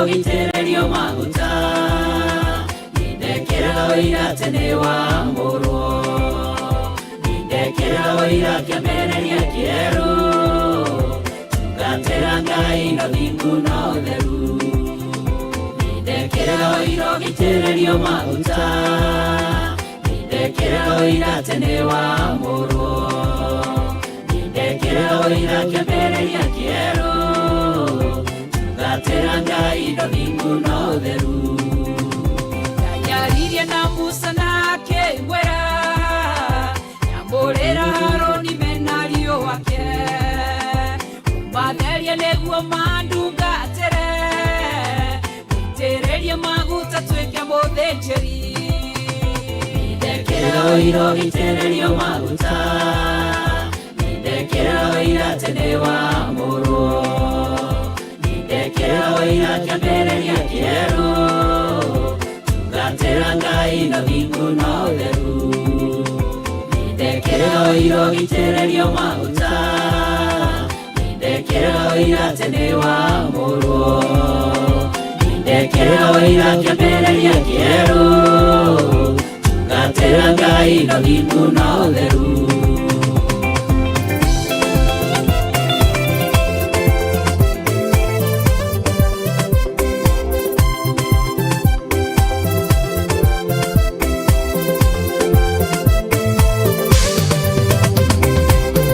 Gĩitĩrĩrio maguta. Nindekĩra ũira atĩ nĩ wamũrwo. Nindekĩra ũira kĩambĩrĩria kĩerũ. Tungatĩra Ngai na thingu na ũtheru. Nindekĩra ũira gĩitĩrĩrio maguta. Nindekĩra ũira atĩ nĩ wamũrwo. Nindekĩra ũira kĩambĩrĩria kĩerũ. Tungatĩra Ngai na thingu na ũtheru. Yaririe na Musa na akĩmwĩra, nyamũrĩra Harũni mena ariũ ake, ũmatherie nĩguo mandungatĩre, mũitĩrĩrie maguta tuĩke mũthĩnjĩri. Nindekĩra ũira gĩitĩrĩrio maguta. Nindekĩra ũira atĩ nĩ wamũrwo. Nindekĩra ũira kĩambĩrĩria kĩerũ. Tungatĩra Ngai na thingu na ũtheru. Nindekĩra ũira gĩitĩrĩrio maguta. Nindekĩra ũira atĩ nĩ wamũrwo. Nindekĩra ũira kĩambĩrĩria kĩerũ. Tungatĩra Ngai na thingu na ũtheru.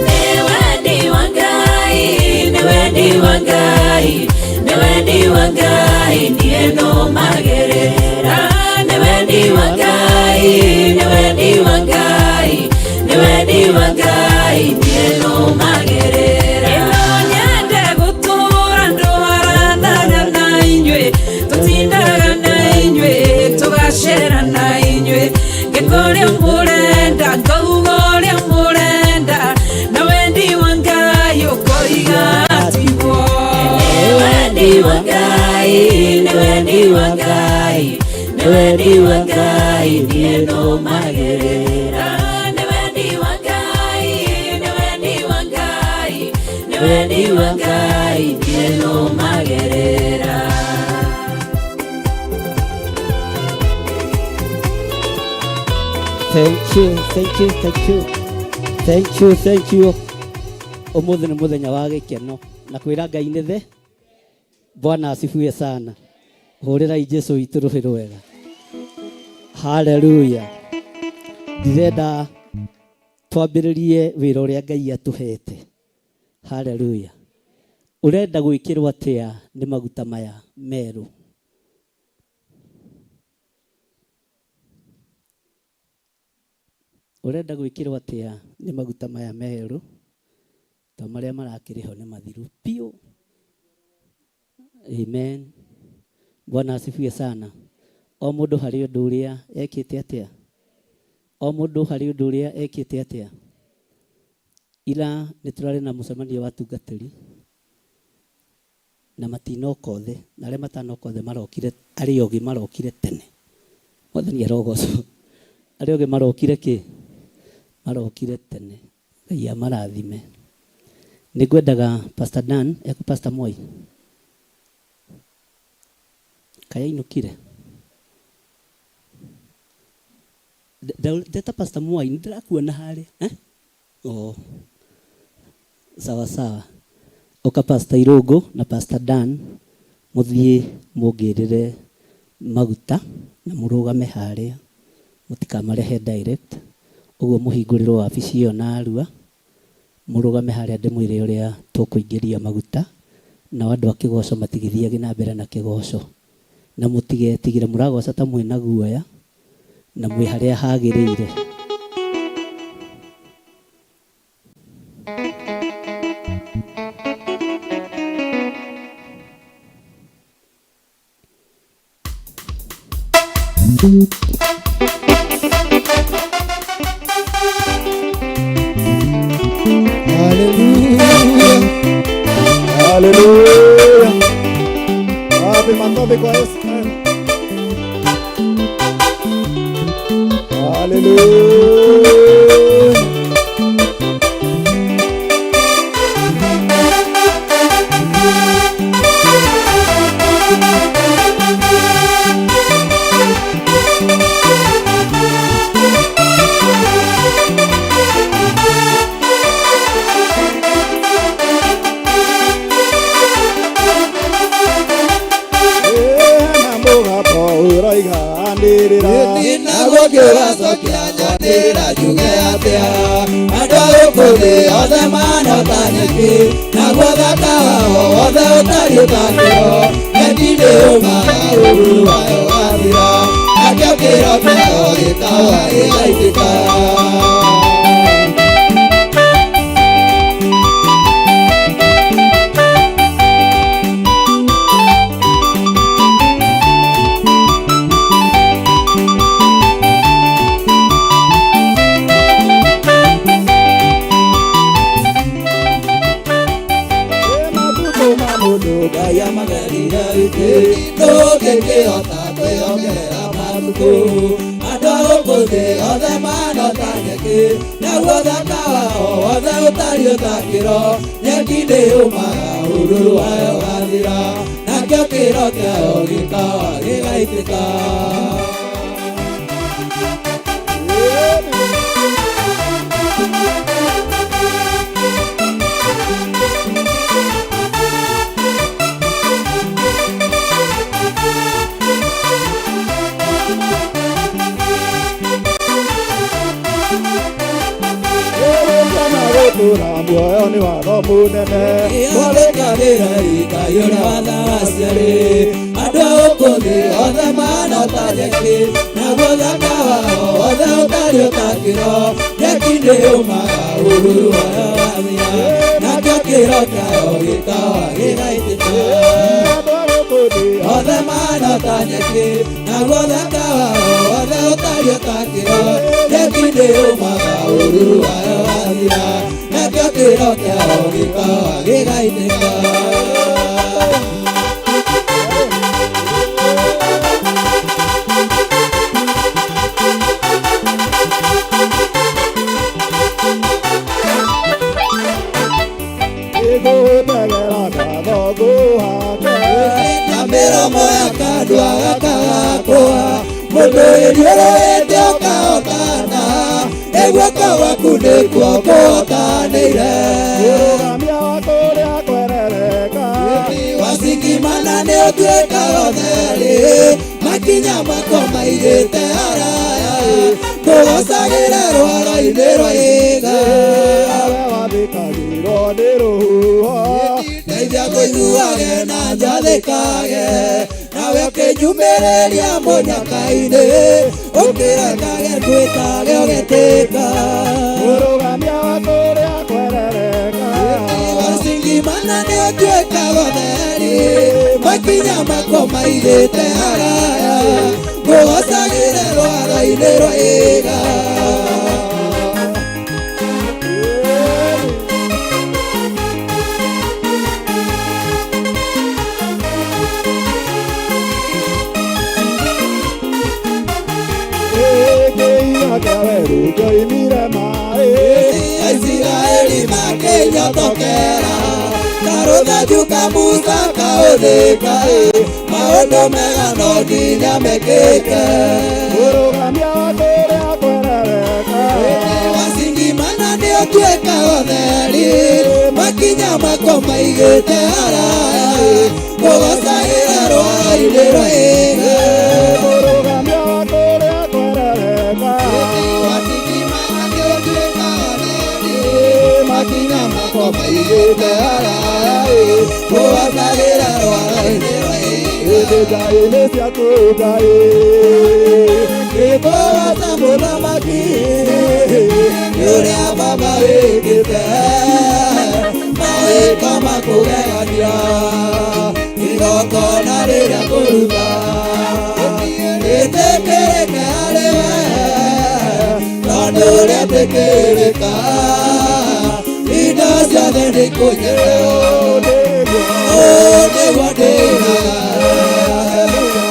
Nĩ wendi wa Ngai, nĩ wendi wa Ngai, nĩ wendi wa Ngai, niĩ nũmagĩrĩra. Nĩ wendi wa Ngai, nĩ wendi wa Ngai, nĩ wendi wa Ngai, niĩ nũmagĩrĩra. Ĩno nyende gũtũũra ndwaranaga na inyuĩ, tũtindaga na inyuĩ, tũgacera na inyuĩ, ngĩka ũrĩa mũrenda, ngauga ũrĩa mũrenda, na wendi wa Ngai ũkoiga tiguo. Nĩ wendi wa Ngai, nĩ wendi wa Ngai, nĩ wendi wa Ngai, niĩ nũmagĩrĩra. Nĩ wendi wa Ngai, nĩ wendi wa Ngai, nĩ wendi wa Ngai, niĩ nũmagĩrĩra. Thank you, thank you, thank you. Thank you, thank you. Ũmũthĩ nĩ mũthenya wa gĩkeno na kwĩra Ngai nĩ the. Bwana asifiwe sana. Hũrĩrai Jesu witũ rũhĩ rwega. Haleluya. Ndirenda twambĩrĩrie wĩra ũrĩa Ngai atũhete. Haleluya. Ũrenda gwĩkĩrwo atĩa nĩ maguta maya merũ? Ũrenda gwĩkĩrwo atĩa nĩ maguta maya merũ? To marĩa marakĩrĩ ho nĩ mathiru piũ. Amen. Bwana asifiwe sana. O mũndũ harĩ ũndũ ũrĩa ekĩte atĩa? O mũndũ harĩ ũndũ ũrĩa ekĩte atĩa? Ira nĩ tũrarĩ na mũcemanio wa atungatĩri na matinoka othe, na arĩa matanoka othe marokire, arĩa ogĩ marokire tene. Mwathani arogocwo. Arĩa ogĩ marokire kĩ? Marokire tene. Ngai amarathime. Nĩ ngwendaga Pastor Dan, eku Pastor Moi. Kaĩ ainũkire? Ndeta Pastor Moi, nĩ ndĩrakuona harĩa. Eh? Oh. Sawa sawa. Ũka Pastor Irũngũ na Pastor Dan mũthiĩ mũngĩrĩre maguta na mũrũgame harĩa mũtikamarehe direct ũguo mũhingũrĩrwo wabici ĩyo narua mũrũgame harĩa ndĩmwĩre ũrĩa tũkũingĩria maguta nao andũ a kĩgoco matigĩthiage na mbere na kĩgoco na mũtigetigĩre mũragoca ta mwĩna guoya na mwĩ harĩa hagĩrĩire. Hallelujah. Haleluya. Wapi makofi kwa Yesu? Haleluya. ngwanĩrĩra. Naguo ngĩwacokia njanĩrĩra njuge atĩa, andũ a gũkũ thĩ othe mahana ta nyeki, naguo thaka wao wothe ũtariĩ ta kĩro. Nyeki nĩyũmaga ũũru wayo wathira, nakĩo kĩro kĩayo gĩkahũa gĩgaitĩka. Matukũ ma mũndũ Ngai amagerire wiki, ndũngĩkĩhota kwĩongerera matukũ. Andũ a gũkũ thĩ othe mahana ta nyeki, naguo thaka wao wothe ũtariĩ ta kĩro. Nyeki nĩyũmaga ũruru wayo wathira, nakĩo kĩro kĩayo gĩkahũa gĩgaitĩka. Kana gũtũra muoyo nĩ watho mũnene. Twarĩkanĩra Ngai ũrĩa wathaga aciari, andũ a gũkũ thĩ othe mahana ta nyeki, naguo thaka wao wothe ũtariĩ ta kĩro. Nyeki nĩyũmaga ũruru wayo wathira, nakĩo kĩro kĩayo gĩkahũa gĩgaitĩka. Andũ a gũkũ thĩ Othe mahana ta nyeki, naguo thaka wao wothe ũtariĩ ta kĩro. Nyeki nĩyũmaga ũruru wayo wathira, nakĩo kĩro kĩayo gĩkahũa gĩgaitĩka. Nĩngũtegera ngatho ngũhake. Na mĩromo ya kanua gaka gakwa, mũndũ ĩriũrũĩte ũkahotana, ĩ guoko gwaku nĩkuo kũhotanĩire. Kũrũgamia wa kũrĩa kwerereka. Wacingimana nĩ ũtuĩkaga ũtheri, makinya makwa maigĩte haraya, ngũgocagĩra rwaro-inĩ rwa ihiga. Awe wathĩkagĩrwo nĩ rũhuho. Ndeithia kũiguage na njathĩkage, nawe ũkĩnyumĩrĩria mũnyaka-inĩ, ũkĩrekage ngwĩtage ũgetĩka. Kũrũgamia wa kũrĩa kwerereka. Wacingimana nĩ ũtuĩkaga ũtheri, makinya makwa maigĩte haraya, ngũgocagĩra rwaro-inĩ rwa ihiga. Kĩiga kĩa werũ kĩoimire maĩ. Aisiraeli makĩnyotokera ta rũthanju ka Musa kaũthĩka, maũndũ mega no nginya mekĩke. Kũrũgamia wa kũrĩa kwerereka. Wacingimana nĩ ũtuĩkaga ũtheri, makinya makwa maigĩte haraya, ngũgocagĩra rwaro-inĩ rwa ihiga. Kũrũgamia wa kũrĩa kwerereka. Wacingimana nĩ ũtuĩkaga ũtheri, makinya makwa maigĩte haraya, ngũgocagĩra rwaro-inĩ rwa ihiga. Ĩndĩ Ngai-inĩ ciaku Ngai. Ngĩkũgooca mũthamaki, nĩ ũrĩa baba wĩkĩte, mawĩko ma kũgegania, igongona rĩrĩa ngũruta, rĩtĩkĩrĩke harĩ we, tondũ rĩetĩkĩrĩka, indo ciothe nĩikũnyenda. Ũũ nĩguo ndĩinaga,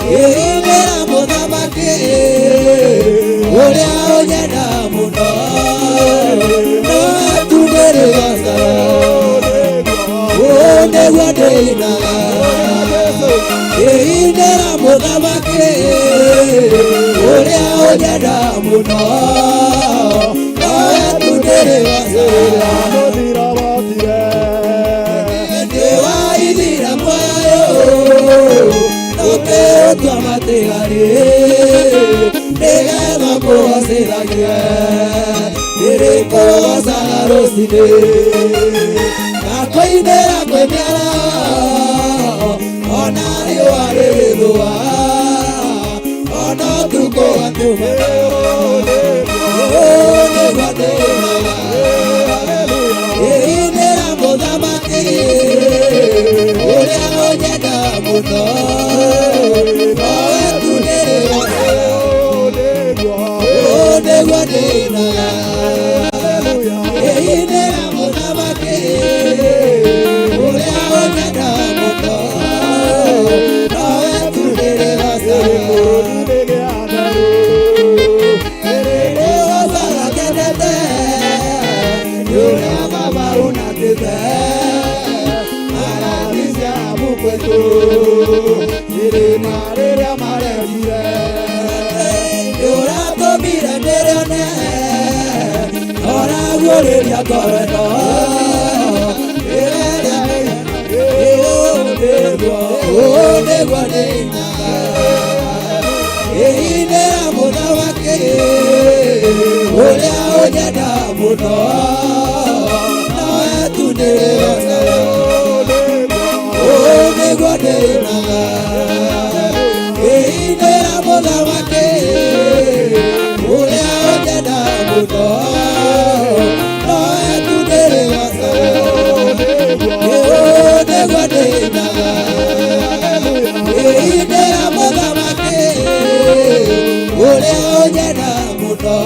ngĩinĩra mũthamaki, ũrĩa ũnyenda mũno, no tu ndĩrĩgocaga. Ũũ nĩguo ndĩinaga, ngĩinĩra mũthamaki, ũrĩa ũnyenda mũno, no tu ndĩrĩgocaga. Mũthiro wokire. Nĩ wa ithira muoyo, ũkĩũtua matigari. Nĩgetha ngũgocithagie ndĩrĩkũgocaga rũcinĩ ngakũinĩra kwĩ mĩaraho ona riũa rĩgĩthũa ona ũtukũ watuma nĩguo ndĩinaga ĩinĩra mũthamaki ũrĩa ũnyenda mũno nowe tu ndĩrĩgocaga nĩguo ndĩinaga ĩinĩra mũthamaki ũrĩa ũnyenda mũno nowe tu ndĩrĩgocaga ndĩrĩgocaga kenete nĩ ũrĩa baba unatĩte arathisia mũkwetu Irima rĩrĩa marendire nĩ ũratũmire ndĩrĩone ũraguũrĩria ngoro ĩno ũũ nĩguo ndĩinaga ĩinĩra mũthamaki ũrĩa ũnyenda mũno nowe tu ndĩrĩgocaga ũũ nĩguo ndĩinaga ĩinĩra mũthamaki ũrĩa ũnyenda mũno nowe tu ndĩrĩgocaga ũũ nĩguo ndĩinaga ĩinĩra mũthamaki ũrĩa ũnyenda mũno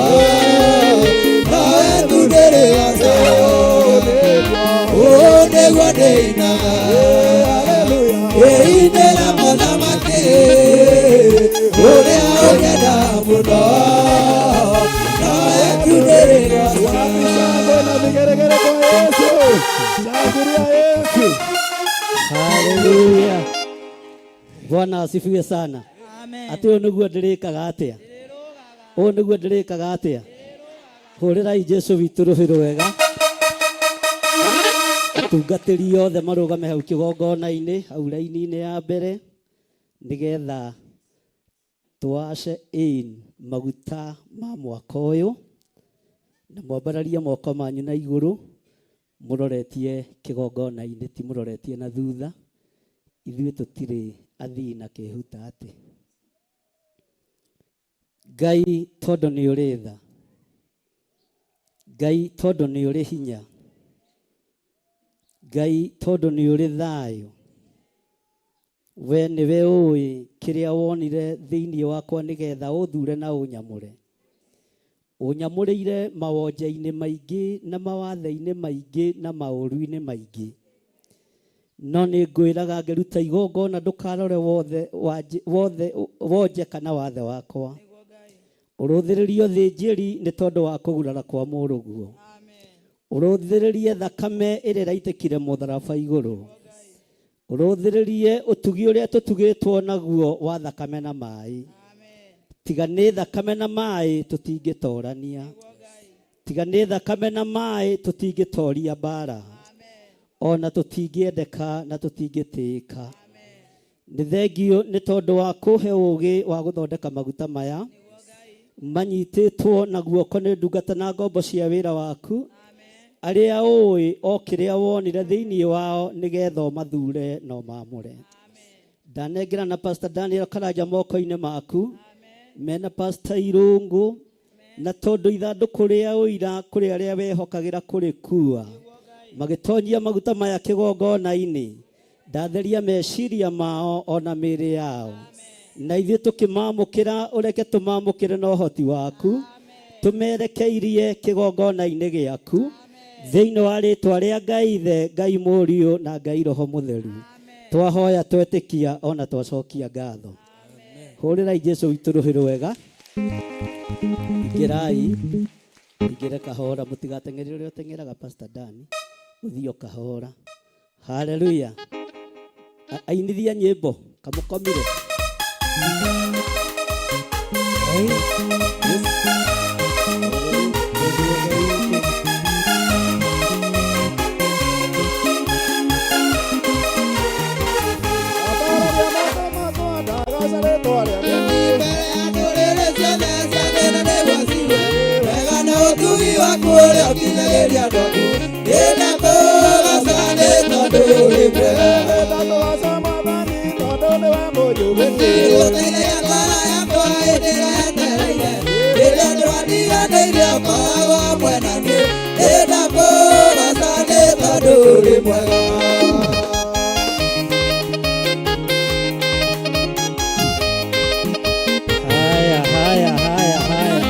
nowe tu ndĩrĩgocaga ũũ nĩguo ndĩinaga ĩinĩra mũthamaki ũrĩa ũnyenda mũno nowe tu ndĩrĩgocaga Shangwe na vigeregere kwa Yesu. Shangilia Yesu. Haleluya. Bwana asifiwe sana. Atĩ ũyũ nĩguo ndĩrĩkaga atĩa? Ũũ nĩguo ndĩrĩkaga atĩa? Hũrĩrai Jesũ witũ rũhĩ rwega. Atungatĩri othe marũgame hau kĩgongona-inĩ, hau raini-inĩ ya mbere, nĩgetha tũwace in maguta ma mwaka ũyũ, na mwambararie moko manyu na igũrũ, mũroretie kĩgongona-inĩ, ti mũroretie na thutha. Ithuĩ tũtirĩ athii na kĩhuta atĩ. Ngai tondũ nĩ ũrĩ tha, Ngai tondũ nĩ ũrĩ hinya, Ngai tondũ nĩ ũrĩ thayũ, we nĩwe ũĩ kĩrĩa wonire thĩinĩ wakwa nĩgetha ũthure na ũnyamũre. Ũnyamũrĩire mawonje-inĩ maingĩ na mawathe-inĩ maingĩ na maũru-inĩ maingĩ. No nĩ ngwĩraga ngĩruta igongona ndũkarore wothe wothe wonje kana wathe wakwa. Ũrũthĩrĩrio thĩnjĩri nĩ tondũ wa kũgurara kwa mũrũguo. Ũrũthĩrĩrie thakame ĩrĩa ĩraitĩkire mũtharaba igũrũ. Ũrũthĩrĩrie ũtugi ũrĩa tũtugĩtwo naguo wa thakame na maĩ. Tiga nĩ thakame na maĩ tũtingĩtorania. Tiga nĩ thakame na maĩ tũtingĩtoria mbara. Ona tũtingĩendeka na tũtingĩtĩĩka. Nĩ thengio nĩ tondũ wa kũhe ũũgĩ wa gũthondeka maguta maya manyitĩtwo na guoko nĩ ndungata na ngombo cia wĩra waku arĩa ũĩ o kĩrĩa wonire thĩinĩ wao nĩgetha ũmathure na ũmaamũre. Ndanengera na Pastor Daniel Karanja moko-inĩ maku mena Pastor Irũngũ na tondũ ithandũkũ rĩa ũira kũrĩ arĩa wehokagĩra kũrĩkua magĩtonyia maguta maya kĩgongona-inĩ ndatheria meciria mao ona mĩĩrĩ yao na ithuĩ tũkĩmamũkĩra ũreke tũmamũkĩre na ũhoti waku tũmerekeirie kĩgongona-inĩ gĩaku thĩinĩ wa rĩtwa rĩa Ngai Ithe Ngai Mũriũ na Ngai Roho Mũtheru twahoya twetĩkia ona twacokia ngatho. Hũrĩrai Jesũ witũ rũhĩ rwega. Ingĩrai ingĩre kahora mũtigateng'ere ũrĩa ũteng'eraga Pastor Dan ũthiĩ o kahora. Haleluya. Ainithia nyĩmbo kamũkomire. Ndagaca rĩtwa rĩa Mbere ya ndũrĩrĩ ciothe cia Ũteithagia andũ aku. Nĩndakũgoca nĩ tondũ ũrĩ mwega. Nĩndakũgoca Mwathani tondũ nĩwe mũnjũgĩti. Ũteithagia ngoro yakwa hĩndĩ ĩrĩa yetereire. Rĩrĩa ndwatiganĩirie ũkoragwo hamwe na niĩ. Nĩndakũgoca nĩ tondũ ũrĩ mwega. Haya, haya, haya, haya.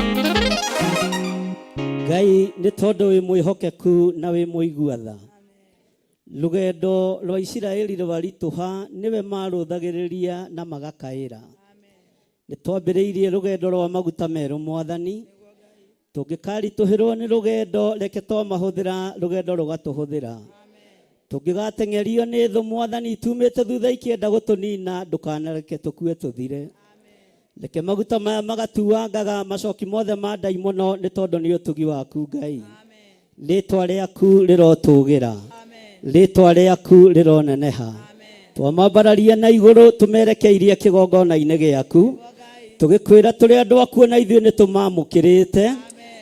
Ngai nĩ tondũ wĩ mwĩhokeku na wĩ mũigua tha. Rũgendo rwa Isiraeli rwaritũha nĩwe marũthagĩrĩria na magakaĩra. Nĩ twambĩrĩirie rũgendo rwa maguta merũ Mwathani. Tũngĩkaritũhĩrwo nĩ rũgendo reke twamahũthĩra rũgendo rũgatũhũthĩra. Tũngĩgateng'erio nĩ thũ Mwathani tumĩte thutha ikĩenda gũtũnina ndũkanareke tũkue tũthire. Reke maguta maya magatuangaga macoki mothe ma ndaimono nĩ tondũ nĩ ũtugi waku Ngai. Rĩtwa rĩaku rĩrotũgĩra. Rĩtwa rĩaku rĩroneneha. Twamambararia na igũrũ tũmerekeirie kĩgongona-inĩ gĩaku. Tũgĩkwĩra tũrĩ andũ akuo na ithuĩ nĩ tũmamũkĩrĩte.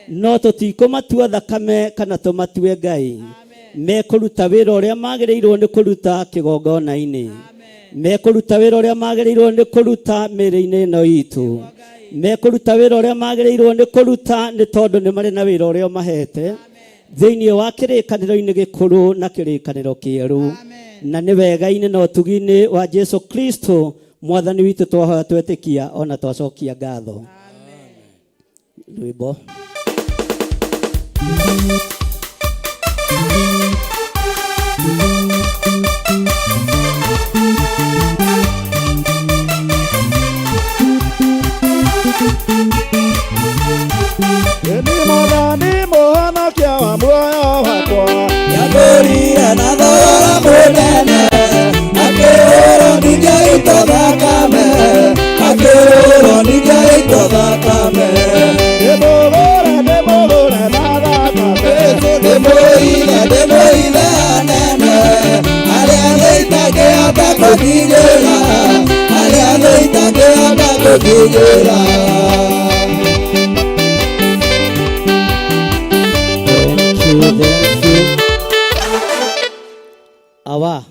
No tũtikũmatua thakame kana tũmatue Ngai. Mekũruta wĩra ũrĩa magĩrĩirwo nĩ kũruta kĩgongona-inĩ. Mekũruta wĩra ũrĩa magĩrĩirwo nĩ kũruta mĩĩrĩ-inĩ ĩno itũ. Mekũruta wĩra ũrĩa magĩrĩirwo nĩ kũruta nĩ tondũ nĩ marĩ na wĩra ũrĩa ũmahete thĩinĩ wa kĩrĩkanĩro-inĩ gĩkũrũ na kĩrĩkanĩro kĩerũ. Na nĩ wega-inĩ na ũtugi-inĩ wa Jesu Kristo Mwathani witũ twahoya twetĩkia ona twacokia ngatho. Rwĩmbo. Ĩni Mwathani mũhonokia wa muoyo wakwa. Nĩangũrire na thogora mũnene, akĩhũrwo ningĩ agĩitwo thakame, akĩhũrwo ningĩ agĩitwo thakame. Ndĩmũgũre ndĩmũgũre na thakame. Ndĩmũithe ndĩmũithe anene, arĩa thũ itangĩhota kũkinyĩra, arĩa thũ itangĩhota kũkinyĩra. Thank you, thank you. Awa,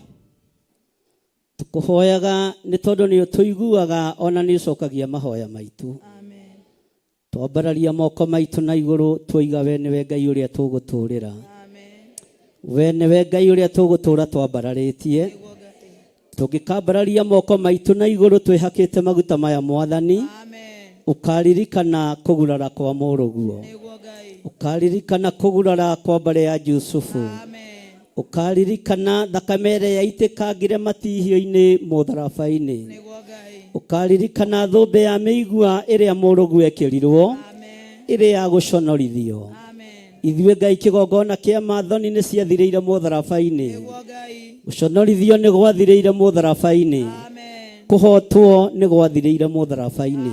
tũkũhoyaga nĩ tondũ nĩ ũtũiguaga ona nĩ ũcokagia mahoya maitũ. Twambararia moko maitũ na igũrũ twoiga we nĩwe Ngai ũrĩa tũgũtũrĩra. We nĩwe Ngai ũrĩa tũgũtũra twambararĩtie. Tũngĩkambararia moko maitũ na igũrũ twĩhakĩte maguta maya Mwathani, ũkaririkana kũgurara kwa mũrũguo. Ũkaririkana kũgurara kwa mbarĩ ya Jusufu. Ũkaririkana thakame ĩrĩa yaitĩkangire matihio-inĩ mũtharaba-inĩ. Ũkaririkana thũmbĩ ya mĩigua ĩrĩa mũrũguo ekĩrirwo ĩrĩ ya gũconorithio. Ithuĩ Ngai kĩgongona kĩa mathoni nĩ ciathirĩire mũtharaba-inĩ. Gũconorithio nĩ gwathirĩire mũtharaba-inĩ. Kũhotwo nĩ gwathirĩire mũtharaba-inĩ.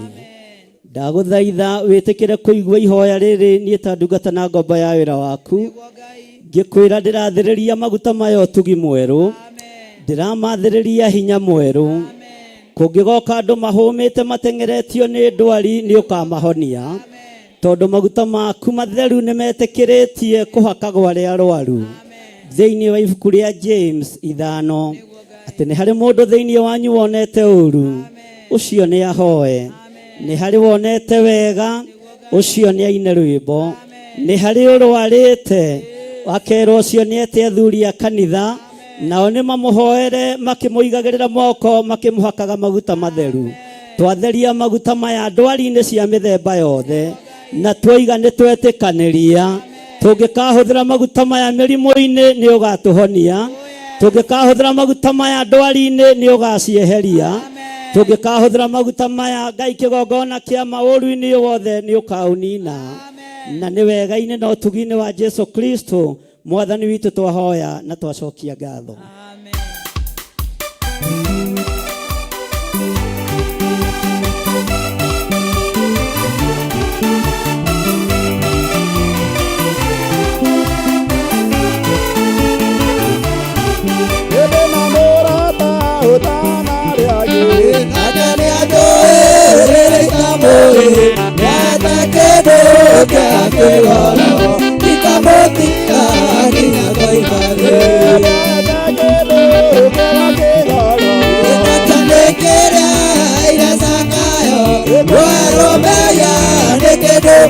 Ndagũthaitha wĩtĩkĩre kũigua ihoya rĩrĩ niĩ ta ndungata na ngombo ya wĩra waku. Ngĩkwĩra ndĩrathĩrĩria maguta maya ũtugi mwerũ. Ndĩramathĩrĩria hinya mwerũ. Kũngĩgoka andũ mahũmĩte mateng'eretio nĩ ndwari nĩ ũkamahonia. Tondũ maguta maku matheru nĩ metĩkĩrĩtie kũhakagwo arĩa arwaru. Thĩinĩ wa ibuku rĩa James 5 atĩ nĩ harĩ mũndũ thĩinĩ wanyu wonete ũru ũcio nĩ ahoe. Nĩ harĩ wonete wega ũcio nĩ aine rwĩmbo. Nĩ harĩ ũrwarĩte akerwo ũcio nĩ ete athuri a kanitha nao nĩ mamũhoere makĩmũigagĩrĩra moko makĩmũhakaga maguta matheru. Twatheria maguta maya ndwari-inĩ cia mĩthemba yothe na twoiga nĩ twetĩkanĩria. Tũngĩkahũthĩra maguta maya mĩrimũ-inĩ nĩ ũgatũhonia. Tũngĩkahũthĩra maguta maya ndwari-inĩ nĩ ũgacieheria. Tũngĩkahũthĩra maguta maya Ngai kĩgongona kĩa maũru-inĩ wothe nĩ ũkaũnina. Na nĩ wega-inĩ na ũtugi-inĩ wa Jesu Kristo Mwathani witũ twahoya na twacokia ngatho. Ĩndĩ na mũrata ũtanarĩ angĩ. Nake nĩanjũĩ rĩrĩa itamũĩ, nĩaete kĩndũ kĩa kĩgoro, ikamũtiga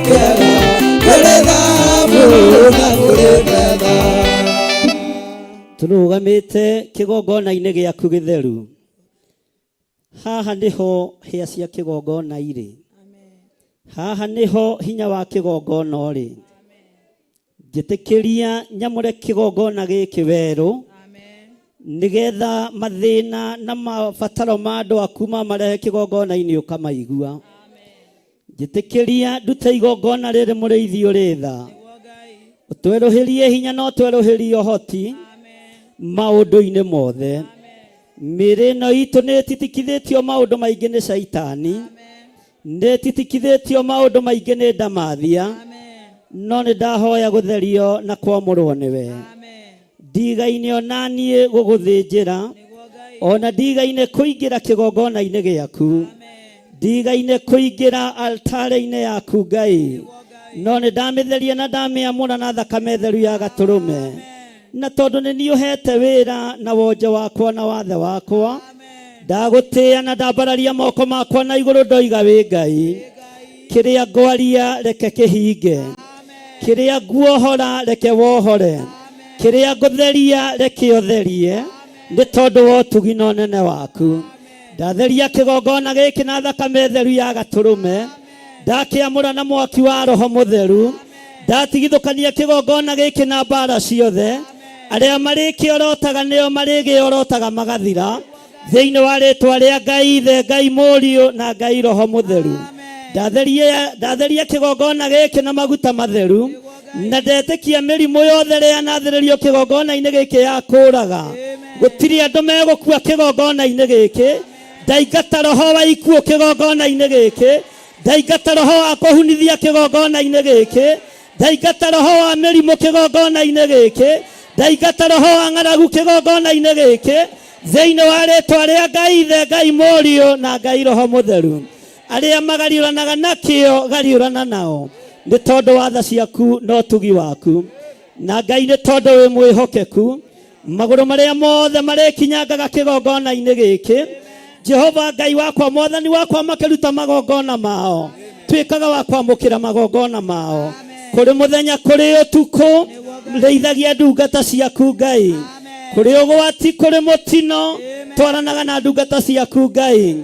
kĩega kũrĩ thahabu na kũrĩ betha. Tũrũgamĩte kĩgongona-inĩ gĩaku gĩtheru. Haha nĩho hĩa cia kĩgongona irĩ. Haha nĩho hinya wa kĩgongona ũrĩ. Njĩtĩkĩria nyamũre kĩgongona gĩkĩ werũ nĩgetha mathĩna na mabataro ma andũ aku mamarehe kĩgongona-inĩ ũkamaigua. Njĩtĩkĩria ndute igongona rĩrĩ mũrĩithi ũrĩ tha. Ũtwerũhĩrie hinya na ũtwerũhĩrie ũhoti maũndũ-inĩ mothe. Mĩĩrĩ ĩno itũ nĩ ĩtitikithĩtio maũndũ maingĩ nĩ Shaitani. Nĩ ĩtitikithĩtio maũndũ maingĩ nĩ ndamathia. No nĩ ndahoya gũtherio na kwamũrwo nĩwe. Ndigaine ona niĩ gũgũthĩnjĩra, ona ndigaine kũingĩra kĩgongona-inĩ gĩaku, ndigaine kũingĩra altare-inĩ yaku Ngai, no nĩ ndamĩtheria na ndamĩamũra na thakame theru ya gatũrũme. Na tondũ nĩ niĩ ũhete wĩra na wonje wakwa na wathe wakwa, ndagũtĩĩa na ndambararia moko makwa na igũrũ ndoiga wĩ Ngai. Kĩrĩa ngwaria reke kĩhinge, kĩrĩa nguohora reke wohore, kĩrĩa ngũtheria reke ũtherie, nĩ tondũ wa ũtugi na ũnene waku. Ndatheria kĩgongona gĩkĩ na thakame theru ya gatũrũme, ndakĩamũra na mwaki wa Roho Mũtheru, ndatigithũkania kĩgongona gĩkĩ na mbara ciothe, arĩa marĩkĩorotaga nĩo marĩgĩorotaga magathira, thĩinĩ wa rĩtwa rĩa Ngai Ithe, Ngai Mũriũ na Ngai Roho Mũtheru. Ndatheria ndatheria kĩgongona gĩkĩ na maguta matheru na ndetĩkia mĩrimũ yothe ĩrĩa yanathĩrĩrio kĩgongona-inĩ gĩkĩ ya kũraga. Gũtirĩ andũ megũkua kĩgongona-inĩ gĩkĩ. Ndaingata roho wa ikuũ kĩgongona-inĩ gĩkĩ. Ndaingata roho wa kũhunithia kĩgongona-inĩ gĩkĩ. Ndaingata roho wa mĩrimũ kĩgongona-inĩ gĩkĩ. Ndaingata roho wa ng'aragu kĩgongona-inĩ gĩkĩ. Thĩinĩ wa rĩtwa rĩa Ngai Ithe, Ngai Mũriũ na Ngai Roho Mũtheru. Arĩa magariũranaga nakĩo gariũrana nao, nĩ tondũ wa tha ciaku na ũtugi waku. Na Ngai nĩ tondũ wĩ mwĩhokeku, magũrũ marĩa mothe marĩkinyangaga kĩgongona-inĩ gĩkĩ, Jehova Ngai wakwa, Mwathani wakwa, makĩruta magongona mao, tuĩkaga wa kwamũkĩra magongona mao. Kũrĩ mũthenya, kũrĩ ũtukũ, rĩithagia ndungata ciaku Ngai. Kũrĩ ũgwati, kũrĩ mũtino, twaranaga na ndungata ciaku Ngai.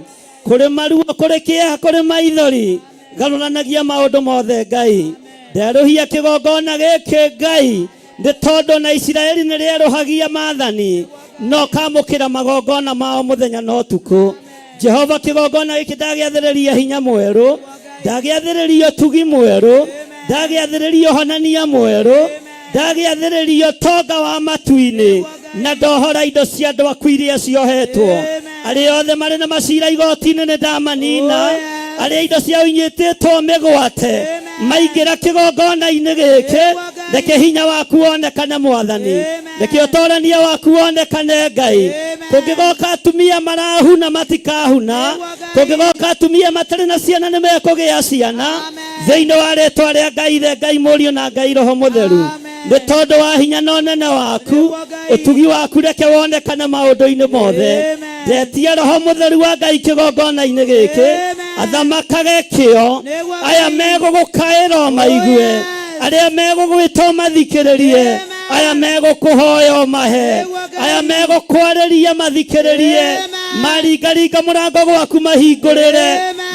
Kũrĩ maruo, kũrĩ kĩeha, kũrĩ maithori, garũranagia maũndũ mothe Ngai. Nderũhia kĩgongona gĩkĩ Ngai, nĩ tondũ na Isiraeli nĩ rĩerũhagia maathani, no kamũkĩra magongona mao mũthenya na ũtukũ. Jehova, kĩgongona gĩkĩ ndagĩathĩrĩria hinya mwerũ, ndagĩathĩrĩria ũtugi mwerũ, ndagĩathĩrĩria ũhonania mwerũ, ndagĩathĩrĩria ũtonga wa matu-inĩ, na ndohora indo cia andũ aku iria ciohetwo. Arĩa othe marĩ na macira igoti-inĩ nĩ ndamanina, arĩa indo ciao inyitĩtwo mĩgwate maingĩra kĩgongona-inĩ gĩkĩ, reke hinya waku wonekane Mwathani, reke ũtorania waku wonekane Ngai. Kũngĩgoka atumia marahuna matikahuna, kũngĩgoka atumia matarĩ na ciana nĩ mekũgĩa ciana, thĩinĩ wa rĩtwa rĩa Ngai Ithe, Ngai Mũriũ na Ngai Roho Mũtheru. Nĩ tondũ wa hinya na ũnene waku, ũtugi waku reke wonekane maũndũ-inĩ mothe. Ndetia Roho Mũtheru wa Ngai kĩgongona-inĩ gĩkĩ, athamakage kĩo. Aya megũgũkaĩra ũmaigue, arĩa megũgwĩta ũmathikĩrĩrie, aya megũkũhoya ũmahe, aya megũkwarĩria mathikĩrĩrie, maringaringa mũrango gwaku mahingũrĩre,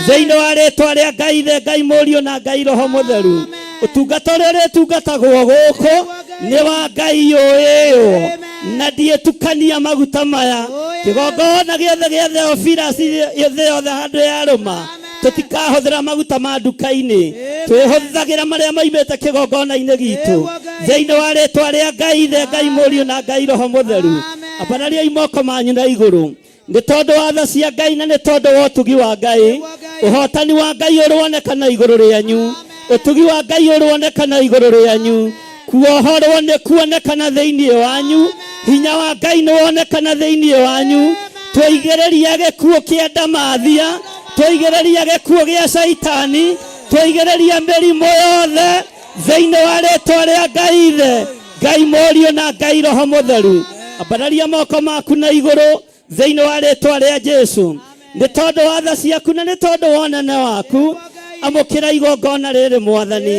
thĩinĩ wa rĩtwa rĩa Ngai Ithe, Ngai Mũriũ na Ngai Roho Mũtheru. Ũtungata ũrĩa ũrĩtungatagwo gũkũ nĩ wa Ngai ũĩywo, na ndiĩtukania maguta maya. Kĩgongona gĩothe gĩa Theophilus thĩ yothe handũ yarũma, tũtikahũthĩra maguta ma nduka-inĩ, twĩhũthagĩra marĩa maimĩte kĩgongona-inĩ gitũ, thĩinĩ wa rĩtwa rĩa Ngai Ithe, Ngai Mũriũ na Ngai Roho Mũtheru. Ambarariai moko manyu na igũrũ. Nĩ tondũ wa tha cia Ngai na nĩ tondũ wa ũtugi wa Ngai, ũhotani wa Ngai ũronekana igũrũ rĩanyu, ũtugi wa Ngai ũronekana igũrũ rĩanyu, kuohorwo nĩ kuonekana thĩinĩ wanyu, hinya wa Ngai nĩ wonekana thĩinĩ wanyu. Twaigĩrĩria gĩkuũ kĩa ndamathia, twaigĩrĩria gĩkuũ gĩa Shaitani, twaigĩrĩria mĩrimũ yothe thĩinĩ wa rĩtwa rĩa Ngai Ithe, Ngai Mũriũ na Ngai Roho Mũtheru. Ambararia moko maku na igũrũ thĩinĩ wa rĩtwa rĩa Jesu. Nĩ tondũ wa tha ciaku na nĩ tondũ wa ũnene waku, Amũkĩra igongona rĩrĩ Mwathani,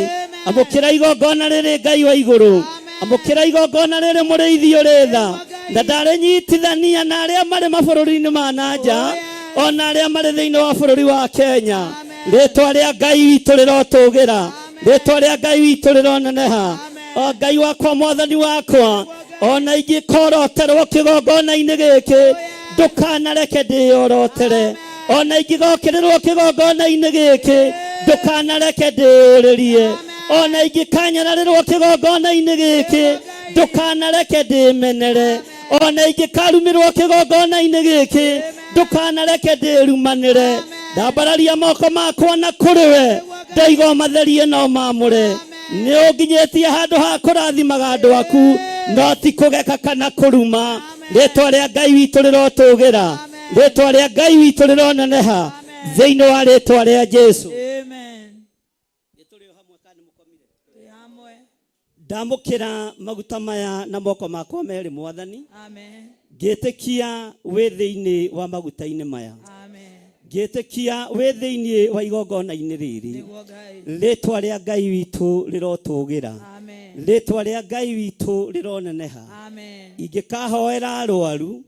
amũkĩra igongona rĩrĩ Ngai wa igũrũ, amũkĩra igongona rĩrĩ mũrĩithi ũrĩ tha. Na ndarĩnyitithania na arĩa marĩ mabũrũri-inĩ ma na nja, ona arĩa marĩ thĩinĩ wa bũrũri wa Kenya. Rĩtwa rĩa Ngai witũ rĩrotũgĩra, rĩtwa rĩa Ngai witũ rĩroneneha. O Ngai wakwa, Mwathani wakwa, ona ingĩkoroterwo kĩgongona-inĩ gĩkĩ, ndũkanareke ndĩyorotere. Ona ingĩgokĩrĩrwo kĩgongona-inĩ gĩkĩ, ndũkanareke ndĩyũrĩrie. Ona ingĩkanyararĩrwo kĩgongona-inĩ gĩkĩ, ndũkanareke ndĩmenere. Ona ingĩkarumĩrwo kĩgongona-inĩ gĩkĩ, ndũkanareke ndĩrumanĩre. Ndambararia moko makwa na kũrĩ we, ndoiga ũmatherie na ũmamũre. Nĩ ũnginyĩtie handũ ha kũrathimaga andũ aku, no ti kũgeka kana kũruma. Rĩtwa rĩa Ngai witũ rĩrotũgĩra, rĩtwa rĩa Ngai witũ rĩroneneha, thĩinĩ wa rĩtwa rĩa Jesu. Amen. Twĩ hamwe. Ndamũkĩra maguta maya na moko makwa merĩ Mwathani, Amen. ngĩtĩkia wĩ thĩinĩ wa maguta-inĩ maya, Amen. ngĩtĩkia wĩ thĩinĩ wa igongona-inĩ rĩrĩ. Nĩguo Ngai. Rĩtwa rĩa Ngai witũ rĩrotũgĩra, Amen. rĩtwa rĩa Ngai witũ rĩroneneha. Amen. Ingĩkahoera arwaru,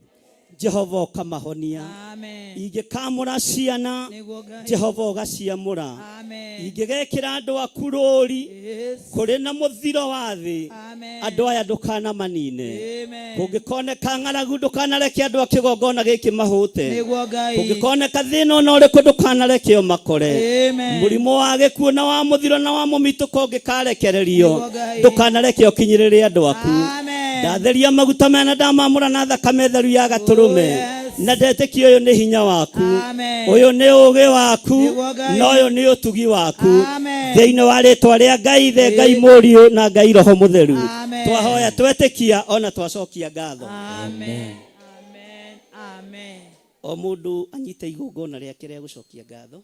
Jehova ũkamahonia. Amen. Ingĩkamũra ciana, Nĩguo Ngai. Jehova ũgaciamũra. Amen. Ingĩgekĩra andũ aku rũri Yes. kũrĩ na mũthiro wa thĩ, Amen. andũ aya ndũkanamanine. Amen. Kũngĩkoneka ng'aragu, ndũkanareke andũ a kĩgongona gĩkĩ mahũte. Nĩguo Ngai. Kũngĩkoneka thĩna ona ũrĩkũ, ndũkanareke ũmakore. Amen. Mũrimũ wa gĩkuũ na wa mũthiro na wa mũmitũko ũngĩkarekererio, Nĩguo Ngai. ndũkanareke ũkinyĩrĩre andũ aku. Amen. Ndatheria maguta maya na ndamamũra na thakame theru ya gatũrũme, Oh, yes. na ndetĩkia ũyũ nĩ hinya waku, Amen. ũyũ nĩ ũũgĩ waku, Nĩguo Ngai. na ũyũ nĩ ũtugi waku. Amen. Thĩinĩ wa rĩtwa rĩa Ngai Ithe, Ngai Mũriũ na Ngai Roho Mũtheru, Amen. twahoya twetĩkia ona twacokia ngatho. Amen. Amen. Amen. O mũndũ anyite igongona rĩake rĩa gũcokia ngatho.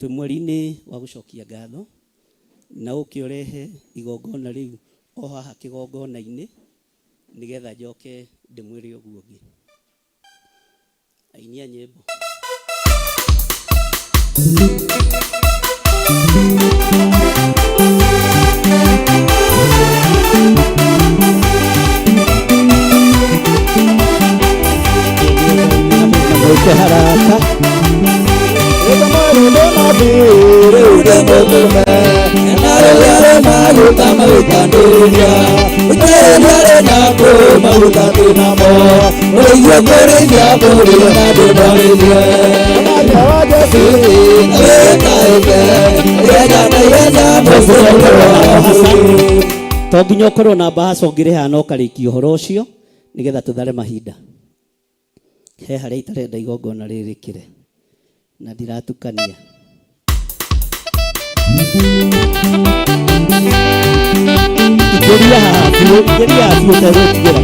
Twĩ mweri-inĩ wa gũcokia ngatho, na ũke ũrehe igongona rĩu o haha kĩgongona-inĩ, nĩgetha njoke ndĩmwĩre ũguo ũngĩ. Aini a nyĩmbo. Mũke haraka. To nginya ũkorwo na mbahaca ũngĩrĩha na ũkarĩkia ũhoro ũcio, nĩgetha tũthare mahinda. He harĩa itarenda igongona rĩrĩkĩre na ndiratukania. Ingĩria haha biũ, ingĩria haha biũ ũtegwĩtigĩra.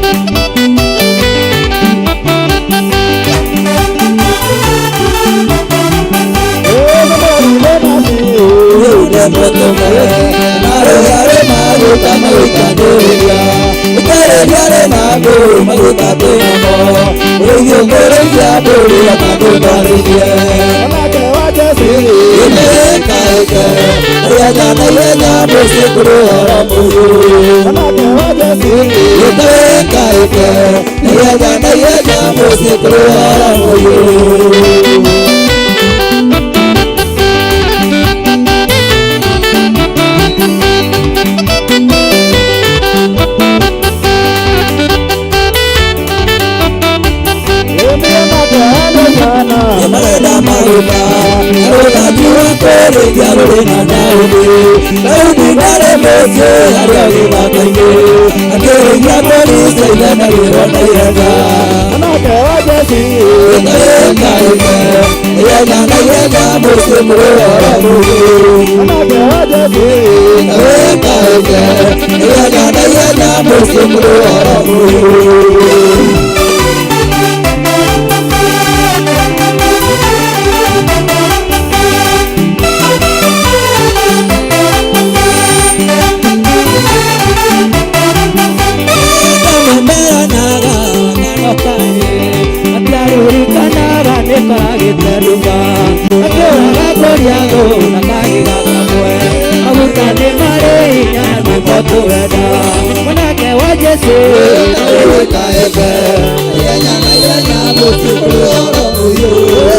Maguta nĩ marĩ hinya nĩmo tũrenda. Mwanake wa Jesũ.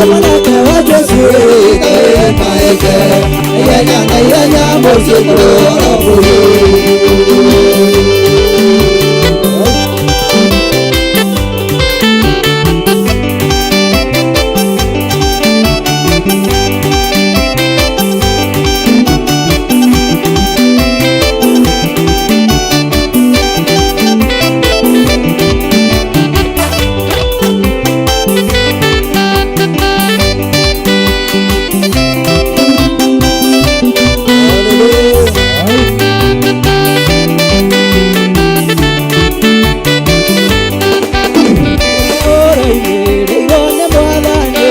Mwanake wa Jesũ. Ũroimĩrĩirwo nĩ Mwathani.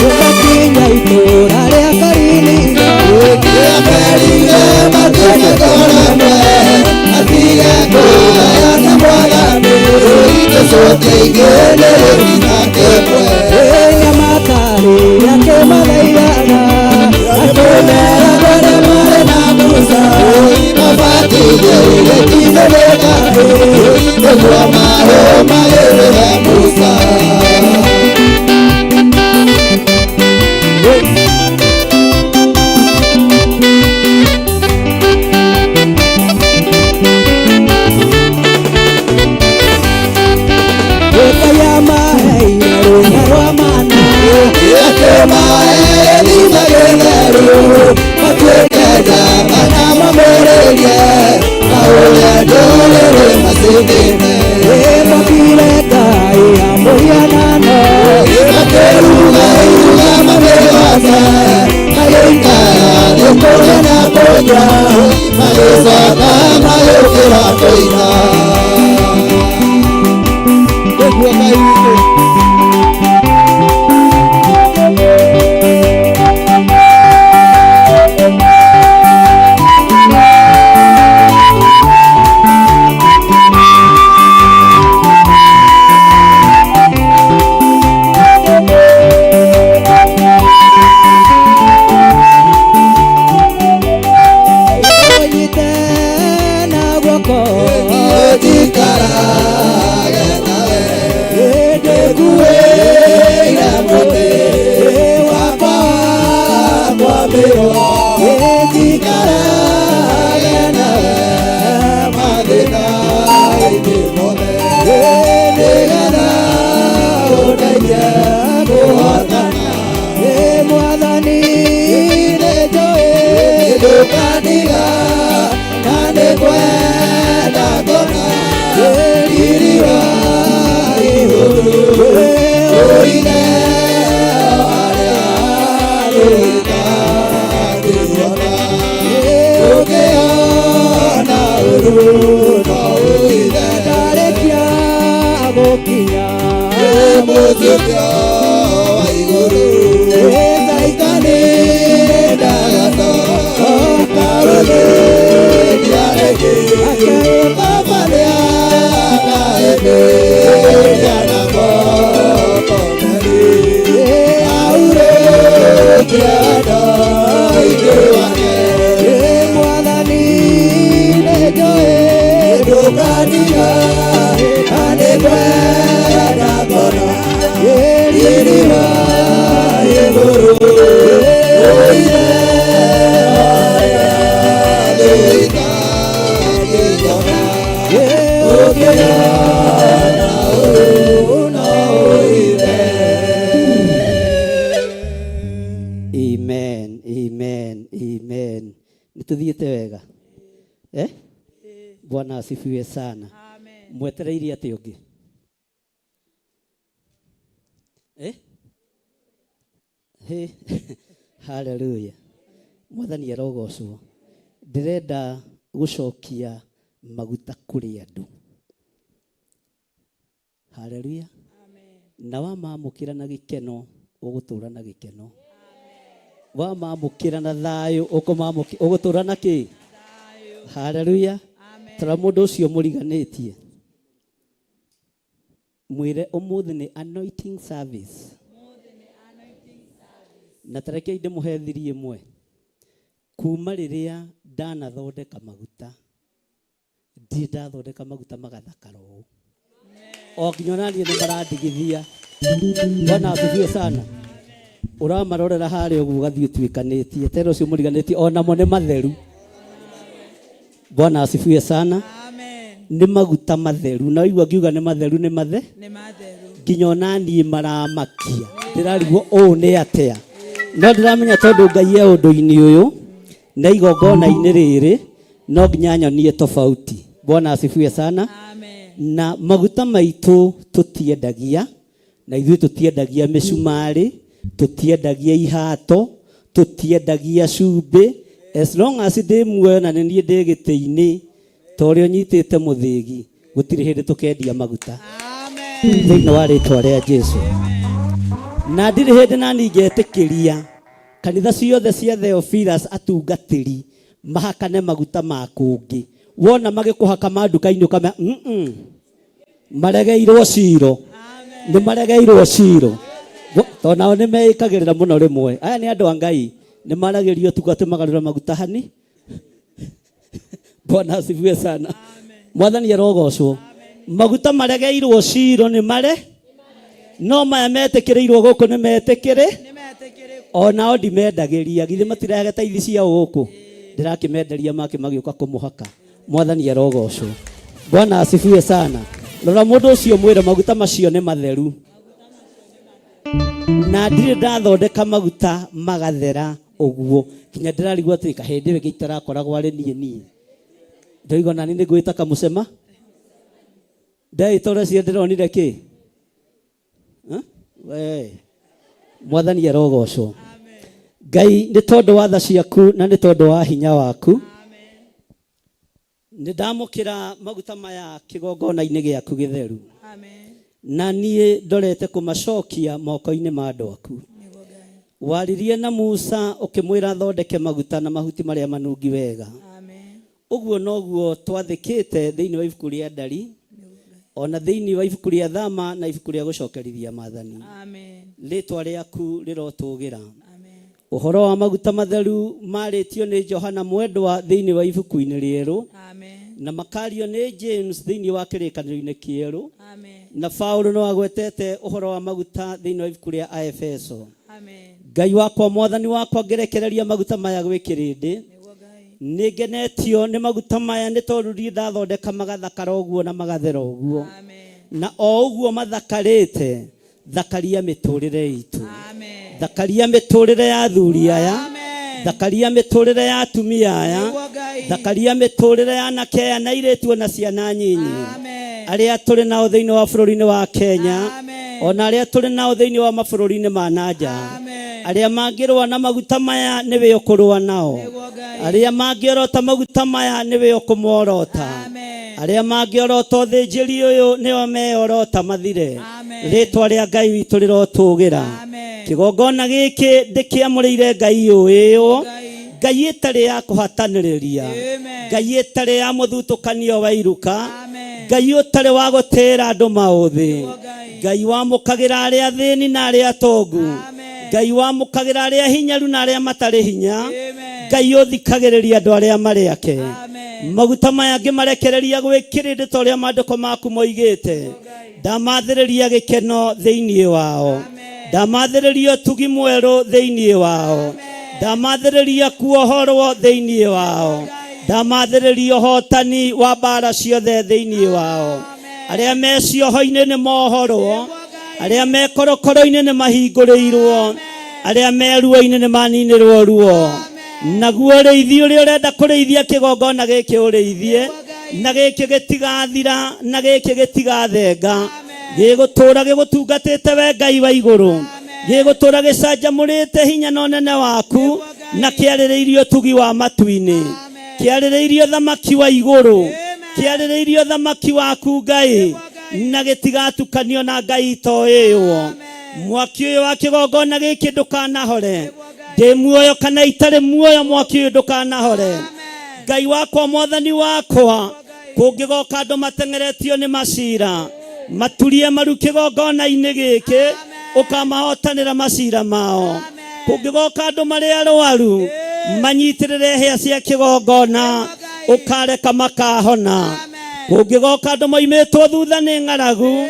Ũgakinya itũũra rĩa Karinga. Nyamatari akĩmathaithaga akĩmera kũrĩa marĩ na Musa. Ngai amaheire rũũa rwa mana. Ĩmokire Ngai ya mũhianano. Ũnyite na guoko. Ndĩkuĩire mũtĩ wakwa wa kwambĩrwo. Njikarage nawe mathĩna-inĩ mothe. Nĩgetha ũndeithie kũhotana. Ĩ Mwathani nĩnjũĩ ndũkandiga na nĩngwenda kuona riri wa igũrũ. Ũine arĩa rũtangĩona. Ũngĩona ũru no ũithe. Ndarĩkia gũkinya mũthia wa igũrũ. Caitani ndagacoka rũthĩnia rĩngĩ. Baba nĩakaĩmĩria na moko merĩ. Aurũkia andũ-inĩ wake. Mwathani nĩnjũĩ ndũkandiga na nĩngwenda kuona riri wa igũrũ. Ũire arĩa rũtangĩona. Ũngĩona ũru no ũithe. Amen, amen, amen. Nĩ tũthiĩte wega eh? Bwana asifiwe sana. Amen. Mwetereire atĩ ũngĩ eh? Hey. Hallelujah. Mwathani arogocwo. Ndĩrenda gũcokia maguta kũrĩ andũ. Haleluya. Na wamamũkĩra na gĩkeno, ũgũtũra na gĩkeno. Wamamũkĩra na thayũ, ũkũmamũkĩra, ũgũtũra na kĩ? Haleluya. Tara mũndũ ũcio mũriganĩtie, mwĩre ũmũthĩ nĩ anointing service. Na tarekei ndĩmũhe thiri ĩmwe. Kuma rĩrĩa ndanathondeka maguta, ndirĩ ndathondeka maguta magathakara ũũ. O nginya ona niĩ nĩ marandigithia. Bwana asifiwe sana. Ũramarorera harĩa ũguo ũgathiĩ ũtuĩkanĩtie. Tera ũcio mũriganĩtie onamo nĩ matheru. Bwana asifiwe sana. Amen. Nĩ maguta matheru. Na waigua ngiuga nĩ matheru nĩ mathe? Nĩ matheru. Nginya ona niĩ maramakia. Ndĩrarigwo ũũ nĩ atĩa. No ndĩramenya tondũ Ngai e ũndũ-inĩ ũyũ na igongona-inĩ rĩrĩ no nginya nyonie tofauti. Bwana asifiwe sana. Amen. Na maguta maitũ tũtiendagia, na ithuĩ tũtiendagia mĩcumarĩ, tũtiendagia ihato, tũtiendagia cumbĩ. As long as ndĩ muoyo na nĩ niĩ ndĩ gĩtĩ-inĩ, ta ũrĩa ũnyitĩte mũthĩgi, gũtirĩ hĩndĩ tũkendia maguta. Amen. Thĩinĩ wa rĩtwa rĩa Jesu. Na ndirĩ hĩndĩ nani ngetĩkĩria kanitha ciothe cia Theophilus atungatĩri mahakane maguta ma kũngĩ. Wona magĩkũhaka ma nduka-inĩ ũkamenya, maregeirwo ciro. Nĩ maregeirwo ciro. Tondũ nao nĩ meĩkagĩrĩra mũno rĩmwe. Aya nĩ andũ a Ngai, nĩ maragĩrio ũtukũ atĩ magarũre maguta hani. Bwana asifiwe sana. Mwathani arogocwo. Maguta maregeirwo ciro nĩ mare, no maya metĩkĩrĩirwo gũkũ nĩ metĩkĩrĩ. Nĩ metĩkĩrĩ. Onao ndimendagĩria, githĩ matirehage taithi ciao gũkũ? Ndĩrakĩmenderia make magĩũka kũmũhaka. Mwathani arogocwo. Bwana asifiwe sana. Rora mũndũ ũcio mwĩre maguta macio nĩ matheru. Na ndirĩ ndathondeka maguta magathera ũguo. Nginya ndĩrarigwo atĩ kahĩndĩ ĩyo ĩngĩ itarakoragwo arĩ niĩ niĩ. Ndoiga ona niĩ nĩngwĩta kamũcema. Ndeĩta ũrĩa cio ndĩronire kĩ? We. Mwathani arogocwo. Ngai nĩ tondũ wa tha ciaku na nĩ tondũ wa hinya waku. Nĩ ndamũkĩra maguta maya kĩgongona-inĩ gĩaku gĩtheru. Amen. Na niĩ ndorete kũmacokia moko-inĩ ma andũ aku. Nĩguo Ngai. Waririe na Musa ũkĩmwĩra athondeke maguta na mahuti marĩa manungi wega. Amen. Ũguo noguo twathĩkĩte thĩinĩ wa ibuku rĩa Ndari, ona thĩinĩ wa ibuku rĩa Thama na ibuku rĩa gũcokerithia maathani. Amen. Rĩtwa rĩaku rĩrotũgĩra. Amen. Ũhoro wa maguta matheru marĩtio nĩ Johana Mwendwa thĩinĩ wa ibuku-inĩ rĩerũ. Amen. Na makario nĩ James thĩinĩ wa kĩrĩkanĩro-inĩ kĩerũ. Amen. Na Paulo no agwetete ũhoro wa maguta thĩinĩ wa ibuku rĩa Aefeso. Amen. Ngai wakwa, mwathani wakwa, ngerekereria maguta maya gwĩ kĩrĩndĩ. Nĩguo Ngai. Nĩ ngenetio nĩ maguta maya nĩ tondũ ndirĩ ndathondeka magathakara ũguo na magathera ũguo. Amen. Na o ũguo mathakarĩte, thakaria mĩtũrĩre itũ. Amen. Thakaria mĩtũrĩre ya athuri aya. Amen. Thakaria mĩtũrĩre ya atumia aya. Nĩguo Ngai. Thakaria mĩtũrĩre ya anake aya na airĩtu ona ciana nyinyi. Amen. Arĩa tũrĩ nao thĩinĩ wa bũrũri-inĩ wa Kenya. Amen. Ona arĩa tũrĩ nao thĩinĩ wa mabũrũri-inĩ ma na nja. Amen. Arĩa mangĩrũa na maguta maya nĩwe ũkũrũa nao. Nĩguo Ngai. Arĩa mangĩorota maguta maya nĩwe ũkũmorota. Amen. Arĩa mangĩorota ũthĩnjĩri ũyũ nĩo meorota mathire. Amen. Rĩtwa rĩa Ngai witũ rĩrotũgĩra. Amen. Kĩgongona gĩkĩ ndĩkĩamũrĩire Ngai ũĩũ. Ngai. Ngai ĩtarĩ ya kũhatanĩrĩria. Amen. Ngai ĩtarĩ ya mũthutũkanio wa iruka. Amen. Ngai ũtarĩ wa gũtĩĩra andũ maũthĩ. Nĩguo Ngai. Ngai wamũkagĩra arĩa athĩni na arĩa atongu. Amen. Ngai wamũkagĩra arĩa hinyaru na arĩa matarĩ hinya. Amen. Ngai ũthikagĩrĩria andũ arĩa marĩ ake. Amen. Maguta maya ngĩmarekereria gwĩ kĩrĩndĩ ta ũrĩa maandĩko maku moigĩte. Ndamathĩrĩria gĩkeno thĩinĩ wao. Amen. Ndamathĩrĩria ũtugi mwerũ thĩinĩ wao. Ndamathĩrĩria kuohorwo thĩinĩ wao. Ndamathĩrĩria ũhotani wa mbara ciothe thĩinĩ wao. Arĩa me cioho-inĩ nĩ mohorwo. Arĩa me korokoro-inĩ nĩ mahingũrĩirwo. Arĩa me ruo-inĩ nĩ maninĩrwo ruo. Naguo ũrĩithi ũrĩa ũrenda kũrĩithia kĩgongona gĩkĩ ũrĩithie, na gĩkĩ gĩtigathira, na gĩkĩ gĩtigathenga. Gĩgũtũra gĩgũtungatĩte we Ngai wa igũrũ. Gĩgũtũra gĩcanjamũrĩte hinya na ũnene waku, na kĩarĩrĩirio ũtugi wa matu-inĩ. Kĩarĩrĩirio thamaki wa igũrũ. Kĩarĩrĩirio thamaki waku Ngai. Na gĩtigatukanio na ngai itoĩywo. Mwaki ũyũ wa kĩgongona gĩkĩ ndũkanahore. Ndĩ muoyo kana itarĩ muoyo, mwaki ũyũ ndũkanahore. Ngai wakwa, mwathani wakwa, kũngĩgoka andũ mateng'eretio nĩ macira, maturie maru kĩgongona-inĩ gĩkĩ, ũkamahotanĩra macira mao. Kũngĩgoka andũ marĩ arwaru, manyitĩrĩre hĩa cia kĩgongona, ũkareka makahona. Kũngĩgoka andũ moimĩtwo thutha nĩ ng'aragu,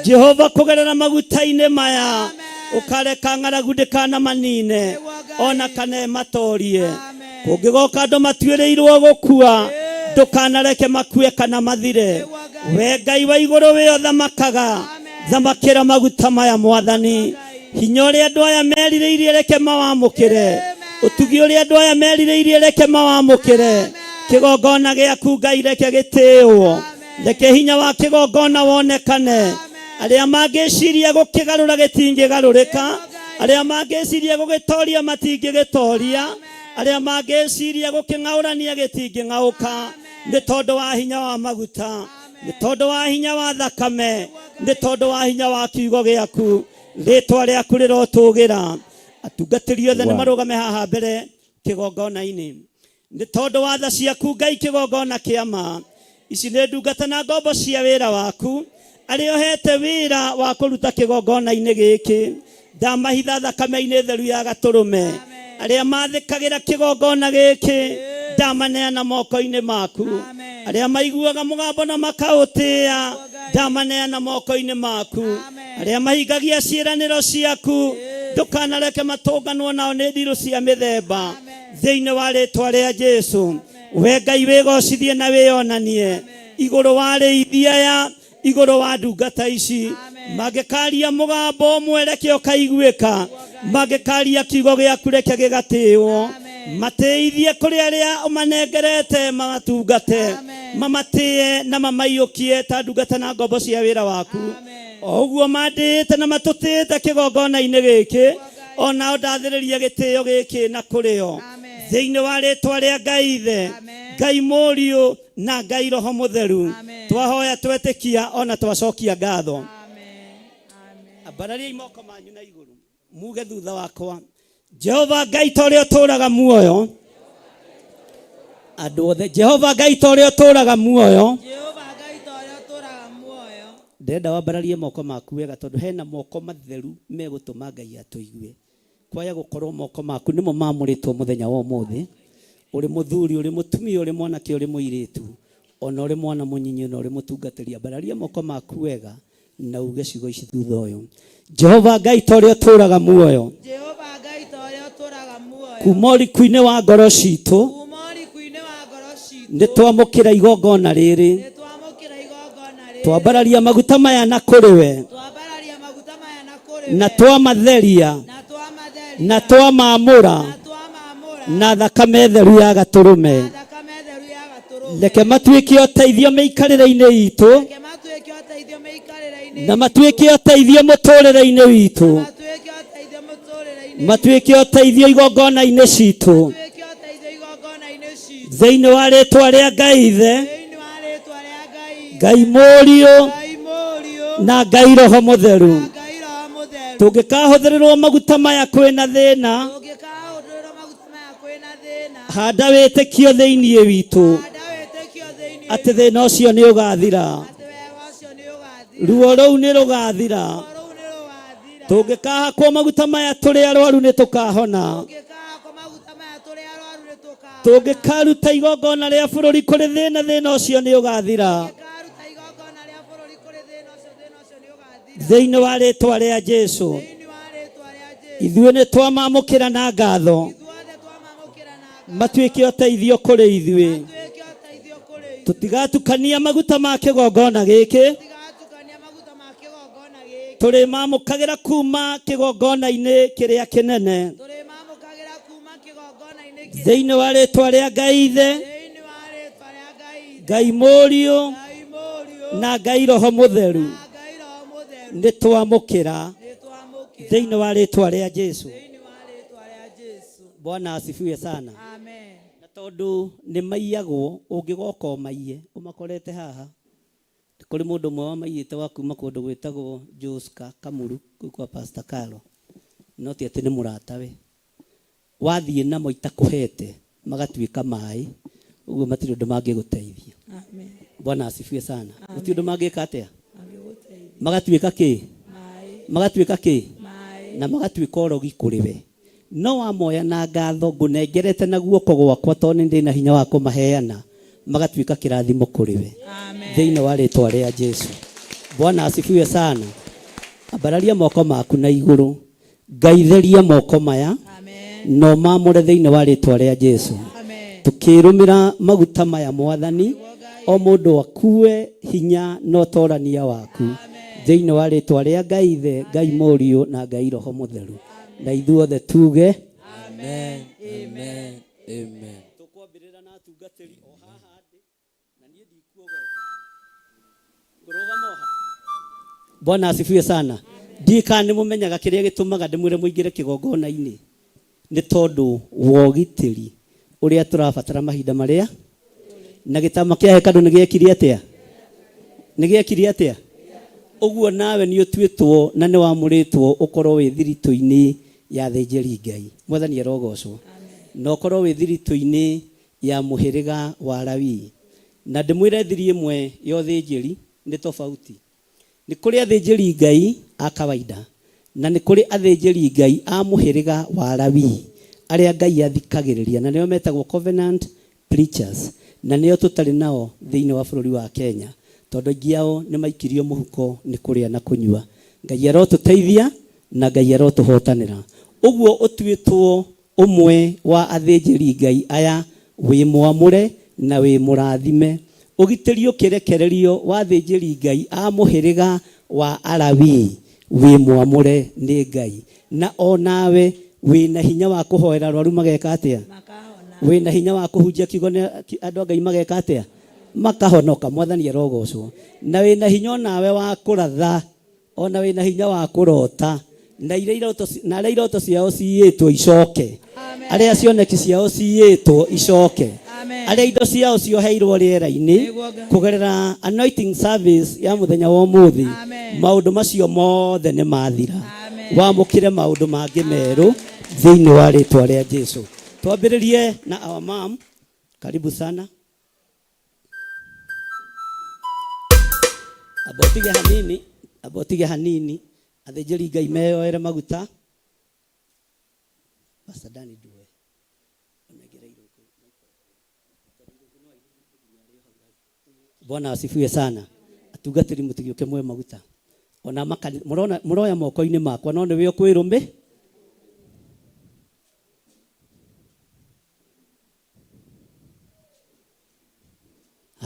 Jehova, kũgerera maguta-inĩ maya, ũkareka ng'aragu ndĩkanamanine ona kana ĩmatorie. Kũngĩgoka andũ matuĩrĩirwo gũkua, ndũkanareke makue kana mathire. We Ngai wa igũrũ wĩ ũthamakaga, thamakĩra maguta maya mwathani. Hinya ũrĩa andũ aya merirĩirie reke mawamũkĩre, ũtugi ũrĩa andũ aya merirĩirie reke mawamũkĩre. Kĩgongona gĩaku Ngai reke gĩtĩĩwo, reke hinya wa kĩgongona wonekane. Arĩa mangĩciria gũkĩgarũra gĩtingĩgarũrĩka, arĩa mangĩciria gũgĩtoria matingĩgĩtoria, arĩa mangĩciria gũkĩng'aũrania gĩtingĩng'aũka, nĩ tondũ wa hinya wa maguta, nĩ tondũ wa hinya wa thakame, nĩ tondũ wa hinya wa kiugo gĩaku. Rĩtwa rĩaku rĩrotũgĩra. Atungatĩri othe nĩ marũgame haha mbere kĩgongona-inĩ, nĩ tondũ wa tha ciaku Ngai, kĩgongona kĩa ma. Ici nĩ ndungata na ngombo cia wĩra waku, arĩa ũhete wĩra wa kũruta kĩgongona-inĩ gĩkĩ. Ndamahitha thakame-inĩ theru ya gatũrũme. Arĩa mathĩkagĩra kĩgongona gĩkĩ, ndamaneana moko-inĩ maku. Arĩa maiguaga mũgambo na makaũtĩĩa, ndamaneana moko-inĩ maku. Arĩa mahingagia ciĩranĩro ciaku, ndũkanareke matũnganwo nao nĩ ndirũ cia mĩthemba, thĩinĩ wa rĩtwa rĩa Jesu. We Ngai, wĩgocithie na wĩyonanie igũrũ wa rĩithia ya igũrũ wa ndungata ici. Mangĩkaria mũgambo ũmwe, reke ũkaiguĩka. Mangĩkaria kiugo gĩaku, reke gĩgatĩĩwo. Matĩithie kũrĩ arĩa ũmanengerete mamatungate, mamatĩe na mamaiyũkie ta ndungata na ngombo cia wĩra waku. O ũguo mandĩĩte na matũtĩĩte kĩgongona-inĩ gĩkĩ, onao ndathĩrĩria gĩtĩo gĩkĩ na kũrĩo, thĩinĩ wa rĩtwa rĩa Ngai Ithe, Ngai Mũriũ na Ngai Roho Mũtheru. Twahoya, twetĩkia, ona twacokia ngatho. Ambarariai moko manyu na igũrũ, muge thutha wakwa: Jehova Ngai, ta ũrĩa ũtũũraga muoyo. Andũ othe, Jehova Ngai, ta ũrĩa ũtũũraga muoyo. Jehova Ngai, ta ũrĩa ũtũũraga muoyo. Ndĩrenda wambararie moko maku wega, tondũ hena moko matheru megũtũma Ngai atũigue. Kwaya gũkorwo moko maku nĩmo mamũrĩtwo mũthenya wa ũmũthĩ, ũrĩ mũthuri, ũrĩ mũtumia, ũrĩ mwanake, ũrĩ mũirĩtu, ona ũrĩ mwana mũnyinyi, ona ũrĩ mũtungatĩri, ambararia moko maku wega na uge ciugo ici thutha ũyũ: Jehova Ngai, ta ũrĩa ũtũũraga muoyo. Jehova Ngai, ta ũrĩa ũtũũraga muoyo. Kuma ũriku-inĩ wa ngoro citũ, Kuma ũriku-inĩ wa ngoro citũ, nĩ twamũkĩra igongona rĩrĩ. Nĩ twamũkĩra igongona rĩrĩ. Twambararia maguta maya na kũrĩ we, Twambararia maguta maya na kũrĩ na we, twamatheria, na twamatheria, na twamamũra na twamamũra na thakame theru ya gatũrũme. Na thakame theru ya gatũrũme. Reke matuĩke ũteithio mĩikarĩre-inĩ itũ, Reke matuĩke ũteithio mĩikarĩre-inĩ na matuĩke ũteithio mũtũrĩre-inĩ witũ, matuĩke ũteithio mũtũrĩre-inĩ, matuĩke ũteithio igongona-inĩ citũ, matuĩke ũteithio igongona-inĩ citũ, thĩinĩ wa rĩtwa rĩa Ngai Ithe, thĩinĩ wa rĩtwa rĩa Ngai, Ngai Mũriũ Ngai Mũriũ na Ngai Roho Mũtheru. Na Ngai Roho Mũtheru. Tũngĩkahũthĩrĩrwo maguta maya kwĩna thĩna, Tũngĩkahũthĩrwo maguta maya kwĩna thĩna, handa wĩtĩkio thĩinĩ witũ handa wĩtĩkio thĩinĩ atĩ thĩna ũcio nĩ ũgathira, atĩ wega ũcio nĩ ũgathira, ruo rũu nĩ rũgathira. Ruo rũu nĩ rũgathira. Tũngĩkahakwo maguta maya tũrĩ arwaru, nĩ tũkahona. Tũngĩkahakwo maguta maya tũrĩ arwaru, nĩ tũkahona. Tũngĩkaruta igongona rĩa bũrũri kũrĩ thĩna, thĩna ũcio nĩ ũgathira, Tũngĩkaruta igongona rĩa bũrũri kũrĩ thĩna ũcio, thĩna ũcio nĩ ũgathira, thĩinĩ wa rĩtwa rĩa Jesu. Thĩinĩ wa rĩtwa rĩa Jesu. Ithuĩ nĩ twamamũkĩra na ngatho. Ithuothe twamamũkĩra na ngatho. Matuĩke ũteithio kũrĩ ithuĩ. Matuĩke ũteithio kũrĩ ithuĩ. Tũtigatukania maguta ma kĩgongona gĩkĩ. Tũtigatukania maguta ma kĩgongona gĩkĩ. Tũrĩmamũkagĩra kuma kĩgongona-inĩ kĩrĩa kĩnene, Tũrĩmamũkagĩra kuma kĩgongona-inĩ kĩrĩa, thĩinĩ wa rĩtwa rĩa Ngai Ithe, thĩinĩ wa rĩtwa rĩa Ngai Ithe, Ngai Mũriũ Ngai Mũriũ na Ngai Roho Mũtheru. Na Ngai Roho Mũtheru. Nĩ twamũkĩra Nĩ twamũkĩra thĩinĩ wa rĩtwa rĩa Jesu. Thĩinĩ wa rĩtwa rĩa Jesu. Bwana asifiwe sana. Amen. Na tondũ nĩ maiyagwo, ũngĩgoka ũmaiye ũmakorete haha. Kũrĩ mũndũ ũmwe wamaiyĩte wa kuma kũndũ gwĩtagwo Joska Kamuru kũu kwa Pastor Carlo, no ti atĩ nĩ mũratawe. Wathiĩ namo itakũhete magatuĩka maĩ, ũguo matirĩ ũndũ mangĩgũteithia. Amen. Bwana asifiwe sana. Gũtirĩ ũndũ mangĩka atĩa? Mangĩgũteithia. Magatuĩka kĩ? Maĩ. Magatuĩka kĩ? Maĩ. Na magatuĩka ũrogi kũrĩ we. No wamoya na ngatho ngũnengerete na guoko gwakwa tondũ nĩ ndĩ na hinya wa kũmaheana, magatuĩka kĩrathimo kũrĩ we. Amen. Thĩinĩ wa rĩtwa rĩa Jesu. Bwana asifiwe sana. Ambararia moko maku na igũrũ. Ngai theria moko maya. Amen. No mamũre thĩinĩ wa rĩtwa rĩa Jesu. Amen. Tukĩrũmĩra maguta maya mwathani, o mũndũ akue hinya na ũtorania waku thĩinĩ wa rĩtwa rĩa Ngai Ithe, Ngai Mũriũ na Ngai Roho Mũtheru. Na ithuothe tuge Amen. Amen. Amen. Tũkwambĩrĩra na atungatĩri o haha ndĩ na niĩ ndikuogoka ngũrũgama o haha. Bwana asifiwe sana. Ndiĩ kana nĩ mũmenyaga kĩrĩa gĩtũmaga ndĩmwĩre mũingĩre kĩgongona-inĩ, nĩ tondũ wa ũgitĩri ũrĩa tũrabatara mahinda marĩa, na gĩtama kĩa hekarũ nĩ gĩekire atĩa? Nĩ gĩekire atĩa? Ũguo nawe nĩ ũtuĩtwo na nĩ wamũrĩtwo ũkorwo wĩ thiritũ-inĩ ya athĩnjĩri Ngai. Mwathani arogocwo. Na ũkorwo wĩ thiritũ-inĩ ya mũhĩrĩga wa Lawi. Na ndĩmwĩre thiri ĩmwe ya ũthĩnjĩri nĩ tofauti. Nĩ kũrĩ athĩnjĩri Ngai a kawaida na nĩ kũrĩ athĩnjĩri Ngai a mũhĩrĩga wa Lawi arĩa Ngai athikagĩrĩria, na nĩo metagwo covenant preachers, na nĩo tũtarĩ nao thĩinĩ wa bũrũri wa Kenya tondũ aingĩ ao nĩ maikirio mũhuko nĩ kũrĩa na kũnyua. Ngai arotũteithia na Ngai arotũhotanĩra. Ũguo ũtuĩtwo ũmwe wa athĩnjĩri Ngai aya, wĩ mwamũre na wĩ mũrathime, ũgitĩri ũkĩrekererio wa athĩnjĩri Ngai a mũhĩrĩga wa Alawii, wĩ mwamũre nĩ Ngai. Na o nawe wĩ na hinya wa kũhoera arwaru mageka atĩa? Makahona. Wĩ na hinya wa kũhunjia kiugo nĩ andũ a Ngai mageka atĩa? Makahonoka. Mwathani arogocwo. Na wĩ na hinya onawe wa kũratha, ona wĩ na hinya wa kũrota, na iria iroto na arĩa iroto ciao ciyĩtwo icoke, arĩa cioneki ciao ciyĩtwo icoke, Amen. arĩa indo ciao cioheirwo rĩera-inĩ Nĩguo Ngai. kũgerera anointing service ya mũthenya wa ũmũthĩ, Amen. maũndũ macio mothe nĩ mathira. Amen. Wamũkĩre maũndũ mangĩ merũ thĩinĩ wa rĩtwa rĩa Jesu. Twambĩrĩrie na our mom. Karibu sana. Amba ũtige hanini, amba ũtige hanini, athĩnjĩri Ngai meyoere maguta. Pastor Dani Ndue. Bwana asifiwe sana. Atungatĩri mũtigĩũke mwe maguta. Ona makani mũrona mũroya moko-inĩ makwa no nĩwe ũkwĩrũmĩ.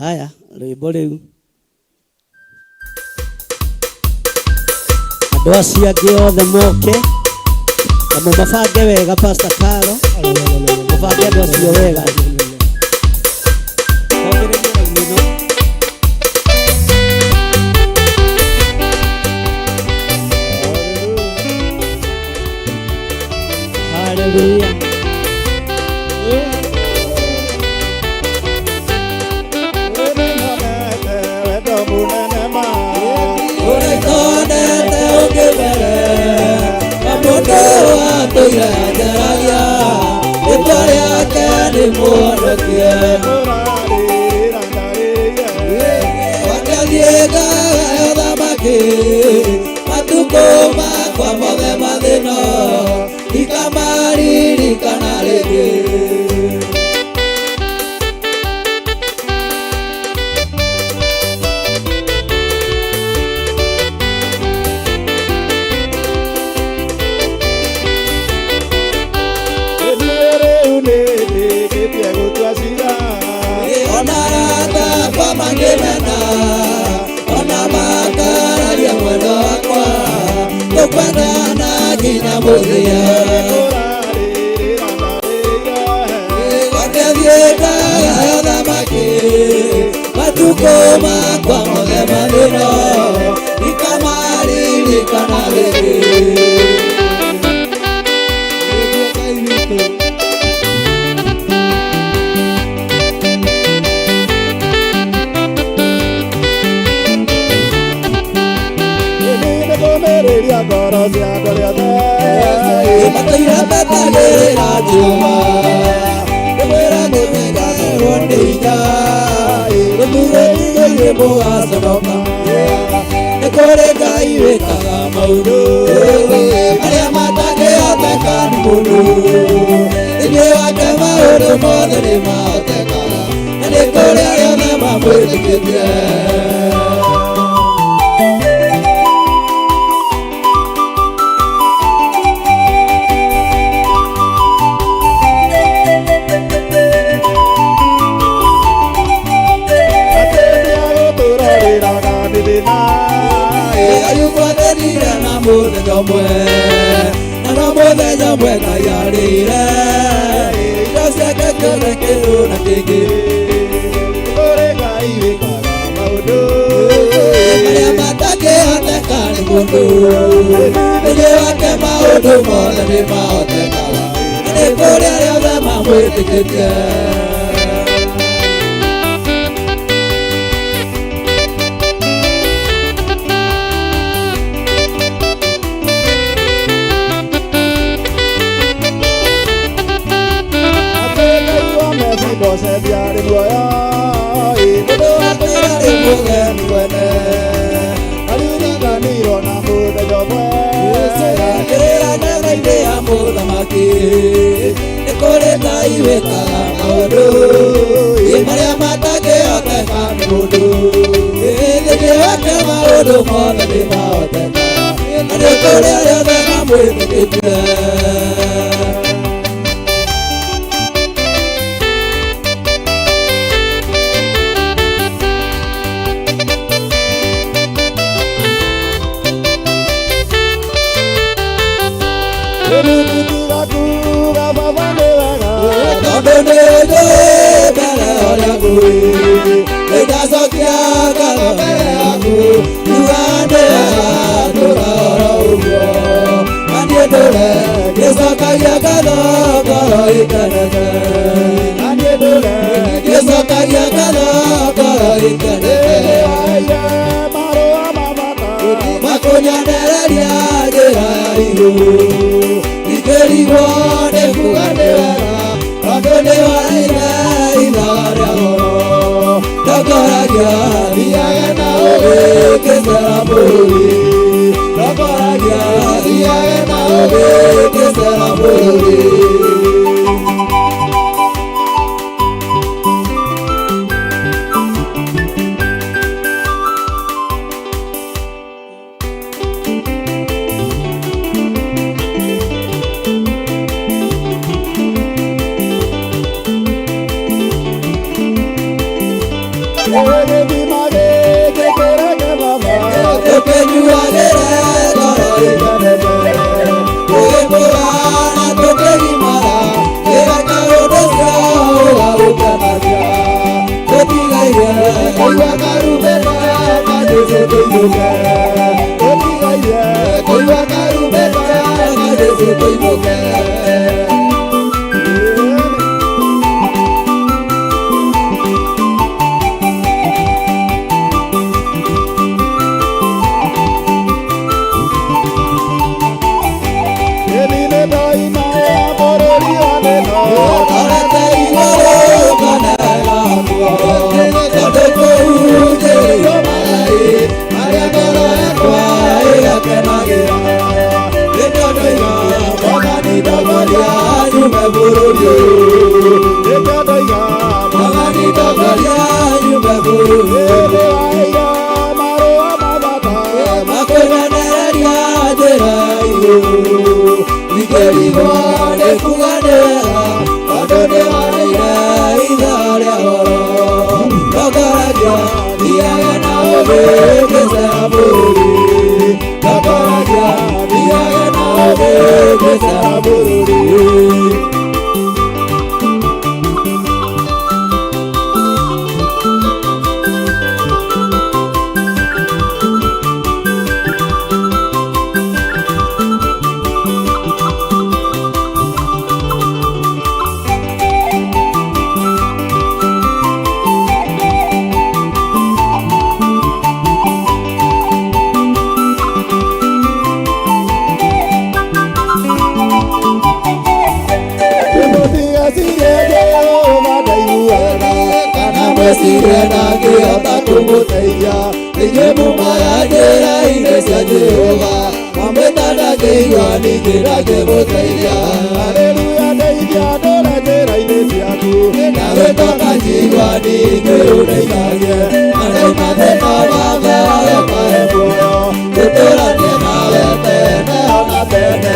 Haya, rwĩmbo rĩu. Andũ acio angĩ othe moke na mũmabange wega. Pastor Carlo, mũbange andũ acio wega. Twambĩrĩrie raini ĩno. Hallelujah. Wendo mũnene ma. Ũraitonete ũngĩmbere, na mũndũ watũire anjaragia, rĩtwa rĩake nĩ Mũhonokia. Mũrarĩrĩra ndarĩire. Wakathiĩ ngagaya ũthamaki, matukũ makwa mothe mathĩno, ndikamaririkana rĩngĩ. Niĩ rĩu nĩndĩkĩtie gũtua cira. Ona arata akwa mangĩmena, ona makararia mwendo wakwa, tũkwendana nginya mũthia. Mũrarĩrĩra ndarĩire. Gwakĩthiĩ ngagaya ũthamaki, matukũ makwa mothe mathĩno, ndikamaririkana rĩngĩ. Nĩguo Ngai witũ. ngoro cia andũ arĩa othe. Matũire metagĩrĩra Jehova, ndĩmwĩra nĩmĩgathĩrwo nĩ hinya, rĩmũgĩtigĩire mũgaconoka. Nĩ kũrĩ Ngai wĩkaga maũndũ marĩa matangĩhoteka nĩ mũndũ. Thĩinĩ wake maũndũ mothe nĩmahotekaga, na nĩ kũrĩ arĩa othe mamwĩtĩkĩtie. Atĩ nĩagũtũũra ũrĩraga nĩ thĩna. Ayubu athenire na mũthenya ũmwe, na no mũthenya ũmwe Ngai arĩire indo ciake ciothe kĩndũ na kĩngĩ. Kũrĩ Ngai wĩkaga maũndũ marĩa matangĩhoteka nĩ mũndũ. Thĩinĩ wake maũndũ mothe nĩmahotekaga, na nĩ kũrĩ arĩa othe mamwĩtĩkĩtie. Atĩ Ngai wa Mefiboshethu arĩ muoyo. Mũndũ wa kwĩra nĩ mũgeni mwene, Aririkanirwo na mũthenya ũmwe. Kĩrĩra metha-inĩ ya mũthamaki, nĩ kũrĩ Ngai wĩkaga maũndũ marĩa matangĩhoteka nĩ mũndũ. Thĩinĩ wake maũndũ mothe nĩmahotekaga, na nĩ kũrĩ arĩa othe mamwĩtĩkĩtie. Rĩu tũtigakuga baba nĩ wega. Tondũ nĩ njũĩ mbere ũrĩa ngũĩ, nĩndacokia ngatho mbere yaku, ngiuga nĩ wega ndũra oro ũguo. Na niĩ ndũre ngĩcokagia ngatho ngoro ĩkenete. Na niĩ ndũre Ngĩcokagia ngatho ngoro ĩkenete. nĩwaheire marũa ma bata. Makũnyonereria njĩra ya igũrũ, ingĩrigwo nĩ kuga nĩ wega, tondũ nĩ waheire ithaga rĩa goro. Ndongoragia thiage na ũũgĩ ngĩcera bũrũri, ndongoragia thiage na ũũgĩ ngĩcera bũrũri. Gĩthima gĩkĩ kĩreke baba. Tũkĩnyuagĩre ngoro ĩkenete, tũgĩkũra na tũkĩgimara, kĩreka ũndũ ũcio ũgagũkenagia. Tũtigaire kũigua karumbeta ka Jesũ tũinũke, Tũtigaire kũigua karumbeta ka Jesũ tũinũke. Ĩni nĩ ndoima bũrũri wa thĩna. Ndorete igũrũ ngonega muoyo, tondũ kũu njĩrĩirwo magai marĩa ngoro yakwa ĩgakenagĩra. Nĩkĩo ndoiga Mwathani ndongoria nyume bũrũri ũyũ. Nĩkĩo ndoiga Mwathani ndongoria nyume bũrũri ũyũ. nĩwaheire marũa ma bata. Makũnyonereria njĩra ya igũrũ, ingĩrigwo nĩ kuga nĩ wega, tondũ nĩwaheire ithaa rĩa goro. Ndongoragia thiage na ũũgĩ ngĩcera bũrũri, ndongoragia thiage na ũũgĩ ngĩcera bũrũri. Ndeithia inyuĩ mumaga njĩra-inĩ cia Jehova mamwĩta ndangĩigua ningĩ ndangĩmũteithia Haleluya ndeithia ndũre njĩra-inĩ ciaku ndagwĩta njigua ningĩ ũndeithagie na ndauma thĩna wathe ũkahe muoyo tũtũranie nawe tene ona tene.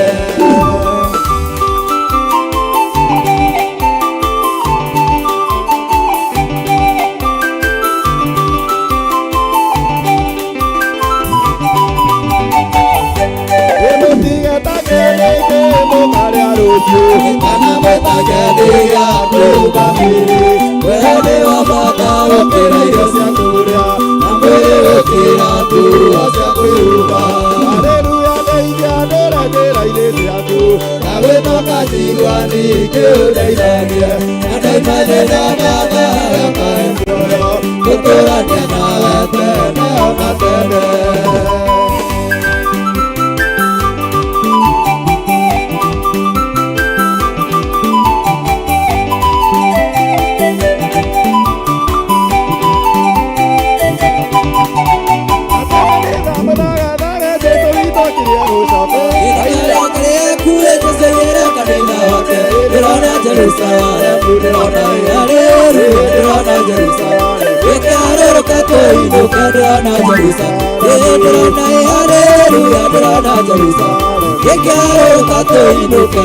Mũtige ta kĩndĩ mũkarĩa rũciũ kana mwĩtage ndĩya kwĩhumba mĩĩrĩ wewe nĩ wa bata gũkĩra irio cia kũrĩa na mwĩrĩ gũkĩra nguo cia kwĩhumba. Haleluya ndeithia ndũre njĩra-inĩ ciaku ndagwĩtoka njigua ningĩ ũndeithagie na ndauma thĩna matha ũkahe muoyo tũtũranie nawe tene ona tene. Ndĩrona Jerusalemu, ndĩrona Haleluya, ndĩrona Jerusalemu, gĩkĩharũrũka kũinũka, ndĩrona Jerusalemu, ndĩrona Haleluya, ndĩrona Jerusalemu, gĩkĩharũrũka kũinũka.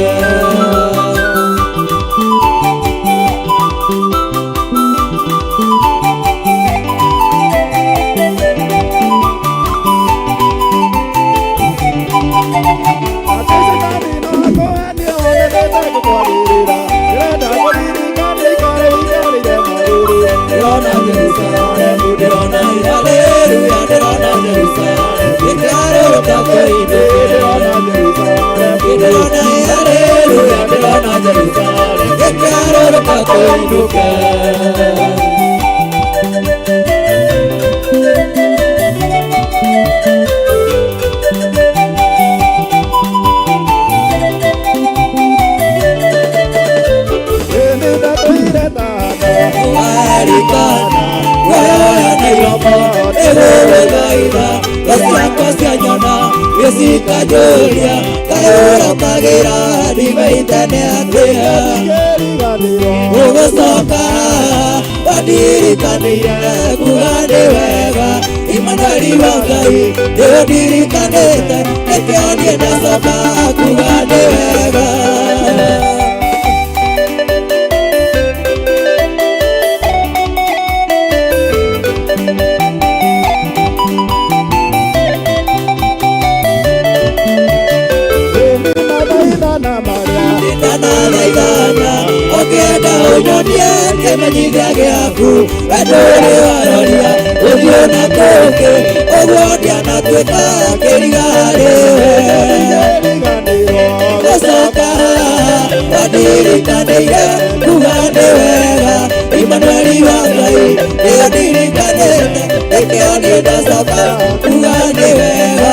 Ndĩrona Jerusalemu, ndĩrona Haleluya, ndĩrona Jerusalemu, gĩkĩharũrũka kũinũka, ndĩrona Haleluya, ndĩrona Jerusalemu, gĩkĩharũrũka kũinũka. Warikana wewe na iromo ĩgũgũthaitha thũ ciakwa cianyona gĩcikanjũria kaĩ ũrokagĩra ndibei tene atĩa ũgũcoka wandirikanĩire kuga nĩ wega Imanueli wa Ngai nĩũndirikanĩte nĩkĩo niĩ ndacoka kuga nĩ wega. Ndanathaithana ũkĩenda ũnyonie kĩmenyithia gĩaku we ndũrĩ waroria ũthiũ na kũngĩ ũguo ndianatuĩka kĩriga harĩwe gũcoka wandirikanĩire kuga nĩ wega Imanueli wa Ngai nĩũndirikanĩte nĩkĩo niĩ ndacoka kuga nĩ wega.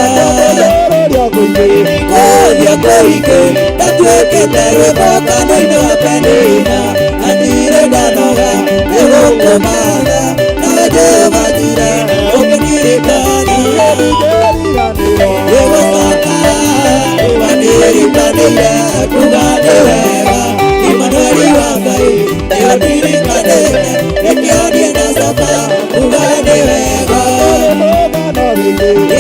Kũũria kũingĩ ndatuĩkĩte rwĩmbo kanua-inĩ wa Penina na ndirĩ ndanoga nĩgũkũmatha nawe Jehova Jire ũngĩndirikana nĩgũcoka wandirikanĩire kuga nĩ wega Imanueli wa Ngai nĩũndirikanĩte nĩkĩo niĩ ndacoka kuga nĩ wega.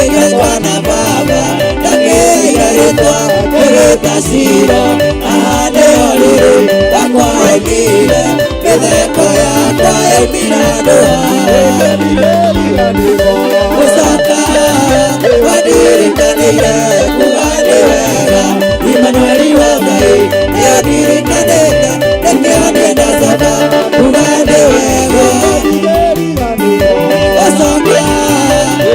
Ingĩtwa na baba ndakĩiga rĩtwa ngĩgĩta Shilo haha nĩho rĩrĩ wakwa oimire mĩtheko yakwa ĩmire andũ aya gũcoka wandirikanĩire kuga nĩ wega Imanueli wa Ngai nĩandirikanĩte nĩkĩo niĩ ndacoka kuga nĩ wega. Gũcoka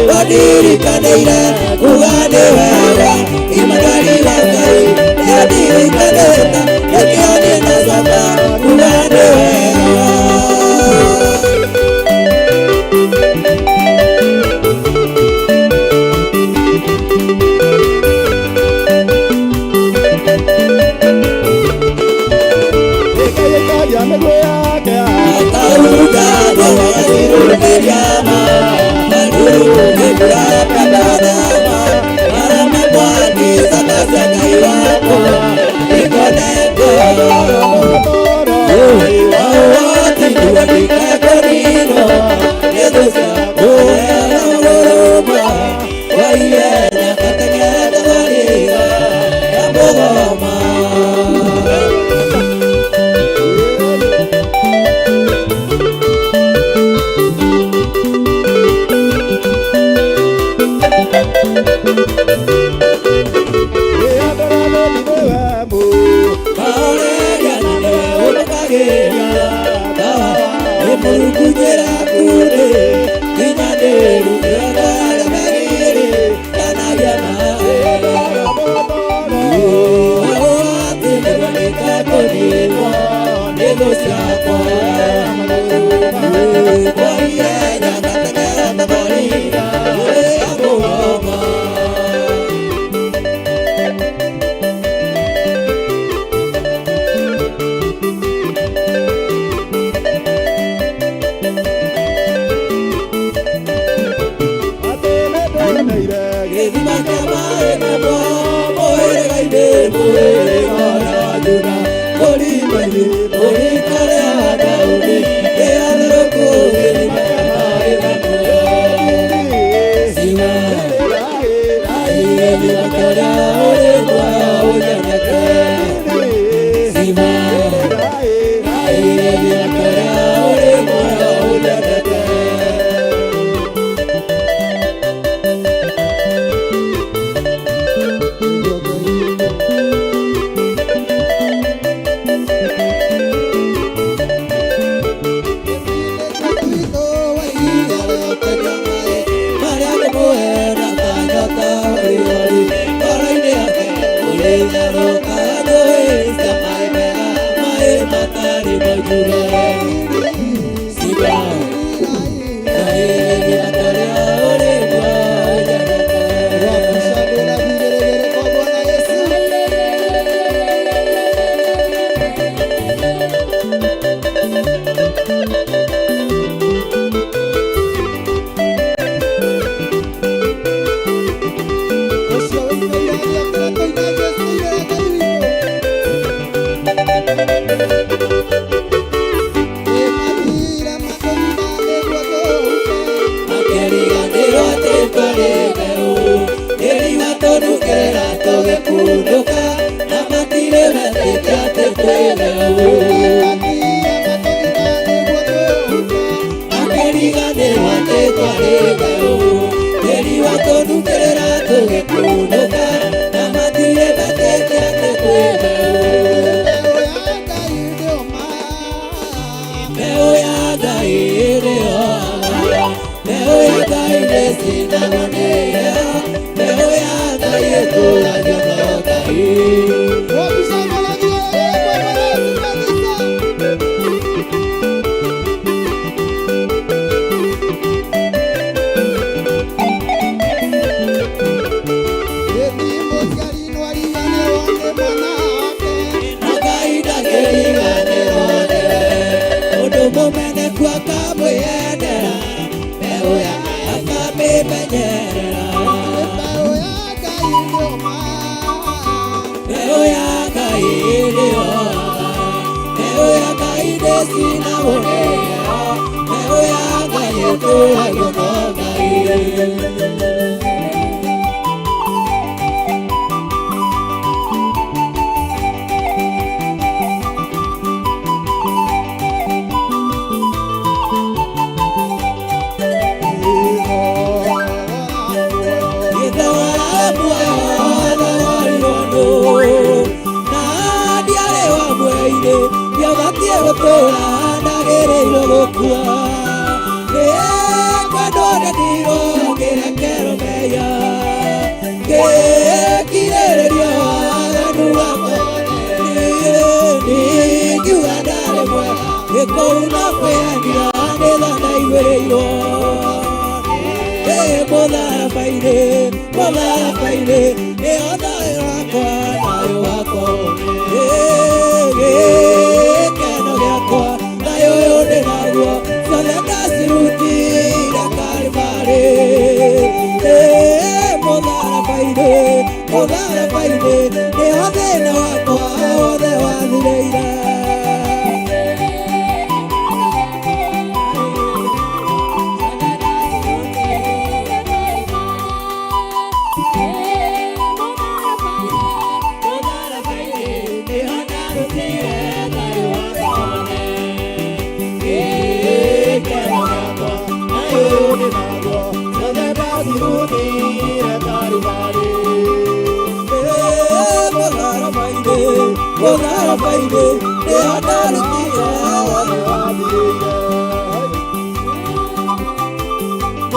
wandirikanĩire kuga nĩ wega Imanueli wa Ngai nĩandirikanĩte nĩkĩo niĩ ndacoka kuga nĩ wega.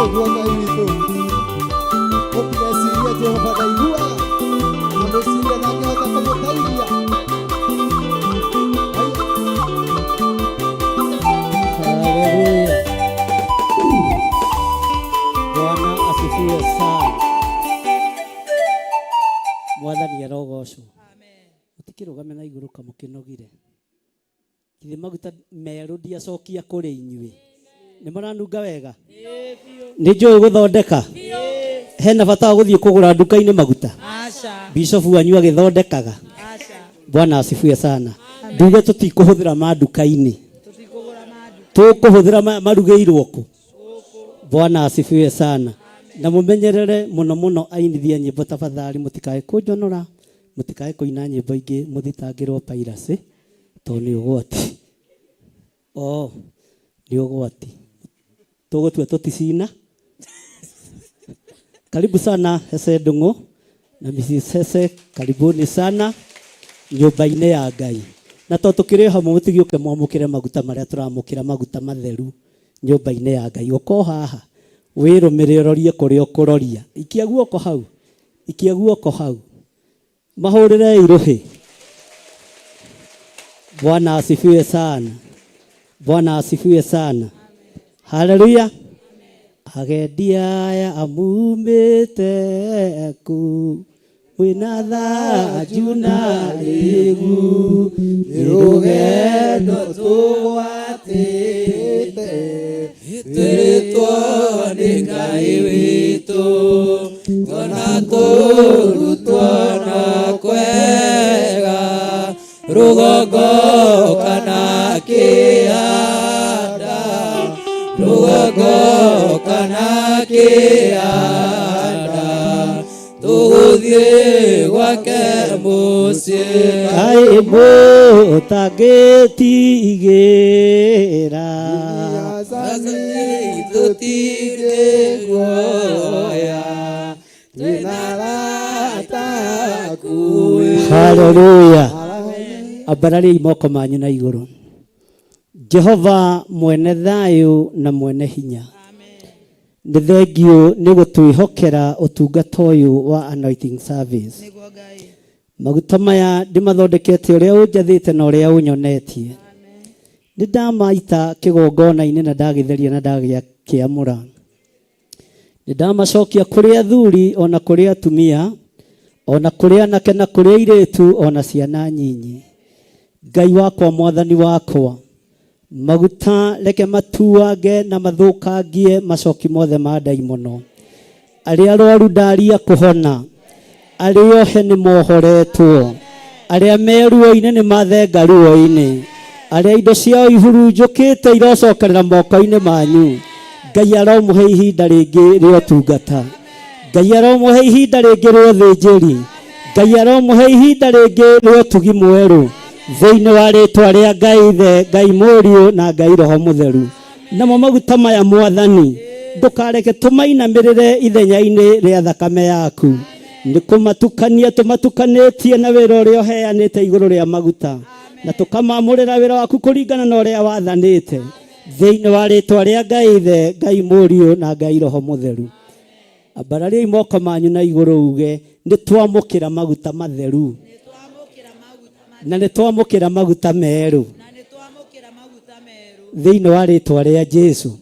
Nĩguo Ngai witũ. Mũtigecirie Jehova ndaiguaga, na mwĩcirie ndangĩhota kũmũteithia. Haleluya. Bwana asifiwe sana. Mwathani arogocwo. Mũtikĩrũgame na igũrũ kamũkĩnogire. Githĩ maguta merũ ndiacokia kũrĩ inyuĩ. Nĩ maranunga wega? Nĩ njũĩ gũthondeka? Hena bata wa gũthiĩ kũgũra nduka-inĩ maguta? Aca. Bishofu wanyu agĩthondekaga. Aca. Bwana asifiwe sana. Nduge tũtikũhũthĩra ma nduka-inĩ. Tũtikũgũra ma nduka. Tũkũhũthĩra marugĩirwo kũ? Bwana asifiwe sana. Na mũmenyerere mũno mũno ainithia nyĩmbo tafadhali, mũtikae kũnjonora, mũtikae kũina nyĩmbo ingĩ mũthitangĩrwo piracy, tondũ nĩ ũgwati. Oh, nĩ ũgwati. Tũgũtua tũticina. Karibu sana Hese Ndung'u na Mrs. Hese, karibuni sana nyũmba-inĩ ya Ngai. Na tondũ tũkĩrĩ hamwe mũtigĩũke mwamũkĩre maguta marĩa tũramũkĩra maguta matheru nyũmba-inĩ ya Ngai. Ũka o haha wĩrũmĩre ũrorie kũrĩa ũkũroria. Ikia guoko hau, ikia guoko hau. Mahũrĩre irũhĩ. Bwana asifiwe sana. Bwana asifiwe sana. Haleluya. Agendi aya amumĩte ku mwĩna thanju na rĩgu Nĩ rũgendo tũgwatĩte twĩrĩtwo nĩ Ngai witũ tona kũrutwo na kwega rũgongo kana kĩanda rũgongo kana kĩanda tũgũthiĩ gwake mũciĩ. Kaĩ mũtangĩtigĩra Tũtirĩ guoya twĩna arata akuĩ. Haleluya. Ambarariai moko manyu na igũrũ. Jehova mwene thayũ na mwene hinya, nĩ thengiũ nĩ gũtwĩhokera ũtungata ũyũ wa anointing service. Nĩguo Ngai. Maguta maya ndĩmathondekete ũrĩa ũnjathĩte na ũrĩa ũnyonetie. Nĩ ndamaita kĩgongona-inĩ na ndagĩtheria na ndagĩkĩamũra. Nĩ ndamacokia kũrĩ athuri ona kũrĩ atumia, ona kũrĩ anake na kũrĩ airĩtu ona ciana nyinyi. Ngai wakwa, mwathani wakwa, maguta reke matuange na mathũkangie macoki mothe ma ndaimono. Arĩa arwaru ndaria kũhona, arĩa ohe nĩ mohoretwo, arĩa me ruo-inĩ nĩ mathenga ruo-inĩ, arĩa indo ciao ihurunjũkĩte irocokerera moko-inĩ manyu. Ngai aromũhe ihinda rĩngĩ rĩa ũtungata. Ngai aromũhe ihinda rĩngĩ rĩa ũthĩnjĩri. Ngai aromũhe ihinda rĩngĩ rĩa ũtugi mwerũ thĩinĩ wa rĩtwa rĩa Ngai Ithe, Ngai Mũriũ na Ngai Roho Mũtheru. Namo maguta maya mwathani ndũkareke tũmainamĩrĩre ithenya-inĩ rĩa thakame yaku. Nĩ kũmatukania tũmatukanĩtie na wĩra ũrĩa ũheanĩte igũrũ rĩa maguta, na tũkamamũrĩra wĩra waku kũringana na ũrĩa wathanĩte thĩinĩ wa rĩtwa rĩa Ngai Ithe, Ngai Mũriũ na Ngai Roho Mũtheru. Ambarariai moko manyu na igũrũ uge nĩ twamũkĩra maguta matheru na nĩ twamũkĩra maguta merũ thĩinĩ wa rĩtwa rĩa Jesu.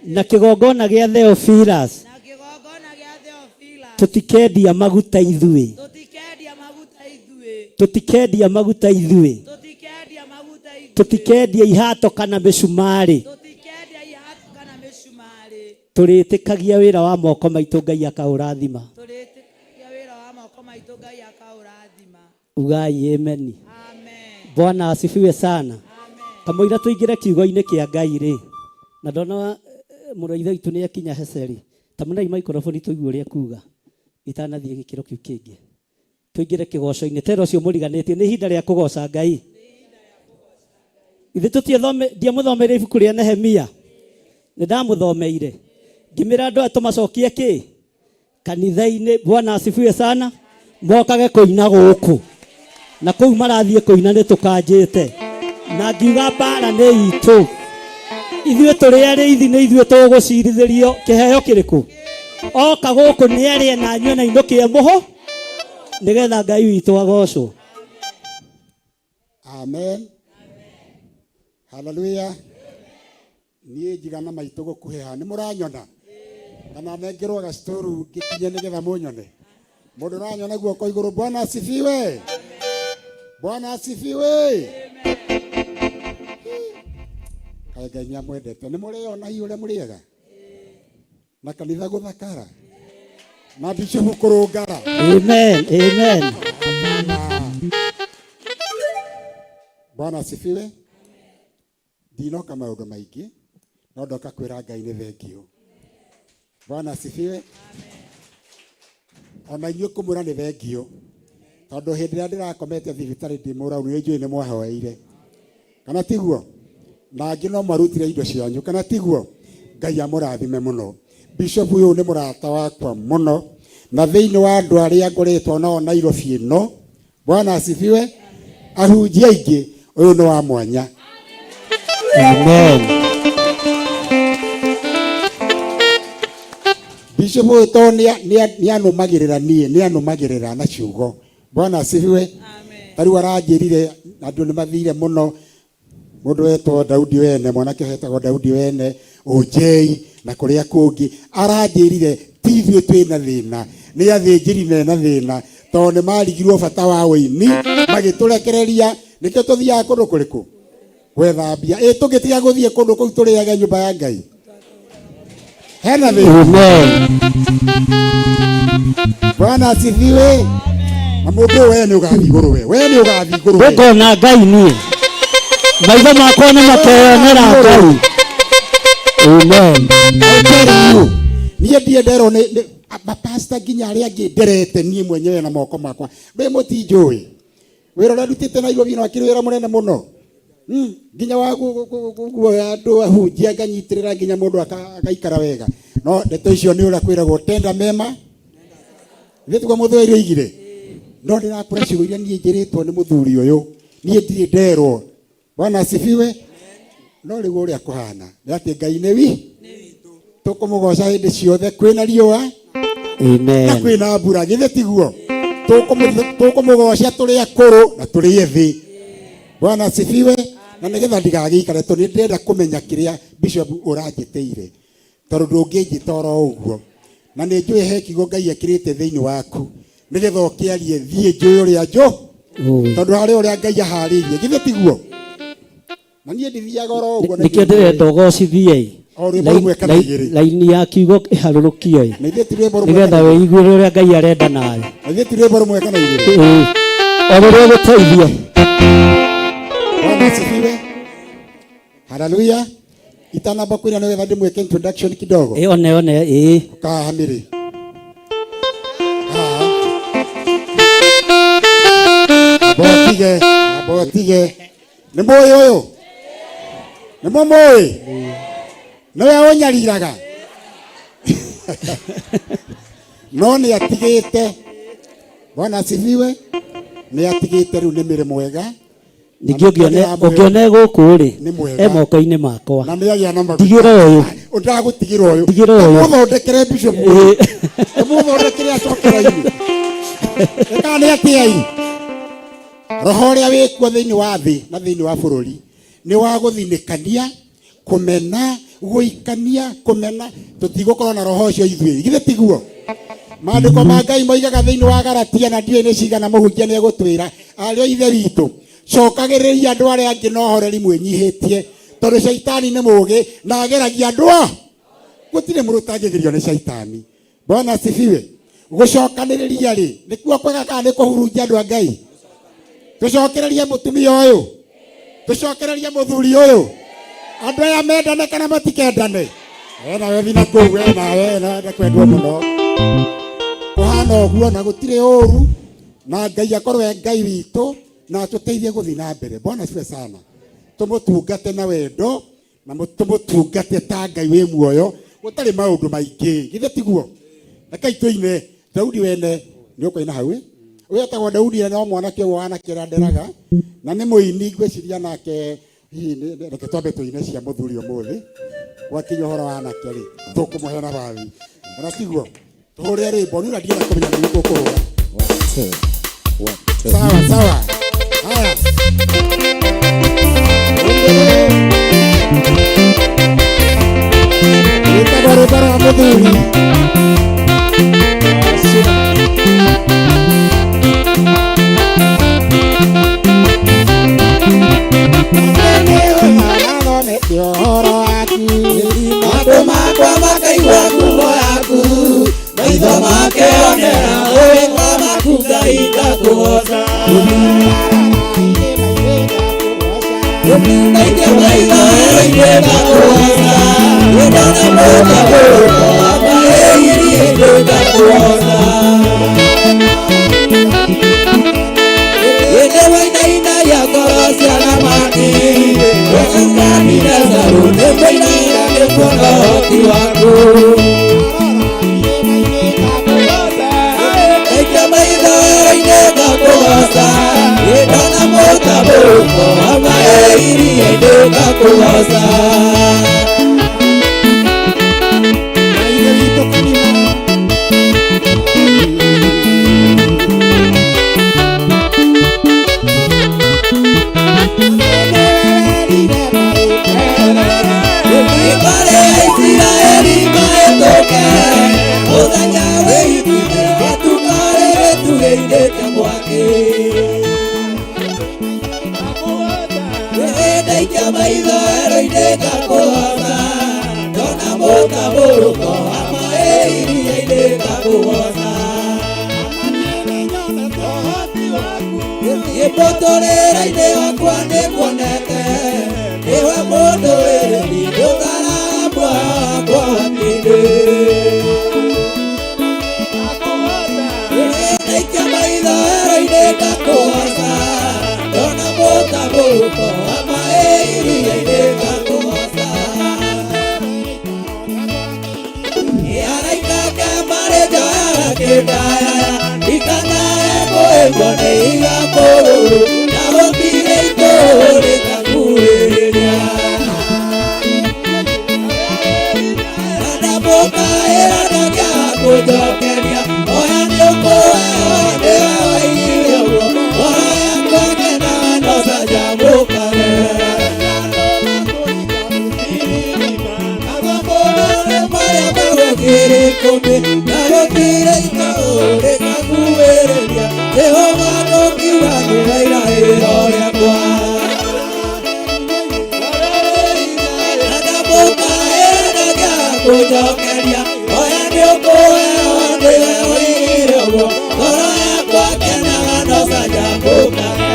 Na kĩgongona gĩa Theophilus tũtikendia maguta ithuĩ, tũtikendia maguta ithuĩ, tũtikendia ihato kana mĩcumarĩ, tũrĩtĩkagia wĩra wa moko maitũ Ngai akaũrathima. Ugai ameni. Bwana asifiwe sana. Kamũira tũingĩre kiugo-inĩ kĩa Ngai rĩ, na ndona mũrũ wa ithe witũ nĩ akinya Heceri, ta mũnei maikoroboni tũigue ũrĩa kuga itanathiĩ gĩkĩro kĩu kĩngĩ. Tũingĩre kĩgoco-inĩ tera ũcio mũriganĩtie nĩ ihinda rĩa kũgoca Ngai. Ithe ndiamũthomeire ibuku rĩa Nehemia, nĩ ndamũthomeire ngĩmĩra andũ aya tũmacokie kĩ kanitha-inĩ. Bwana asifiwe sana. Mokage kũina gũkũ na kũu marathiĩ kũina nĩ tũkanjĩte na ngiuga mbara nĩ itũ. Ithuĩ tũrĩ arĩithi nĩ ithuĩ tũgũcirithĩrio kĩheo kĩrĩkũ? Oka gũkũ nĩ arĩe na anyue na inũkie mũhũ nĩgetha Ngai witũ agocwo. Amen. Haleluya. Niĩ njigana maitũ gũkuhĩha nĩ mũranyona kana nengerwo gacitũru ngĩkinye nĩgetha mũnyone. Mũndũ ũranyona guoko igũrũ. Bwana asifiwe. Bwana asifiwe. Kaĩ Ngai nĩamwendete. Nĩ mũrĩona hihi ũrĩa mũrĩega na kanitha gũthakara na bishopu kũrũngara. Amen. Amen. Bwana asifiwe. Ndinoka maũndũ maingĩ no ndoka kwĩra Ngai nĩ thengiũ. Bwana asifiwe. Ona inyuĩ kũmwĩra nĩ thengiũ tondũ hĩndĩ ĩrĩa ndĩrakomete thibitarĩ ndĩ mũrau nĩ njũĩ nĩ mwahoeire, kana tiguo? Na angĩ no mwarutire indo cianyu, kana tiguo? Ngai amũrathime mũno. Bishop ũyũ nĩ mũrata wakwa mũno, na thĩinĩ wa andũ arĩa ngoretwo nao Nairobi ĩno, Bwana asifiwe, ahunjia aingĩ, ũyũ nĩ wa mwanya. Amen. Bishop ũyũ to nĩanũmagĩrĩra niĩ, nĩanũmagĩrĩra na ciugo. Bwana asifiwe. Ta rĩu aranjĩrire andũ nĩ mathire mũno, mũndũ wetwo Daudi wene, mwanake wetagwo Daudi wene, Ũnjei na kũrĩa kũngĩ, aranjĩrire ti ithuĩ twĩna thĩna, nĩ athĩnjĩri mena thĩna, tondũ nĩ marigirwo bata wa ũini magĩtũrekereria. Nĩkĩo tũthiaga kũndũ kũrĩkũ gwetha mbia. Ĩ tũngĩtiga gũthiĩ kũndũ kũu tũrĩage nyũmba ya Ngai, hena thĩna. Amen. Bwana asifiwe. Na mũndũ ũyũ we nĩ ũgathiĩ igũrũ, we nĩ ũgathiĩ igũrũ we. Ngũkona Ngai niĩ. Maitho makwa nĩ makeyonera Ngai. Amen. I tell you, niĩ ndirĩ nderwo nĩ mapasta nginya arĩa angĩ nderete niĩ mwenyewe na moko makwa. Ndũĩ mũtinjũĩ. Wĩra ũrĩa ndutĩte Nairobi no akĩrĩ wĩra mũnene mũno. Nginya wa guoya andũ ahunjia nganyitĩrĩra nginya mũndũ agaikara wega. No ndeto icio nĩ ũrĩa kwĩragwo tenda mema. Ithuĩ tiguo mũthuri oigire. No ndĩrakũra ciugo iria niĩ njĩrĩtwo nĩ mũthuri ũyũ. Niĩ ndirĩ nderwo. Bwana asifiwe. No rĩu ũrĩa kũhana nĩ atĩ Ngai nĩ wi tũkũmũgoca hĩndĩ ciothe, kwĩna riũa Amen. na kwĩna mbura, githĩ tiguo? Tũkũmũgoca tũrĩ akũrũ na tũrĩ ethĩ. Bwana asifiwe. Na nĩgetha ndigagĩikare tondũ nĩ ndĩrenda kũmenya kĩrĩa bishop ũranjĩtĩire, tondũ ndũngĩnjĩta oro ũguo, na nĩ njũĩ he kiugo Ngai ekĩrĩte thĩinĩ waku nĩgetha ũkĩarie thiĩ njũĩ ũrĩa njũ tondũ harĩ ũrĩa Ngai aharĩirie, githĩ tiguo? Na niĩ ndithiaga oro ũguo na Nĩkĩo ndĩrenda ũgocithie. O rwĩmbo rũmwe kana igĩrĩ. Laini ya kiugo ĩharũrũkio Na ithuĩ ti rwĩmbo rũmwe nĩgetha kana igĩrĩ. wĩiguĩre ũrĩa Ngai arenda nawe. Na ithuĩ ti rwĩmbo rũmwe kana igĩrĩ. Ĩĩ. O rũrĩa ũgũteithie. Bwana asifiwe. Haleluya. Itanamba kwĩra nĩgetha ndĩmwĩke introduction kidogo. Ĩ one one ĩĩ. Kaha mĩrĩ. Haha. Amba ũtige, amba ũtige. Nĩ mũĩ ũyũ? Nĩ mũmũĩ? Nĩwe ũnyariraga. No nĩ atigĩte. Bwana asifiwe. Nĩ atigĩte rĩu nĩ mĩrĩ mwega. Ningĩ ũngĩone gũkũ rĩ, Nĩ mwega. e moko-inĩ makwa. Na nĩ agĩa na maguta. Ndigĩra ũyũ. Ndagũtigĩra ũyũ. Ndigĩra ũyũ. Ndĩmũthondekere bishop. Ĩĩ. Ndĩmũthondekere acokera inĩ. Ĩka nĩ atĩa ĩ? Roho ũrĩa wĩkuo thĩinĩ wa thĩ na thĩinĩ wa bũrũri nĩ wa gũthinĩkania, kũmena, gũikania, kũmena. Tũtigũkorwo na roho ũcio ithuĩ, githĩ tiguo? Maandĩko ma Ngai moigaga thĩinĩ wa Galatia, na ndiũĩ nĩ cigana mũhunjia nĩ egũtwĩra, arĩ o Ithe witũ, cokagĩrĩria andũ arĩa angĩ na ũhoreri mwĩnyihĩtie, tondũ caitani nĩ mũũgĩ na ageragia andũ a gũtirĩ mũndũ ũtangĩgerio nĩ caitani. Bwana asifiwe. Gũcokanĩrĩria rĩ, nĩkuo kwega kana nĩ kũhurunja andũ a Ngai? Tũcokererie mũtumia ũyũ, tũcokererie mũthuri ũyũ, andũ aya mendane kana matikendane? We nawe thina kũu, we nawe nawe kwendwo mũno. Kũhana ũguo na gũtirĩ ũru, na Ngai akorwo e Ngai witũ na atũteithie gũthiĩ na mbere. Bwana asifiwe sana. Tũmũtungate na wendo na tũmũtungate ta Ngai wĩ muoyo, gũtarĩ maũndũ maingĩ, githĩ tiguo? Rekei tũine Daudi wene nĩ ũkũina hau ĩ? Ũyũ etagwo Daudi na no mwanake ũmwe wanake ũrĩa nderaga, na nĩ mũini ngwĩciria nake Hihi reke twambe tũine cia mũthuri ũmũthĩ. Gwakinya ũhoro wa anake rĩ, tũkũmũhe nabathi. Ona tiguo? Tũhũre rwĩmbo, niĩ ona ndienda kũmenya nĩ ũrĩkũ ũkũhũra. Sawa sawa. Haya. Rwĩtagwo rwĩmbo rwa mũthuri. Ũhoro waku. Matũ makwa makaigua ngumo yaku, maitho makeonera ũwĩka waku Ngai ngakũgoca. Ndaikia maitho werũ-inĩ ngakũgoca, ndona mũtambũrũko wa maĩ iria-inĩ ngakũgoca. Hĩndĩ wainainagia ngoro cia thamaki, Nebukadinezaru nĩkũinaina nĩkuona ũhoti waku. Ndaikia maitho werũ-inĩ ngakũgoca, ndona mũtambũrũko wa maĩ iria-inĩ ngakũgoca. Ithe witũ kanitha. Mbarĩ ya Isiraeli mahĩtũke, mũthenya wĩ itu-inĩ gwatuka rĩgĩtugĩ-inĩ kĩa mwaki. Ndaikia maitho werũ-inĩ ngakũgoca, ndona mũtambũrũko wa maĩ iria-inĩ ngakũgoca. Mũtũrĩre-inĩ wakwa nĩnguonete, nĩwe mũndũ wĩrĩri nĩũtharaga wakwa wa-inĩ. Ndaikia maitho werũ-inĩ ngakũgoca, ndona mũtambũrũko wa maĩ iria-inĩ ngakũgoca. Araika ake marĩ njoyaga kĩndaya, ndikanae kũhĩngwo nĩ igakũrũrũ, na gũtirĩ itũũ rĩtakuhĩrĩria. Ndamũkaĩra ndakĩaga kũnjokeria, oya nĩũkũheo nĩwe waigire ũguo, ngoro yakwa ĩkenaga no canjamũkage. Marĩa magũkĩrĩ ikũmi, na gũtirĩ itũũ rĩtakuhĩrĩria, Jehova ngũkiuga nĩwe irahĩro rĩakwa. Ndamũkaĩra ndakĩaga kũnjokeria, oya nĩũkũheo nĩwe waigire ũguo, ngoro yakwa ĩkenaga no canjamũkage.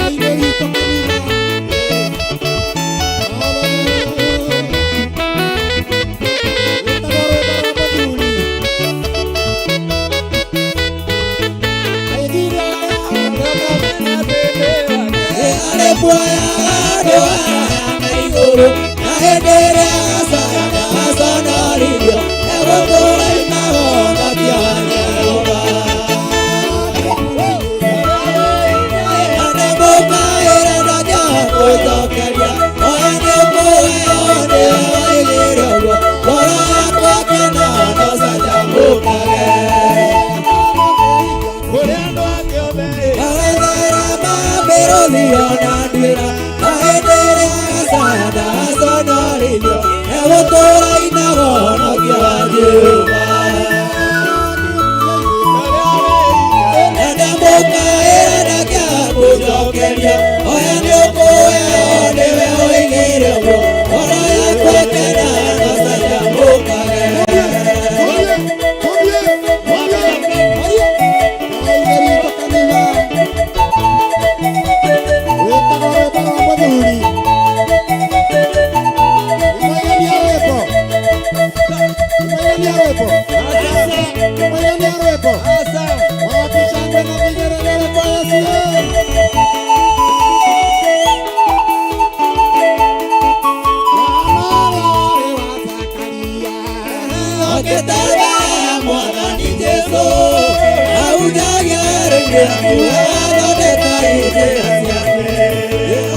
Ithe witũ kanitha. Rwĩtagwo rwĩmbo rwa mũthuri. Arĩ muoyaga andũ araya na igũrũ, na hĩndĩ ĩrĩa acayaga aconoririo, egũtũũra inahonokia wa Jehova. Ndamũkaĩra ndakĩaga kũnjokeria, oya nĩũkũheo nĩwe waigire ũguo, ngoro yakwa ĩkenaga no canjamũkage. Arethera mĩrũthi ona nduĩra, na hĩndĩ ĩrĩa acaya ndaconoririo, egũtũũra inahonokia wa Jehova. Ndamũkaĩra ndakĩaga kũnjokeria, oya nĩũkũheo nĩwe waigire ũguo, ngoro yakwa ĩkenaga no canjamũkage. Ithe witũ kanitha. Rwĩtagwo rwĩmbo rwa mũthuri. Nĩmwaigania rwĩmbo? Nĩmwaigania rwĩmbo? Nĩmwaigania rwĩmbo? Wapi shangwe na vigeregere kwa Yesu? Wa Zakaria. Ũkĩtembea Mwathani Jesũ, ahunjagia werũ-inĩ, athondeka njĩra ciake.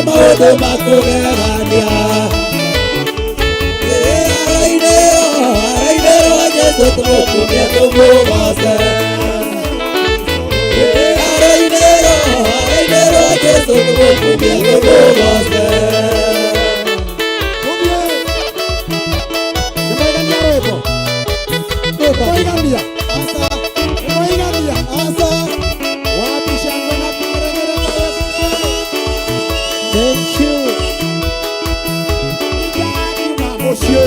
Maũndũ makũgegania. Arainĩrwo, arainĩrwo Jesũ tũmũkumie tũmũgoce. Arainĩrwo, arainĩrwo Jesũ tũmũkumie tũmũgoce. Tũthiĩ. Nĩmwaigania rwĩmbo? Nĩmwaigania? Nĩmwaigania? Wapi shangwe na vigeregere kwa Yesu? Thank you. Nĩndakiuma mũciĩ.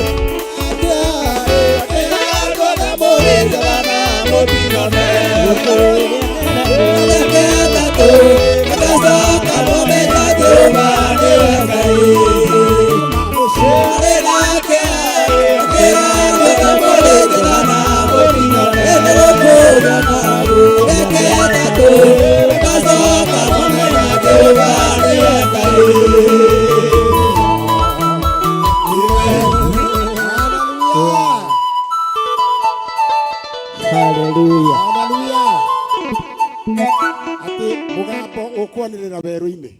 Hallelujah. Hallelujah. Hallelujah. Atĩ mũgambo ũkwanĩrĩra werũ-inĩ.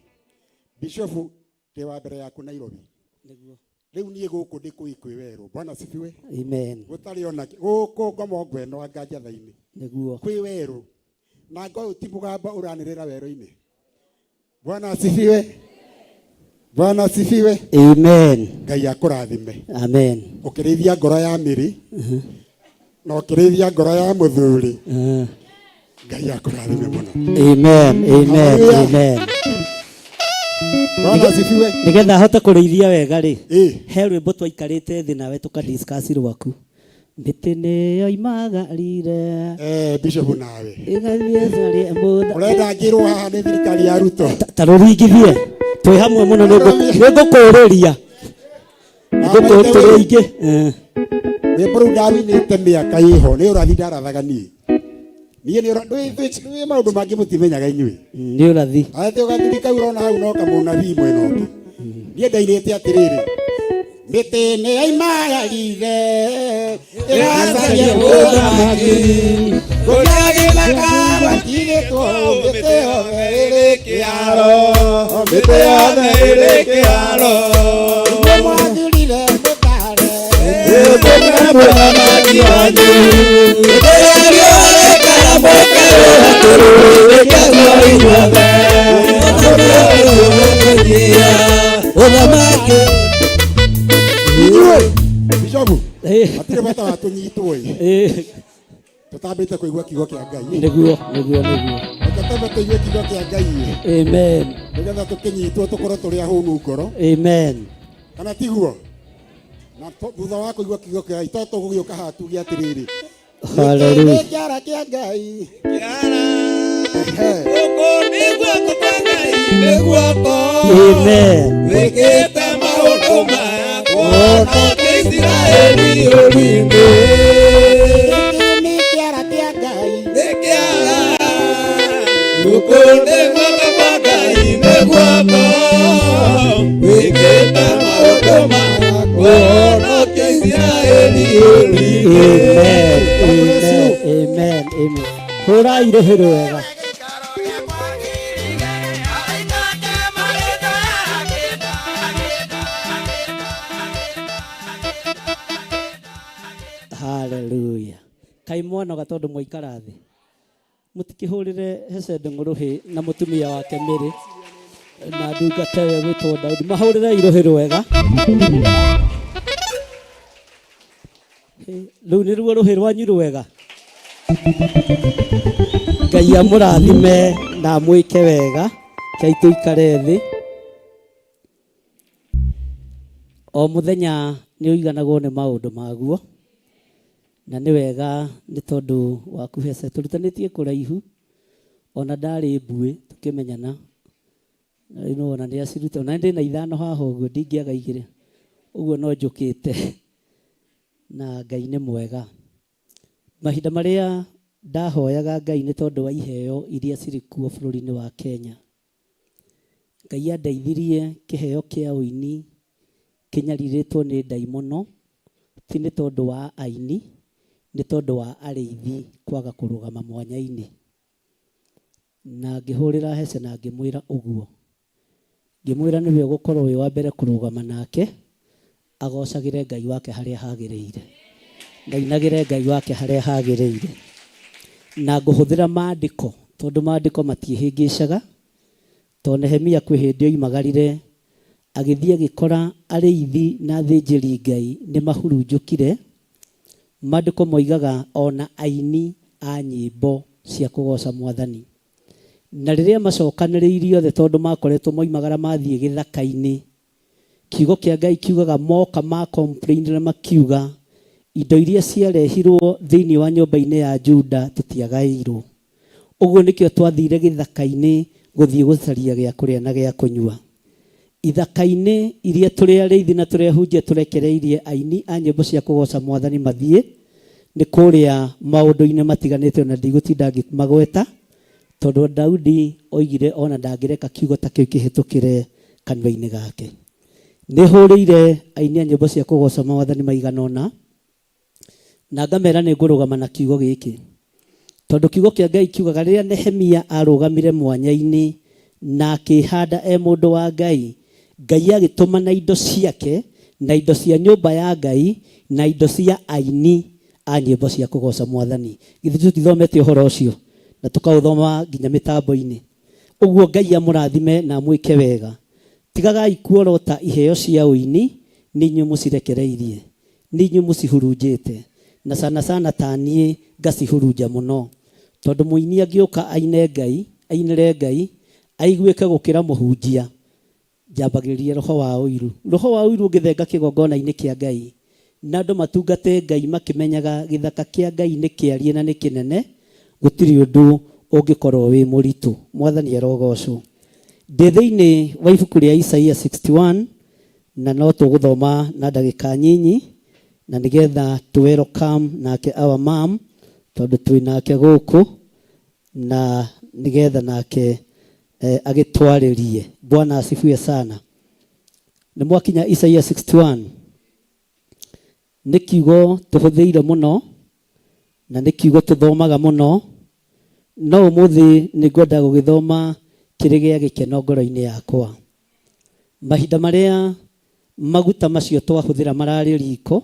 Bishofu ndĩ wa mbere yaku Nairobi. Nĩguo. Rĩu niĩ gũkũ ndĩ kũĩ kwĩ werũ. Bwana asifiwe. Amen. Gũtarĩ ona gũkũ ngomo ngweno anga njatha-inĩ. Nĩguo. Kwĩ werũ. Na ngo ti mũgambo ũranĩrĩra werũ-inĩ. Bwana asifiwe. Bwana asifiwe. Amen. Ngai akũrathime. Amen. Ũkĩrĩithia ngoro ya mĩri na ũkĩrĩithia ngoro ya mũthuri. Ngai akũrathime mũno. Amen. Amen. Hallelujah. Amen. Bwana asifiwe. Nĩgetha hote kũrĩithia wega rĩ, Ĩ. he rwĩmbo twaikarĩte thĩ nawe tũka discuss rwaku. Mĩtĩ nĩyo imagarire Eh, Bishop nawe. ĩgathiĩ caria mũtha. Ũrenda ngĩrwo haha nĩ thirikari ya Ruto. Ta rũringithie twĩ hamwe mũno nĩngũkũrĩria tũrĩ aingĩ. Eh. Rwĩmbo rũu ndarũinĩte mĩaka ĩho nĩ ũrathi ndarathaga niĩ. Niĩ nĩ nĩ maũndũ mangĩ mũtimenyaga inyuĩ. Nĩ ũrathi. Atĩ ũgathuri kau ũrona hau no kamũnabii mwena ũngĩ. Niĩ ndainĩte atĩrĩrĩ. Mĩtĩ nĩ yaimagarire ĩgacaria mũthamaki. Kũrĩa gĩthaka gwatigĩtwo mĩtĩ yothe ĩrĩ kĩaro. Mĩtĩ yothe ĩrĩ kĩaro. Inyuĩ mwathurire mũtare. Ĩtũme mũthamaki wanyu. Mĩtĩ riũa rĩkara mũkerũha tũrũrĩkagwo inyuothe. Ũthamaki. Inyuĩ Bishofu Eh. hatirĩ bata wa tũnyitwo ĩ. Eh. Tũtambĩte kũigua kiugo kĩa Ngai. Nĩguo, nĩguo, nĩguo. Reke twambe tũigue kiugo kĩa Ngai ĩ. Amen. Nĩgetha tũkĩnyitwo tũkorwo tũrĩ ahũnu ngoro. Amen. Kana tiguo? Na thutha wa kũigua kiugo kĩa Ngai to tũgũgĩũka haha tuge atĩrĩrĩ. Hallelujah. Nĩ kĩara kĩa Ngai. Kĩara. Ehe. Gũkũ nĩ guoko kwa Ngai, nĩ guoko. Amen. Wĩkĩte maũndũ maya kũhonokia Isiraeli ũrĩ-inĩ. Gĩkĩ nĩ kĩara kĩa Ngai. Nĩ kĩara. Gũkũ nĩ guoko kwa Ngai, nĩ guoko. Wĩkĩte maũndũ maya kũhonokia Isiraeli ũrĩ-inĩ. Amen. Amen. Amen. Amen. Hũrai rũhĩ rwega. Hallelujah. Kai mwanoga tondũ mwaikara thĩ. Mũtikĩhũrĩre Hesed ng'ũrũhĩ na mũtumia wake Mary na ndungata ĩyo ĩgwĩtwo Daudi. Mahũrĩrei rũhĩ rwega. Hĩ, rũu nĩruo rũhĩ rwanyu rwega. Ngai amũrathime na amwĩke wega. Kei tũikare thĩ. O mũthenya nĩ ũiganagwo nĩ maũndũ maguo. Na nĩ wega nĩ tondũ waku Hese tũrutanĩtie kũraihu ona ndarĩ mbuĩ tũkĩmenyana. Na rĩu nĩwona nĩ acirute ona ndĩna ithano haha ũguo ndingĩaga igĩrĩ ũguo no njũkĩte na Ngai nĩ mwega. Mahinda marĩa ndahoyaga Ngai nĩ tondũ wa iheo iria cirĩ kuo bũrũri-inĩ wa Kenya. Ngai andeithirie kĩheo kĩa ũini kĩnyarirĩtwo nĩ ndaimono ti nĩ tondũ wa aini nĩ tondũ wa arĩithi kwaga kũrũgama mwanya-inĩ. Na ngĩhũrĩra Hese na ngĩmwĩra ũguo. Ngĩmwĩra nĩwe ũgũkorwo wĩ wa mbere kũrũgama nake agocagĩre Ngai wake harĩa hagĩrĩire, na ainagĩre Ngai wake harĩa hagĩrĩire. Na ngũhũthĩra maandĩko tondũ maandĩko matiĩhĩngĩcaga. Tondũ Nehemia kwĩ hĩndĩ oimagarire agĩthiĩ agĩkora arĩithi na athĩnjĩri Ngai nĩ mahurunjũkire. Maandĩko moigaga ona aini a nyĩmbo cia kũgoca Mwathani. Na rĩrĩa macokanĩrĩirie othe tondũ makoretwo moimagara mathiĩ gĩthaka-inĩ, kiugo kĩa Ngai kiugaga moka ma complain na makiuga indo iria ciarehirwo thĩinĩ wa nyũmba-inĩ ya Juda tũtiagaĩirwo. Ũguo nĩkĩo twathire gĩthaka-inĩ gũthiĩ gũcaria gĩa kũrĩa na gĩa kũnyua. Ithaka-inĩ iria tũrĩ arĩithi na tũrĩ ahunjia tũrekereirie aini a nyĩmbo cia kũgoca Mwathani mathiĩ, nĩ kũrĩa maũndũ-inĩ matiganĩte ona ndigũtinda ngĩmagweta, tondũ Daudi oigire ona ndangĩreka kiugo ta kĩu kĩhĩtũkĩre kanua-inĩ gake. Nĩ hũrĩire aini a nyĩmbo cia kũgoca Mwathani maigana ũna, na ngamera nĩ ngũrũgama na kiugo gĩkĩ, tondũ kiugo kĩa Ngai kiugaga rĩrĩa Nehemia arũgamire mwanya-inĩ na akĩhanda e mũndũ wa Ngai, Ngai agĩtũmana indo ciake na indo cia nyũmba ya Ngai na indo cia aini a nyĩmbo cia kũgoca Mwathani. Githĩ tũtithomete ũhoro ũcio na tũkaũthoma nginya mĩtambo-inĩ? Ũguo Ngai amũrathime na amwĩke wega. Tigagai kuorota iheo cia ũini, nĩ inyuĩ mũcirekereirie. Nĩ inyuĩ mũcihurunjĩte, na sana sana ta niĩ ngacihurunja mũno. Tondũ mũini angĩũka aine Ngai, ainĩre Ngai, aiguĩke gũkĩra mũhunjia, njambagĩrĩria roho wa ũiru. Roho wa ũiru ũngĩthenga kĩgongona-inĩ kĩa Ngai, na andũ matungate Ngai makĩmenyaga gĩthaka kĩa Ngai nĩ kĩariĩ na nĩ kĩnene, gũtirĩ ũndũ ũngĩkorwo wĩ mũritũ. Mwathani arogocwo. Ndĩ thĩinĩ wa ibuku rĩa Isaia 61, Na no tũgũthoma na ndagĩka nyinyi na nĩgetha tũ welcome nake our mom tondũ twĩ nake gũkũ na nĩgetha nake eh, agĩtwarĩrie. Bwana asifiwe sana. Nĩ mwakinya Isaia 61. Nĩ kiugo tũhũthĩire mũno na nĩ kiugo tũthomaga mũno no ũmũthĩ nĩ ngwenda gũgĩthoma kĩrĩ gĩa gĩkeno ngoro-inĩ yakwa. Mahinda marĩa maguta macio twahũthĩra mararĩ riko,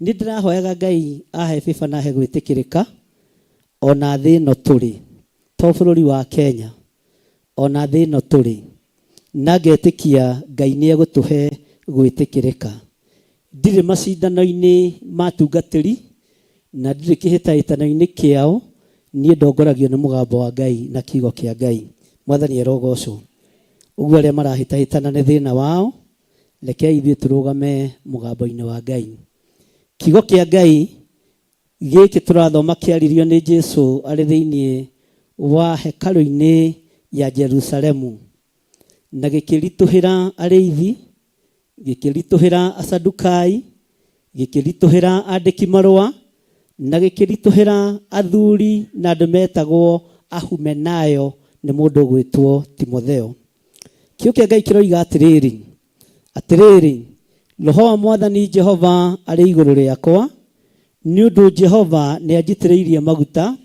nĩ ndĩrahoyaga Ngai ahe favor na ahe gwĩtĩkĩrĩka ona thĩ ĩno tũrĩ, to bũrũri wa Kenya, ona thĩ ĩno tũrĩ, na ngetĩkia Ngai nĩ egũtũhe gwĩtĩkĩrĩka. Ndirĩ macindano-inĩ ma atungatĩri, na ndirĩ kĩhĩtahĩtano-inĩ kĩao, niĩ ndongoragio nĩ mũgambo wa Ngai na kiugo kĩa Ngai. Mwathani arogocwo. Ũguo arĩa marahĩtahĩtana nĩ thĩna wao, rekei ithuĩ tũrũgame mũgambo-inĩ wa Ngai. Kiugo kĩa Ngai gĩkĩ tũrathoma kĩaririo nĩ Jesu arĩ thĩinĩ wa hekarũ-inĩ ya Jerusalemu, na gĩkĩritũhĩra arĩithi, gĩkĩritũhĩra Asadukai, gĩkĩritũhĩra andĩki marũa, na gĩkĩritũhĩra athuri na andũ metagwo Ahumenayo nĩ mũndũ ũgwĩtwo Timotheo. Kiugo kĩa Ngai kĩroiga atĩrĩrĩ, Atĩrĩrĩ, Roho wa Mwathani Jehova arĩ igũrũ rĩakwa, nĩ ũndũ Jehova nĩanjitĩrĩirie maguta,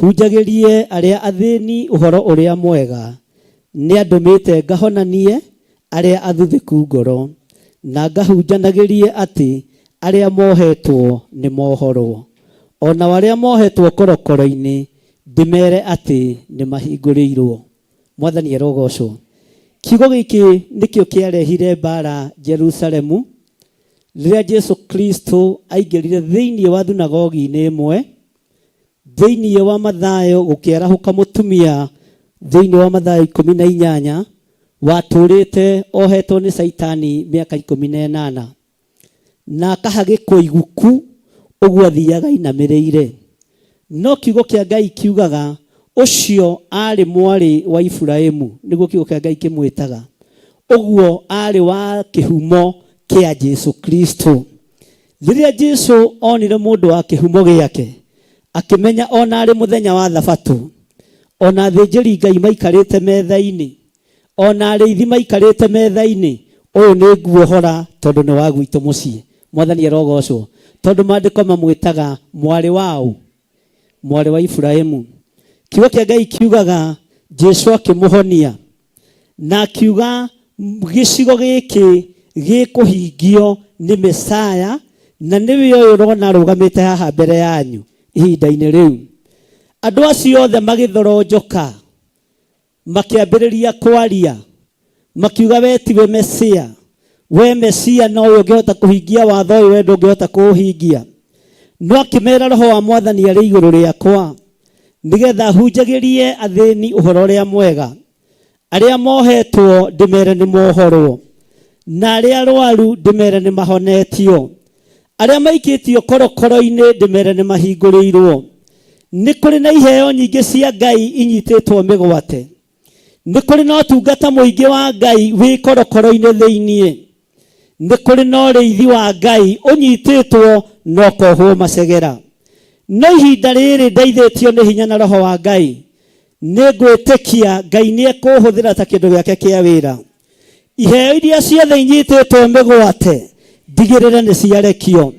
hunjagĩrie arĩa athĩni ũhoro ũrĩa mwega, nĩandũmĩte ngahonanie arĩa athuthĩku ngoro, na ngahunjanagĩrie atĩ arĩa mohetwo nĩmohorwo, o nao arĩa mohetwo korokoro-inĩ ndĩmere atĩ nĩmahingũrĩirwo. Mwathani arogocwo. Kiugo gĩkĩ nĩkĩo kĩarehire mbara Jerusalemu rĩrĩa Jesu Kristo aingĩrire thĩinĩ wa thunagogi-inĩ ĩmwe. Thĩinĩ wa Mathayo gũkĩarahũka mũtumia thĩinĩ wa Mathayo 18 watũrĩte ohetwo nĩ Caitani mĩaka 18 na akahagĩkwo iguku ũguo athiaga ainamĩrĩire. No kiugo kĩa Ngai kiugaga ũcio aarĩ mwarĩ wa Iburahimu, nĩguo kiugo kĩa Ngai kĩmwĩtaga. Ũguo aarĩ wa kĩhumo kĩa Jesu Kristo. Rĩrĩa Jesu onire mũndũ wa kĩhumo gĩake, akĩmenya ona arĩ mũthenya wa thabatũ, ona athĩnjĩri Ngai maikarĩte metha-inĩ, ona arĩithi maikarĩte metha-inĩ, ũyũ nĩ nguohora tondũ nĩ wa gwitũ mũciĩ. Mwathani arogocwo. Tondũ maandĩko mamwĩtaga mwarĩ wa ũ? Mwarĩ wa Iburahimu. Kiugo kĩa Ngai kiugaga Jesu akĩmũhonia. Na akiuga gĩcigo gĩkĩ gĩkũhingio nĩ Mesaya, na nĩwe ũyũ ũrona arũgamĩte haha mbere yanyu ihinda-inĩ rĩu. Andũ acio othe magĩthoronjoka, makĩambĩrĩria kwaria, makiuga we tiwe Mesia, we Mesia nowe ũngĩhota kũhingia watho ũyũ, we ndũngĩhota kũũhingia. No akĩmera roho wa Mwathani arĩ igũrũ rĩakwa, nĩgetha hunjagĩrie athĩni ũhoro ũrĩa mwega, arĩa mohetwo ndĩmere nĩ mohorwo, na arĩa arwaru ndĩmere nĩ mahonetio, arĩa maikĩtio korokoro-inĩ ndĩmere nĩ mahingũrĩirwo. Nĩ kũrĩ na iheo nyingĩ cia Ngai inyitĩtwo mĩgwate. Nĩ kũrĩ na ũtungata mũingĩ wa Ngai wĩ korokoro-inĩ thĩiniĩ. Nĩ kũrĩ na ũrĩithi wa Ngai ũnyitĩtwo na ũkohwo macegera. No ihinda rĩrĩ ndeithĩtio nĩ hinya na roho wa Ngai, nĩ ngwĩtĩkia Ngai nĩ ekũhũthĩra ta kĩndũ gĩake kĩa wĩra. Iheo iria ciothe inyitĩtwo mĩgwate ndigĩrĩre nĩ ciarekio.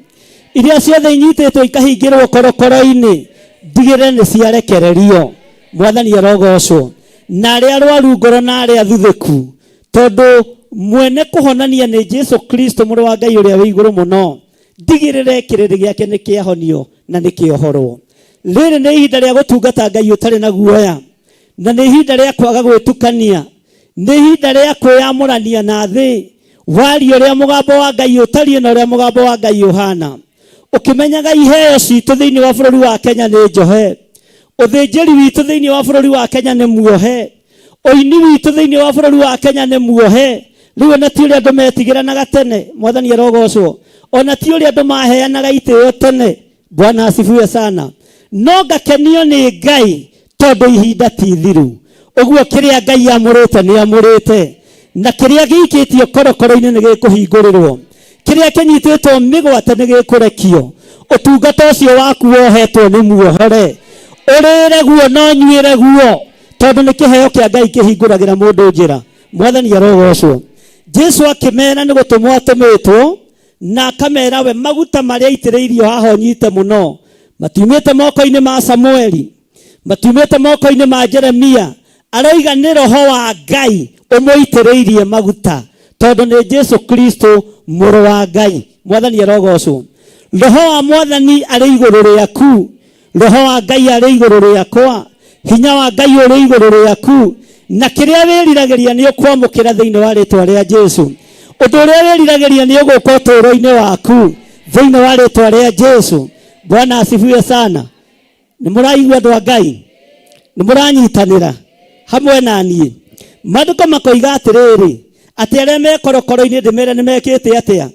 Iria ciothe inyitĩtwo ikahingĩrwo korokoro-inĩ ndigĩrĩre nĩ ciarekererio. Mwathani arogocwo. Na arĩa arwaru ngoro na arĩa athuthĩku, tondũ mwene kũhonania nĩ Jesu Kristo mũrũ wa Ngai ũrĩa wĩ igũrũ mũno, ndigĩrĩre kĩrĩndĩ gĩake nĩ kĩahonio na nĩ kĩohorwo. Rĩrĩ nĩ ihinda rĩa gũtungata Ngai ũtarĩ na guoya, na nĩ ihinda rĩa kwaga gwĩtukania, nĩ ihinda rĩa kwĩyamũrania na thĩ, waria ũrĩa mũgambo wa Ngai ũtariĩ na ũrĩa mũgambo wa Ngai ũhana, ũkĩmenyaga iheo citũ thĩinĩ wa bũrũri wa Kenya nĩ njohe, ũthĩnjĩri witũ thĩinĩ wa bũrũri wa Kenya nĩ muohe, ũini witũ thĩinĩ wa bũrũri wa Kenya nĩ muohe. Rĩu ona ti ũrĩa andũ metigĩranaga tene, Mwathani arogocwo, ona ti ũrĩa andũ maheanaga itĩo tene, Bwana asifiwe sana. No ngakenio nĩ Ngai tondũ ihinda ti ithiru. Ũguo kĩrĩa Ngai amũrĩte nĩ amũrĩte, na kĩrĩa gĩikĩtio korokoro-inĩ nĩ gĩkũhingũrĩrwo, kĩrĩa kĩnyitĩtwo mĩgwate nĩ gĩkũrekio. Ũtungata ũcio waku wohetwo nĩ muohore, ũrĩre guo na ũnyuĩre guo, tondũ nĩ kĩheo kĩa Ngai kĩhingũragĩra mũndũ njĩra. Mwathani arogocwo. Jesu akĩmera nĩ gũtũmwo atũmĩtwo, na akamera we maguta marĩa aitĩrĩirio haha ũnyite mũno matiumĩte moko-inĩ ma Samueli, matiumĩte moko-inĩ ma Jeremia, aroiga nĩ roho wa Ngai ũmũitĩrĩirie maguta, tondũ nĩ Jesu Kristo mũrũ wa Ngai. Mwathani arogocwo. Roho wa Mwathani arĩ igũrũ rĩaku, roho wa Ngai arĩ igũrũ rĩakwa, hinya wa Ngai ũrĩ igũrũ rĩaku, na kĩrĩa wĩriragĩria nĩ ũkwamũkĩra thĩinĩ wa rĩtwa rĩa Jesu. Ũndũ ũrĩa wĩriragĩria nĩ ũgũka ũtũũro-inĩ waku thĩinĩ wa rĩtwa rĩa Jesu. Bwana asifiwe sana. Nĩ mũraigua andũ a Ngai? Nĩ mũranyitanĩra hamwe na niĩ? Maandĩko makoiga atĩrĩrĩ, atĩ arĩa me korokoro-inĩ ndĩmere nĩ mekĩte atĩa?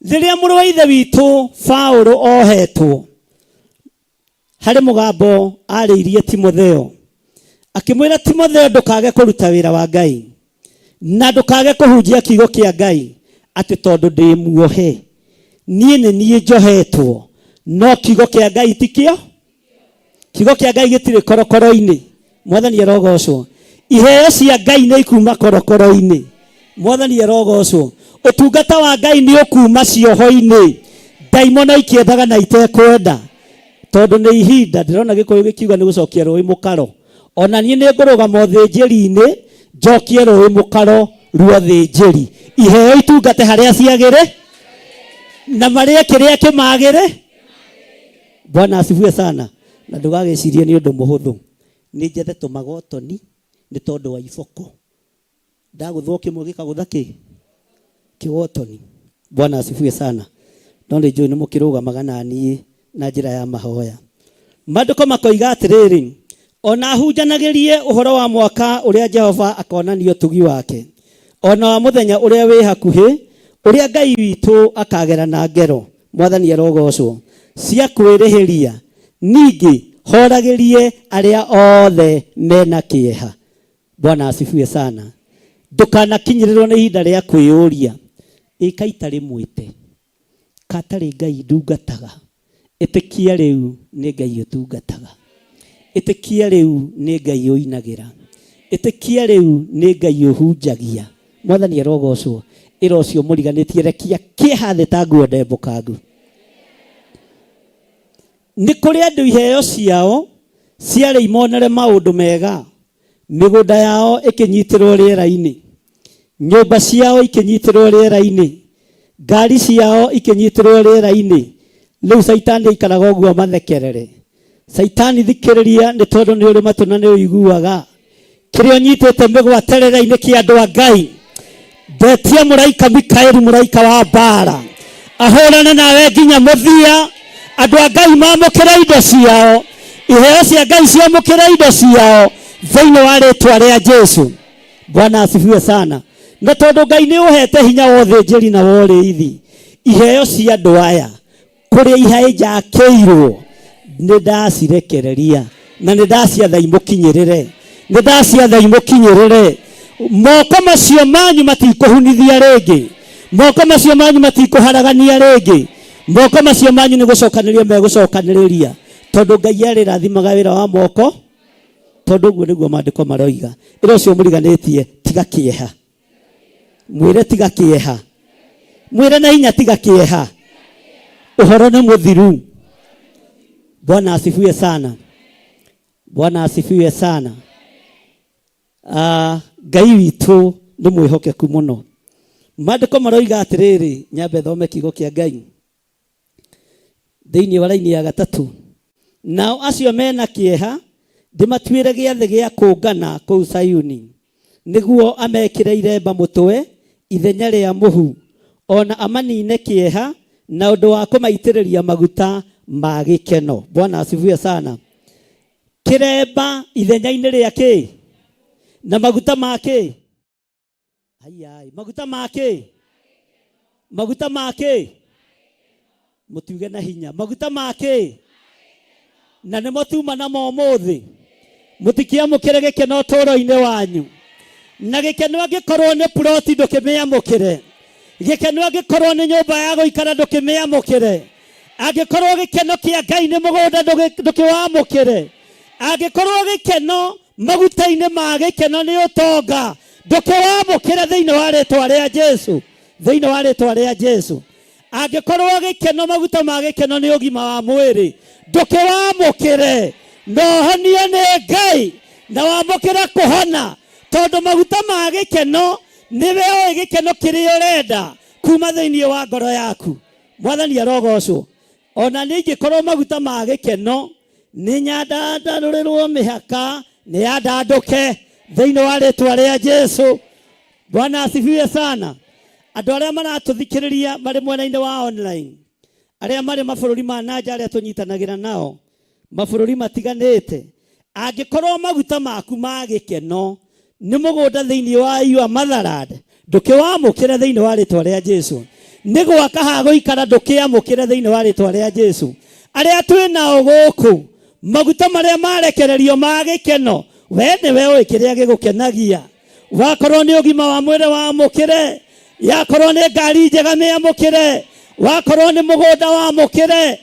Rĩrĩa mũrũ wa ithe witũ Paulo ohetwo, harĩ mũgambo arĩirie Timotheo, akĩmwĩra Timotheo, ndũkage kũruta wĩra wa Ngai na ndũkage kũhunjia kiugo kĩa Ngai, atĩ tondũ ndĩ muohe. Niĩ nĩ niĩ njohetwo, no kiugo kĩa Ngai ti kĩo. Kiugo kĩa Ngai gĩtirĩ korokoro-inĩ. Mwathani arogocwo. Iheo cia Ngai nĩ ikuma korokoro-inĩ. Mwathani arogocwo. Ũtungata wa Ngai nĩ ũkuma cioho-inĩ. Ndaimono ikĩendaga na itekwenda, tondũ nĩ ihinda. Ndĩrona Gĩkũyũ gĩkiuga nĩ gũcokia rũĩ mũkaro. Ona niĩ nĩ ngũrũgama ũthĩnjĩri-inĩ, njokie rũĩ mũkaro ruo thĩnjĩri. Iheo itungate harĩa ciagĩrĩ, na marĩe kĩrĩa kĩmagĩrĩ. Bwana asifiwe sana. Na ndũgagĩcirie nĩ ũndũ mũhũthũ. Nĩ njethe tũmagotoni nĩ tondũ wa iboko. Ndagũthwo kĩmwe gĩkagũtha kĩ? Kĩgotoni. Bwana asifiwe sana. No nĩ njũĩ nĩ mũkĩrũgamaga na niĩ na njĩra ya mahoya. Maandĩko makoiga atĩrĩrĩ, ona hunjanagĩrie ũhoro wa mwaka ũrĩa Jehova akonania ũtugi wake, ona wa mũthenya ũrĩa wĩ hakuhĩ, ũrĩa Ngai witũ akagera na ngero. Mwathani arogocwo. Cia kwĩrĩhĩria. Ningĩ horagĩrie arĩa othe mena kĩeha. Bwana asifiwe sana. Ndũkanakinyĩrĩrwo nĩ ihinda rĩa kwĩyũria, ĩ ka itarĩ mwĩte, ka atarĩ Ngai ndungataga. Ĩtĩkia rĩu nĩ Ngai ũtungataga. Ĩtĩkia rĩu nĩ Ngai ũinagĩra. Ĩtĩkia rĩu nĩ Ngai ũhunjagia. Mwathani arogocwo. Ĩra ũcio mũriganĩtie, rekia kĩeha thĩ ta nguo ndembũkangu. Nĩ kũrĩ andũ iheo ciao ciarĩ imonere maũndũ mega. Mĩgũnda yao ĩkĩnyitĩrwo rĩera-inĩ, nyũmba ciao ikĩnyitĩrwo rĩera-inĩ, ngari ciao ikĩnyitĩrwo rĩera-inĩ. Rĩu Caitani aikaraga ũguo mathekerere. Caitani thikĩrĩria, nĩ tondũ nĩ ũrĩ matũ na nĩ ũiguaga. Kĩrĩa ũnyitĩte mĩgwate rĩera-inĩ kĩa andũ a Ngai, ndetia mũraika Mikaeli, mũraika wa mbara, ahũrane nawe nginya mũthia. Andũ a Ngai mamũkĩre indo ciao, iheo cia Ngai ciamũkĩre indo ciao thĩinĩ wa rĩtwa rĩa Jesu. Bwana asifiwe sana. Na tondũ Ngai nĩ ũhete hinya wa ũthĩnjĩri na wa ũrĩithi, iheo cia andũ aya kũrĩa ihaĩnjakĩirwo nĩ ndacirekereria na nĩ ndaciatha imũkinyĩrĩre, nĩ ndaciatha imũkinyĩrĩre. Moko macio manyu matikũhunithia rĩngĩ, moko macio manyu matikũharagania rĩngĩ, moko macio manyu nĩ gũcokanĩrĩria megũcokanĩrĩria, tondũ Ngai arĩrathimaga wĩra wa moko, tondũ ũguo nĩguo maandĩko maroiga. Ĩra ũcio mũriganĩtie, tiga kĩeha. Mwĩre tiga kĩeha. Mwĩre na hinya tiga kĩeha. Ũhoro nĩ mũthiru. Bwana asifiwe sana. Bwana asifiwe sana. Ngai witũ nĩ mwĩhokeku mũno. Maandĩko maroiga atĩrĩrĩ, nyambe thome kiugo kĩa Ngai thĩinĩ wa raini ya gatatũ. Nao acio mena kĩeha ndĩmatuĩre gĩathĩ gĩa kũngana kũu Sayuni, nĩguo amekĩre iremba mũtwe ithenya rĩa mũhu, o na amanine kĩeha na ũndũ wa kũmaitĩrĩria maguta ma gĩkeno. Bwana asifiwe sana. Kĩremba ithenya-inĩ rĩa kĩ? Na maguta ma kĩ? Aiai, maguta ma kĩ? Maguta ma kĩ? Mũtiuge na hinya. Maguta ma kĩ? Na nĩmo tuma namo ũmũthĩ. Mũtikĩamũkĩre gĩkeno ũtũũro-inĩ wanyu. Na gĩkeno angĩkorwo nĩ ploti ndũkĩmĩamũkĩre. Gĩkeno angĩkorwo nĩ nyũmba ya gũikara ndũkĩmĩamũkĩre. Angĩkorwo gĩkeno kĩa Ngai nĩ mũgũnda ndũkĩwamũkĩre. Angĩkorwo gĩkeno maguta-inĩ ma gĩkeno nĩ ũtonga, ndũkĩwamũkĩre thĩinĩ wa rĩtwa rĩa Jesu, thĩinĩ wa rĩtwa rĩa Jesu. Angĩkorwo gĩkeno, maguta ma gĩkeno nĩ ũgima wa mwĩrĩ, ndũkĩwamũkĩre na ũhonio nĩ Ngai na wamũkĩre kũhona, tondũ maguta ma gĩkeno nĩwe ũĩ gĩkeno kĩrĩa ũrenda kuma thĩinĩ wa ngoro yaku. Mwathani arogocwo. Ona niĩ ingĩkorwo maguta ma gĩkeno nĩ nyandandarũrĩrwo mĩhaka nĩ yandandũke thĩinĩ wa rĩtwa rĩa Jesu. Bwana asifiwe sana. Andũ arĩa maratũthikĩrĩria marĩ mwena-inĩ wa online, arĩa marĩ mabũrũri ma na nja arĩa tũnyitanagĩra nao mabũrũri matiganĩte, angĩkorwo maguta maku ma gĩkeno nĩ mũgũnda thĩinĩ wa your motherland, ndũkĩwamũkĩre thĩinĩ wa rĩtwa rĩa Jesu. Nĩ gwaka ha gũikara, ndũkĩamũkĩre thĩinĩ wa rĩtwa rĩa Jesu. Arĩa twĩ nao gũkũ, maguta marĩa marekererio ma gĩkeno, we nĩwe ũĩ kĩrĩa gĩgũkenagia. Wakorwo nĩ ũgima wa mwĩrĩ wamũkĩre, yakorwo nĩ ngari njega mĩamũkĩre, wakorwo nĩ mũgũnda wamũkĩre,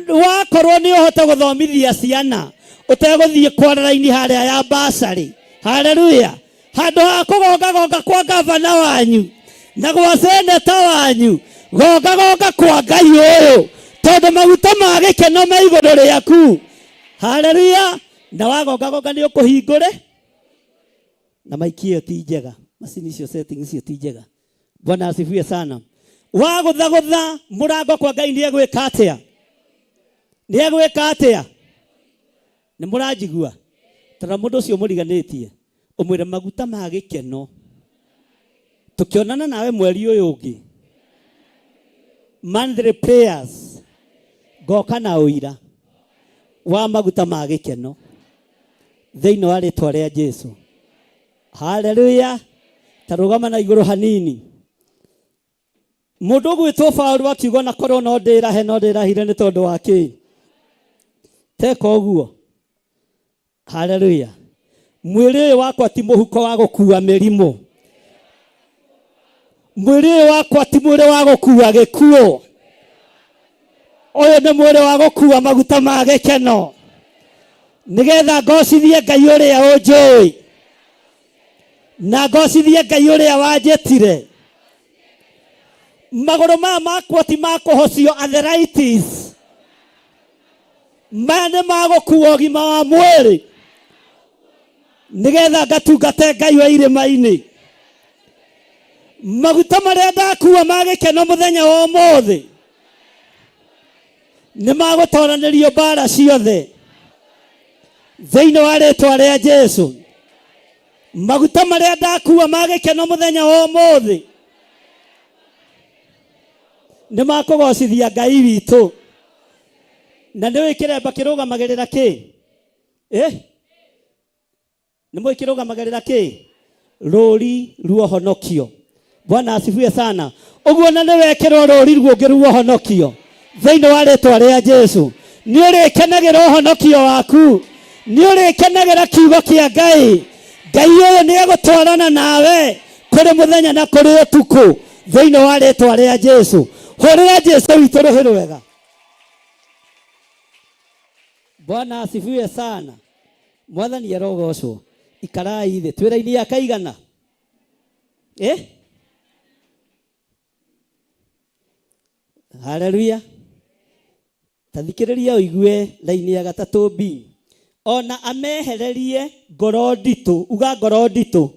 wakorwo nĩ ũhote gũthomithia ciana ũtegũthiĩ kwara raini harĩa ya basarĩ. Haleluya! Handũ ha kũgongagonga kwa gavana wanyu na gwa seneta wanyu, gongagonga kwa Ngai ũyũ, tondũ maguta ma gĩkeno me igũrũ rĩaku. Haleluya! Na wagongagonga nĩ ũkũhingũre na maiki ĩyo ti njega, macini icio setting icio ti njega. Bwana asifiwe sana. Wagũthagũtha mũrango kwa Ngai nĩ egwĩka atĩa? Nĩ egwĩka atĩa? Nĩ mũranjigua? Tara mũndũ ũcio mũriganĩtie ũmwĩre maguta ma gĩkeno tũkĩonana nawe mweri ũyũ ũngĩ, monthly prayers, ngoka na ũira wa maguta ma gĩkeno thĩinĩ wa rĩtwa rĩa Jesu. Haleluya! Ta rũgama na igũrũ hanini. Mũndũ ũgwĩtwo Paũlũ akiuga ona korwo no ndĩrahe, no ndĩrahire nĩ tondũ wa kĩ? Teka ũguo. Haleluya! Mwĩrĩ ũyũ wakwa ti mũhuko wa gũkua mĩrimũ. Mwĩrĩ ũyũ wakwa ti mwĩrĩ wa gũkua gĩkuũ. Ũyũ nĩ mwĩrĩ wa gũkua maguta ma gĩkeno, nĩgetha ngocithie Ngai ũrĩa ũnjũĩ na ngocithie Ngai ũrĩa wanjĩtire. Magũrũ maya makwa ti ma kũhocio arthritis, maya nĩ ma gũkua ũgima wa mwĩrĩ. Nĩgetha ngatungate Ngai wa irĩma-inĩ. Maguta marĩa ndakua ma gĩkeno mũthenya wa ũmũthĩ nĩ magũtoranĩrio mbara ciothe thĩinĩ wa rĩtwa rĩa Jesu. Maguta marĩa ndakua ma gĩkeno mũthenya wa ũmũthĩ nĩ makũgocithia Ngai witũ. Na nĩ ũĩ kĩremba kĩrũgamagĩrĩra kĩ? Eh? Nĩ mũĩ kĩrũgamagĩrĩra kĩ? Rũri ruohonokio. Bwana asifiwe sana. Ũguo na nĩ wekĩrwo rũri ruũngĩ ruohonokio thĩinĩ wa rĩtwa rĩa Jesu. Nĩ ũrĩkenagĩra ũhonokio waku, nĩ ũrĩkenagĩra kiugo kĩa Ngai. Ngai ũyũ nĩ egũtwarana nawe kũrĩ mũthenya na kũrĩ ũtukũ thĩinĩ wa rĩtwa rĩa Jesu. Hũrĩra Jesu witũ rũhĩ rwega. Bwana asifiwe sana. Mwathani arogocwo. Ikarai thĩ. Twĩ raini ya kaigana? Eh? Haleluya. Ta thikĩrĩria ũigue raini ya gatatũ B. Ona amehererie ngoro nditũ. Uga ngoro nditũ.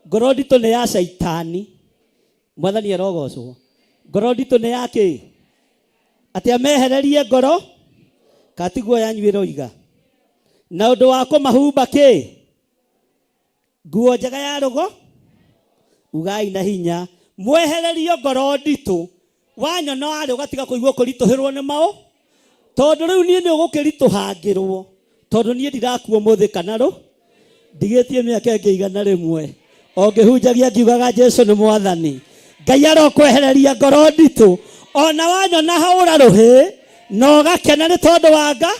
Ngoro nditũ nĩ ya caitani. Mwathani arogocwo. Ngoro nditũ nĩ ya kĩ? Atĩ amehererie ngoro katiguo yanyu ĩroiga. Na ũndũ wa kũmahumba kĩ? Nguo njega ya rũgo. Ugai na hinya. Mwehererio ngoro nditũ. Wanyona warĩ ũgatiga kũigua kũritũhĩrwo nĩ maũ. Tondũ rĩu niĩ nĩ ũgũkĩritũhangĩrwo. Tondũ niĩ ndirakua ũmũthĩ kana rũ. Ndigĩtie mĩaka ĩngĩ 100. O ngĩhunjagia ngiugaga Jesu nĩ mwathani. Ngai arokwehereria ngoro nditũ. Ona wanyona haũra rũhĩ na ũgakena nĩ tondũ wa nga.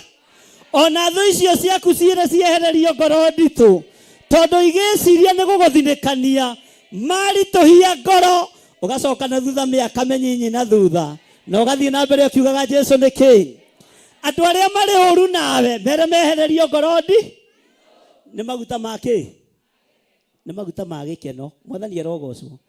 Ona thũ icio ciaku ciĩre ciehererio ngoro nditũ. Tondũ igĩciria nĩ gũgũthinĩkania. Maritũhia ngoro ũgacoka na thutha mĩaka mĩnyinyi na thutha. Na ũgathiĩ na mbere ũkiugaga Jesu nĩ kĩ. Andũ arĩa marĩ ũru nawe mere mehererio ngoro ndi nĩ maguta ma kĩ? Nĩ maguta ma gĩkeno. Mwathani arogocwo.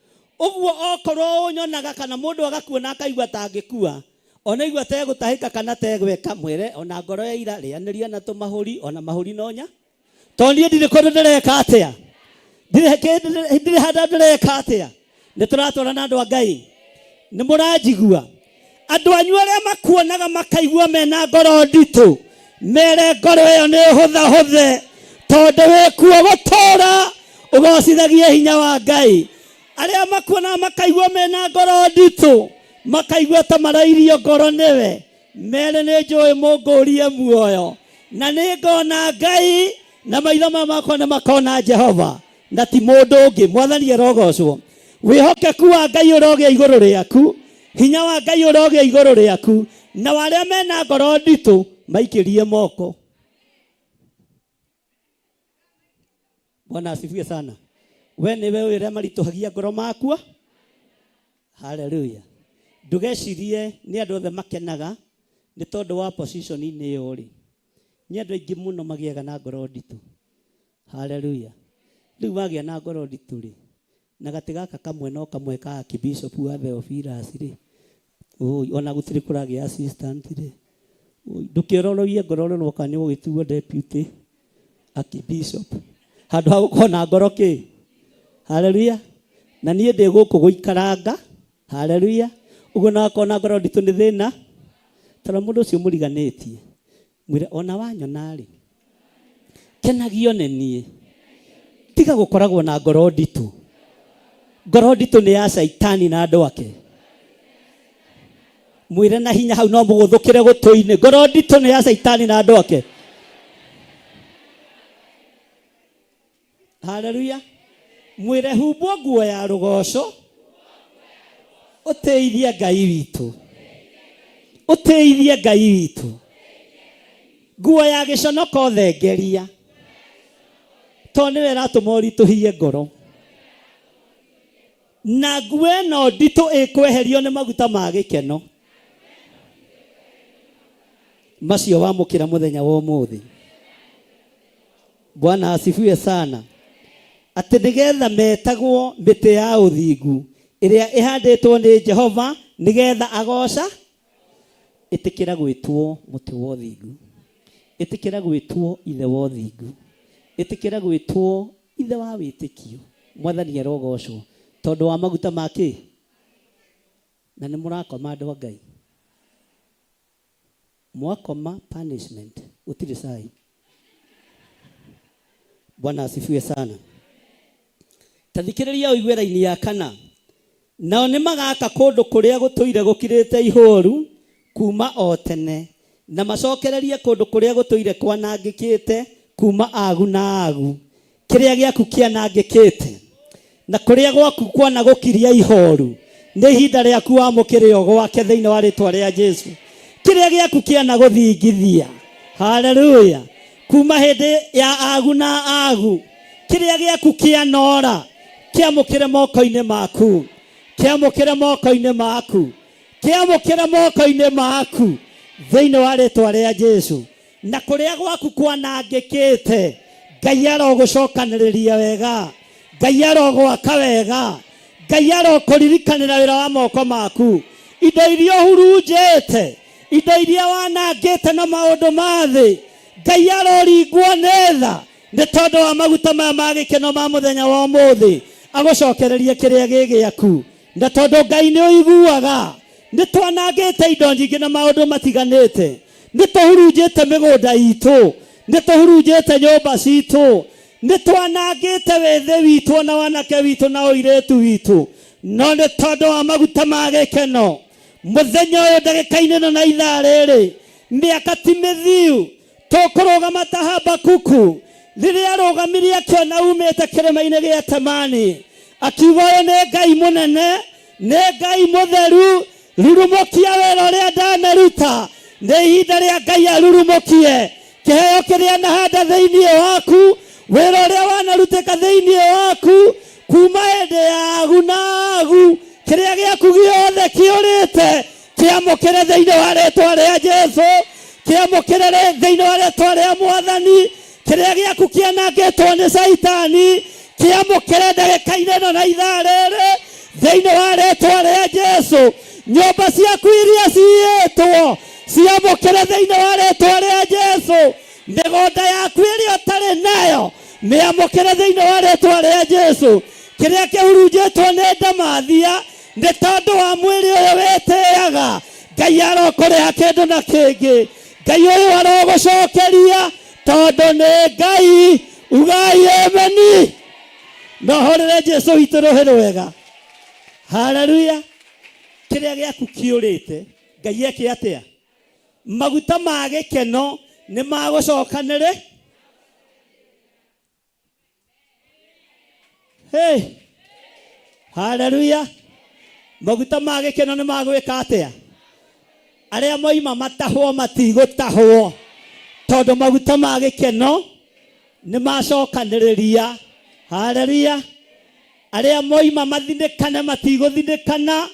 Ũguo okorwo ũnyonaga kana mũndũ agakuona akaigua ta angĩkua, ona igua tegũtahĩka kana tegweka, mwĩre ona ngoro ya ira rĩanĩria na tũmahũri, ona mahũri no nya. Tondũ niĩ ndirĩ kũndũ ndĩreka atĩa? Ndirĩ handũ ndĩreka atĩa? Nĩ tũratwarana andũ a Ngai. Nĩ mũranjigua? Andũ anyu arĩa makuonaga makaigua mena ngoro nditũ, mere ngoro ĩyo nĩ hũthahũthe, tondũ wĩkuo gũtũra ũgocithagie hinya wa Ngai. Arĩa makuonaga makaigua mena ngoro nditũ, makaigua ta marairio ngoro nĩwe, mere nĩ njũĩ mũngũrie muoyo, na nĩ ngona Ngai, na maitho maya makwa nĩ makona Jehova, na ti mũndũ ũngĩ. Mwathani arogocwo. Wĩhokeku wa Ngai ũrogĩa igũrũ rĩaku, hinya wa Ngai ũrogĩa igũrũ rĩaku, na arĩa mena ngoro nditũ maikĩrie moko. Bwana asifiwe sana. We nĩwe ũyũ ũrĩa maritũhagia ngoro makua. Haleluya. Ndũgecirie nĩ andũ othe makenaga nĩ tondũ wa position-inĩ ĩyo rĩ. Nĩ andũ aingĩ mũno magĩaga na ngoro nditũ. Haleluya. Rĩu wagĩa na ngoro nditũ rĩ, na gatĩ gaka kamwe no kamwe ka Archbishop wa Theophilus rĩ, ũi, ona gũtirĩ kũragĩa assistant rĩ, ũi, ndũkĩororoie ngoro ũrorwo kana nĩ ũgũgĩtuo deputy Archbishop. Handũ ha gũkorwo na ngoro kĩ? Haleluya. Na niĩ ndĩ gũkũ gũikaranga. Haleluya. Ũguo na wakorwo na ngoro nditũ nĩ thĩna. Tara mũndũ ũcio mũriganĩtie. Mwĩre ona wanyona rĩ, kenagio nĩ niĩ. Tiga gũkoragwo na ngoro nditũ. Ngoro nditũ nĩ ya caitani na andũ ake. Mwĩre na hinya hau no mũgũthũkĩre gũtũ-inĩ. Ngoro nditũ nĩ ya caitani na andũ ake. Haleluya. Mwĩre humbwo nguo ya rũgoco, ũtĩithie Ngai witũ. Ũtĩithie Ngai witũ. Nguo ya gĩconoko thengeria, tondũ nĩwe ĩratũma ũritũhie ngoro. Na nguo ĩno nditũ ĩkweherio nĩ maguta ma gĩkeno macio wamũkĩra mũthenya wa ũmũthĩ. Bwana asifiwe sana. Atĩ nĩgetha metagwo mĩtĩ ya ũthingu ĩrĩa ĩhandĩtwo nĩ Jehova nĩgetha agoca. Ĩtĩkĩra gwĩtwo mũtĩ wa ũthingu. Ĩtĩkĩra gwĩtwo ithe wa ũthingu. Ĩtĩkĩra gwĩtwo ithe wa wĩtĩkio. Mwathani arogocwo tondũ wa maguta ma kĩ? Na nĩ mũrakoma andũ a Ngai. Mwakoma punishment gũtirĩ cai. Bwana asifiwe sana. Ta thikĩrĩria ũigue raini ya kana. Nao nĩmagaaka kũndũ kũrĩa gũtũire gũkirĩte ihooru kuuma o tene, na macokererie kũndũ kũrĩa gũtũire kwanangĩkĩte kuuma agu na agu, kĩrĩa gĩaku kĩanangĩkĩte, na kũrĩa gwaku kwanagũkiria ihooru, nĩ ihinda rĩaku wamũkĩre ũgwake thĩinĩ wa rĩĩtwa rĩa Jesu. Kĩrĩa gĩaku kĩanagũthingithia, haleluya, kuuma hĩndĩ ya agu na agu, kĩrĩa gĩaku kĩanora, kĩamũkĩre moko-inĩ maku, kĩamũkĩre moko-inĩ maku, kĩamũkĩre moko-inĩ maku thĩinĩ wa rĩtwa rĩa Jesu. Na kũrĩa gwaku kwanangĩkĩte, Ngai arogũcokanĩrĩria wega, Ngai arogwaka wega, Ngai arokũririkanĩra wĩra wa moko maku. Indo iria ũhurunjĩte, indo iria wanangĩte na maũndũ ma thĩ, Ngai aroringwo nĩ tha nĩ tondũ wa maguta maya ma gĩkeno ma mũthenya wa ũmũthĩ, agũcokererie kĩrĩa gĩ gĩaku. Na tondũ Ngai nĩ ũiguaga, nĩ twanangĩte indo nyingĩ na maũndũ matiganĩte, nĩ tũhurunjĩte mĩgũnda itũ, nĩ tũhurunjĩte nyũmba citũ, nĩ twanangĩte wĩthĩ witũ ona wanake witũ na ũirĩtu witũ, no nĩ tondũ wa maguta ma gĩkeno mũthenya ũyũ, ndagĩka-inĩ ĩno na ithaa rĩrĩ, mĩaka ti mĩthiu, tũkũrũgama ta Habakuku rĩrĩa arũgamirie akĩona umĩte kĩrĩma-inĩ gĩa Temani, akiuga ũyũ nĩ Ngai mũnene, nĩ Ngai mũtheru, rurumũkia wĩra ũrĩa ndanaruta. Nĩ ihinda rĩa Ngai arurumũkie kĩheo kĩrĩa anahanda thĩinĩ waku, wĩra ũrĩa wanarutĩka thĩinĩ waku kuma hĩndĩ ya agu na agu, kĩrĩa gĩaku gĩothe kĩũrĩte kĩamũkĩre thĩinĩ wa rĩtwa rĩa Jesu, kĩamũkĩre thĩinĩ wa rĩtwa rĩa Mwathani. Kĩrĩa gĩaku kĩanangĩtwo nĩ Caitani kĩamũkĩre ndagĩka-inĩ ĩno na ithaa rĩrĩ thĩinĩ wa rĩtwa rĩa Jesu. Nyũmba ciaku iria ciyĩtwo ciamũkĩre thĩinĩ wa rĩtwa rĩa Jesu. Mĩgũnda yaku ĩrĩa ũtarĩ nayo mĩamũkĩre thĩinĩ wa rĩtwa rĩa Jesu. Kĩrĩa kĩhurunjĩtwo nĩ ndamathia nĩ tondũ wa mwĩrĩ ũyũ wĩtĩaga, Ngai arokũrĩha kĩndũ na kĩngĩ. Ngai ũyũ arogũcokeria tondũ nĩ Ngai. Ugai ameni. No horere Jesu witũ rũhĩ rwega. Haleluya. Kĩrĩa gĩaku kĩũrĩte, Ngai eke atĩa? Maguta ma gĩkeno nĩ magũcokanĩrĩ. Hey. Haleluya. Maguta ma gĩkeno nĩ magwĩka atĩa? Arĩa moima matahwo matigũtahwo, tondũ maguta ma gĩkeno nĩ macokanĩrĩria. Haleluya. Arĩa moima mathinĩkane matigũthinĩkana,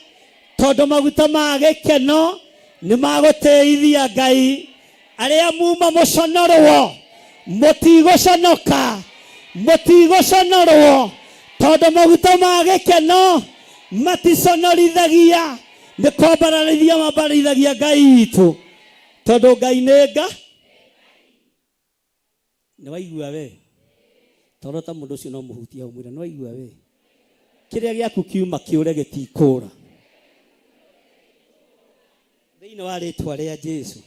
tondũ maguta ma gĩkeno nĩ magũtĩithia Ngai. Arĩa muma mũconorwo mũtigũconoka, mũtigũconorwo, tondũ maguta ma gĩkeno maticonorithagia, nĩ kwambararithia mambararithagia Ngai witũ, tondũ Ngai nĩ nga. Nĩ waigua we? Toro ta mũndũ ũcio no mũhutie ũmwĩre nĩ waigua we? Kĩrĩa gĩaku kiuma kĩũre gĩtikũra. Thĩinĩ wa rĩtwa rĩa Jesu.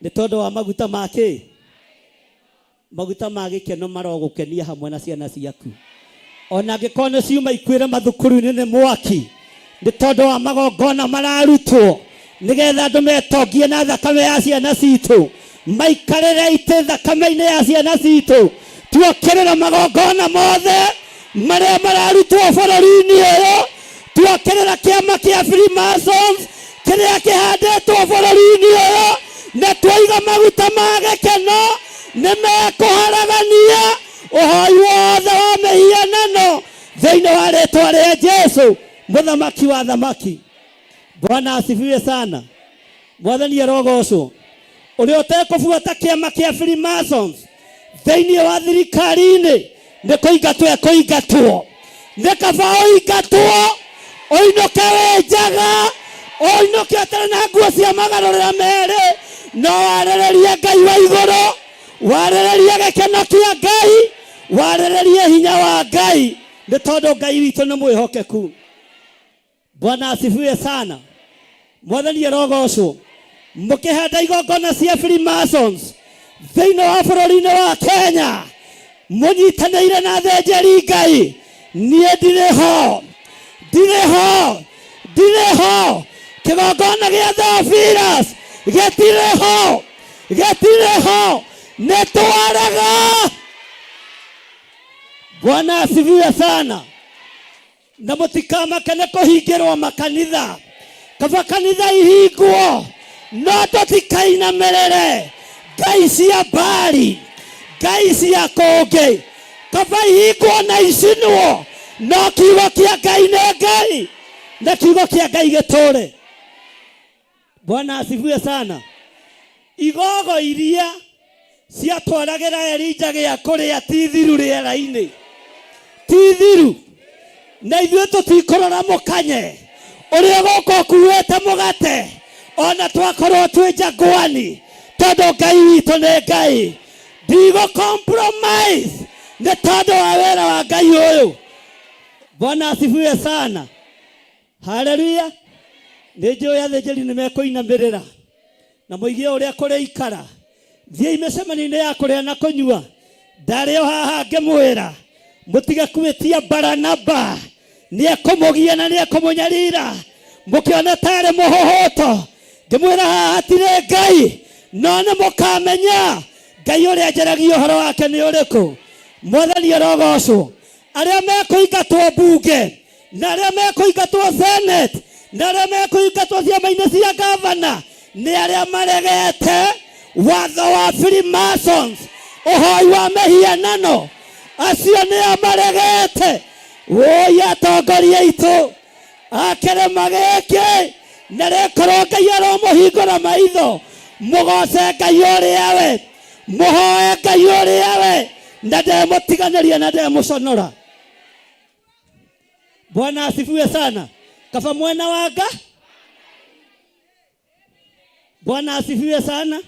Nĩ tondũ wa maguta ma kĩ? Maguta ma gĩkeno marogũkenia hamwe na ciana ciaku. Ona angĩkorwo nĩ ciuma ikuĩre mathukuru-inĩ nĩ mwaki, nĩ tondũ wa magongona mararutwo nĩgetha andũ metongie na thakame ya ciana citũ, maikarĩre itĩ thakame-inĩ ya ciana citũ. Tuokĩrĩra magongona mothe marĩa mararutwo bũrũri-inĩ ũyũ, tuokĩrĩra kĩama kĩa Freemasons kĩrĩa kĩhandĩtwo bũrũri-inĩ ũyũ, na twaiga maguta ma gĩkeno nĩ mekũharagania ũhoi wothe wa mĩhianano thĩinĩ wa rĩtwa rĩa Jesu mũthamaki wa thamaki. Bwana asifiwe sana. Mwathani arogocwo. Ũrĩa ũtekũbuata kĩama kĩa Freemasons thĩinĩ wa thirikari-inĩ nĩ kũingatwo ekũingatwo. Nĩ kaba ũingatwo ũinũke wĩ njaga, ũinũke ũtarĩ na nguo cia magarũrĩra merĩ, no warĩrĩrie Ngai wa igũrũ, warĩrĩrie gĩkeno kĩa Ngai. Warĩrĩrie hinya wa Ngai nĩ tondũ Ngai witũ nĩ mwĩhokeku. Bwana asifiwe sana. Mwathani arogocwo. Mũkĩhanda igongona cia Freemasons thĩinĩ wa bũrũri-inĩ wa Kenya, mũnyitanĩire na athĩnjĩri Ngai, niĩ ndirĩ ho, ndirĩ ho, ndirĩ ho. Kĩgongona gĩa Theophilus gĩtirĩ ho, gĩtirĩ ho, nĩ twarega. Bwana asifiwe sana. Na mũtikamake nĩ kũhingĩrwo makanitha, kaba kanitha ihingwo, no tũtikainamĩrĩre ngai cia Baali, ngai cia kũngĩ. Kaba ihingwo na icinwo, no kiugo kĩa Ngai nĩ Ngai, na kiugo kĩa Ngai gĩtũre. Bwana asifiwe sana. Igogo iria ciatwaragĩra Elija gĩa kũrĩa ti thiru rĩera-inĩ, ti thiru. Na ithuĩ tũtikũrora mũkanye ũrĩa ũgũka ũkuĩte mũgate, ona twakorwo twĩ njangwani, tondũ Ngai witũ nĩ Ngai. Ndigũ compromise nĩ tondũ wa wĩra wa Ngai ũyũ. Bwana asifiwe sana. Haleluya. Nĩ njũĩ athĩnjĩri nĩ mekũinamĩrĩra na mũigie ũrĩa kũrĩikara. Thiĩi mĩcemanio-inĩ ya kũrĩa na kũnyua, ndarĩ o haha ngĩmwĩra mũtige kwĩtia Baranaba, nĩ ekũmũgia na nĩ ekũmũnyarira mũkĩona tarĩ mũhũhũto. Ngĩmwĩra haha hatirĩ Ngai, no nĩ mũkamenya Ngai ũrĩa njaragia ũhoro wake nĩ ũrĩkũ. Mwathani arogocwo. Arĩa mekũingatwo mbunge na arĩa mekũingatwo senate na arĩa mekũingatwo ciama-inĩ cia gavana nĩ arĩa maregete watho wa Freemasons, ũhoi wa mĩhianano. Acio nĩo maregete. Woi atongoria aitũ a kĩrĩma gĩkĩ, na rĩkorwo Ngai aromũhingũra maitho, mũgoce Ngai ũrĩa we, mũhoe Ngai ũrĩa we, na ndemũtiganĩria na ndemũconora. Bwana asifiwe sana. Kaba mwena wa nga. Bwana asifiwe sana.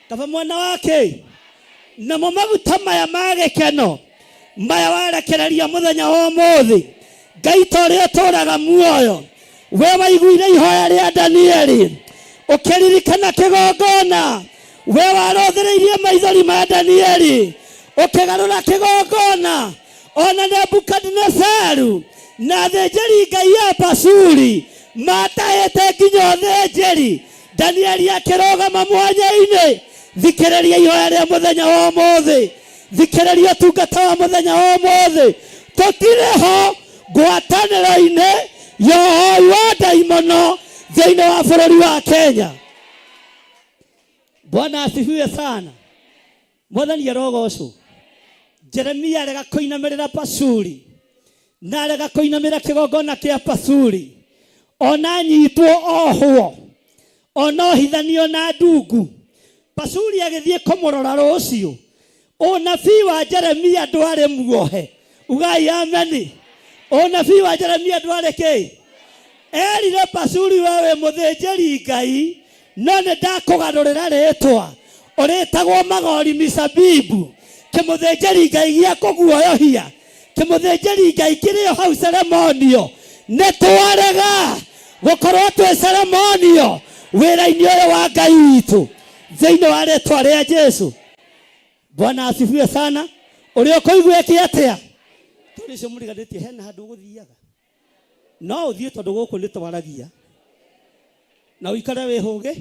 Kaba mwena wa kĩ. Namo maguta maya ma gĩkeno maya warekereria mũthenya wa ũmũthĩ, Ngai ta ũrĩa ũtũũraga muoyo, we waiguire ihoya rĩa Danieli ũkĩririkana kĩgongona, we warũthĩrĩirie maithori ma Danieli ũkĩgarũra kĩgongona, ona Nebukadinezaru na athĩnjĩri Ngai a Pashuri matahĩte nginya ũthĩnjĩri, Danieli akĩrũgama mwanya-inĩ. Thikĩrĩria ihoya rĩa mũthenya wa ũmũthĩ, thikĩrĩria ũtungata wa mũthenya wa ũmũthĩ. Tũtirĩ ho ngwatanĩro-inĩ ya ũhoi wa ndaimono thĩinĩ wa bũrũri wa Kenya. Bwana asifiwe sana. Mwathani arogocwo. Jeremia arega kũinamĩrĩra Pashuri na arega kũinamĩra kĩgongona kĩa Pashuri, ona anyitwo ohwo, ona ohithanio na ndungu. Pashuri agĩthiĩ kũmũrora rũciũ. Ũnabii wa Jeremia ndwarĩ muohe. Ugai ameni. Ũnabii wa Jeremia ndwarĩ kĩ? Erire Pashuri, we wĩ mũthĩnjĩri Ngai, no nĩ ndakũgarũrĩra rĩtwa, ũrĩtagwo Magori Misabibu, kĩmũthĩnjĩri Ngai gĩa kũguoyohia, kĩmũthĩnjĩri Ngai kĩrĩ o hau ceremonio. Nĩ twarega gũkorwo twĩ ceremonio wĩra-inĩ ũyũ wa Ngai witũ thĩinĩ wa rĩtwa rĩa Jesu. Bwana asifiwe sana. Ũrĩa ũkũigua eke atĩa? Tondũ ũcio mũriganĩtie hena handũ ũgũthiaga, no ũthiĩ tondũ gũkũ nĩ twaragia na ũikare wĩhũgĩ.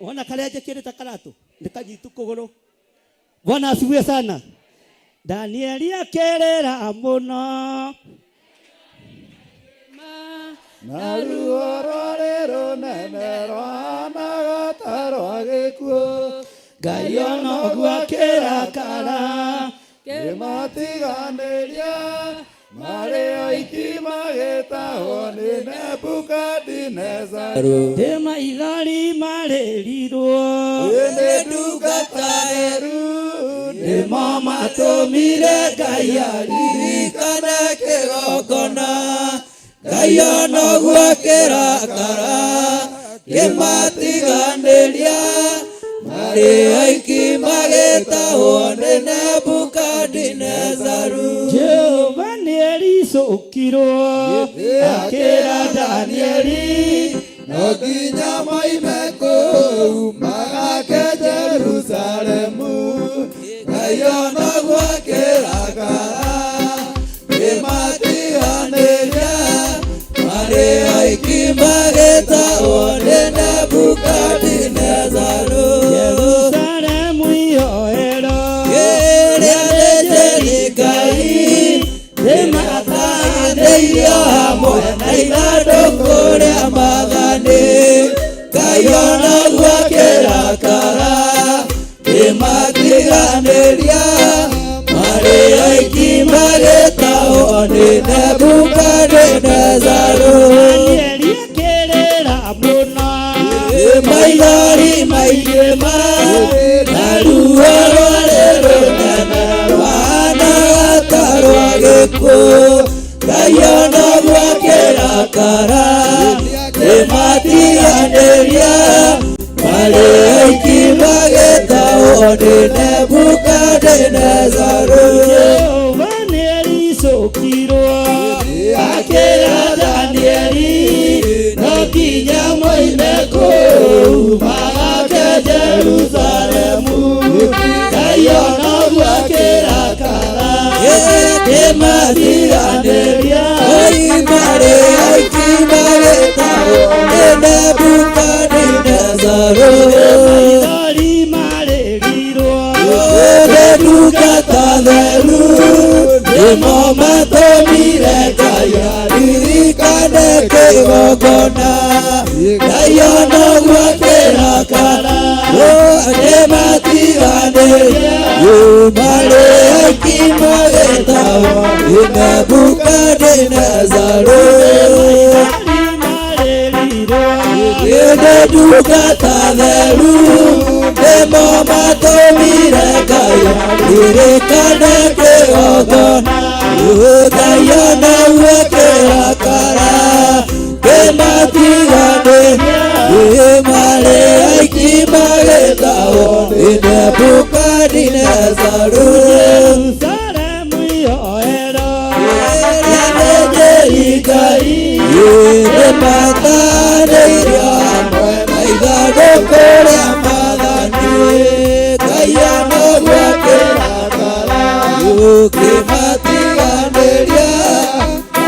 Wona karĩa njĩkĩrĩte karatũ nĩ kanyitu kũgũrũ. Bwana asifiwe sana. Danieli akerera mũno na ruo rwarĩ rũnene rwahanaga ta rwa gĩkuũ, Ngai ona ũguo akĩrakara kĩmatiganĩria marĩ oiki magĩtahwo nĩ Nebukadinezaru. Ndĩ maithori marĩrirwo Ĩndĩ ndungata theru nĩmo matũmire Ngai aririkane kĩgongona, Ngai ona ũguo akĩrakara kĩmatiganĩria marĩ oiki magĩtahwo nĩ Nebukadinezaru. Maingĩ ma na ruo rwarĩ rũnene rwahanaga ta rwa gĩkuũ Ngai ona gwakĩrakara nĩmatiganĩria marĩ aiki magĩtahwo nĩ Nebukadinezaru. Jehova nĩericũkirwo akĩra Danieli no nginya moime kũu magake Jerusalemu Ngai ona gwakĩrakara Nĩmatiganĩria marĩ aiki magĩtahwo nĩ Nebukadinezaru. Maithori marĩrirwo Ndungata theru nĩmo matũmire Ngai aririkane kĩgongona Ngai ona gwakĩrakara nĩmatiganĩria marĩ aiki magĩtahwo nĩ Nebukadinezaru. Maithori marĩrirwo Ndungata theru nĩmo matũmire Ngai aririkane kĩgongona Ngai ona gwakĩrakara kĩmatiganĩria marĩ aiki magĩtahwo nĩ Nebukadinezaru. Jerusalemu ihoero Ngai nĩmatanĩirio hamwe na ithandũkũ rĩa maathani Ngai ona gwakĩrakara ũkĩmatiganĩria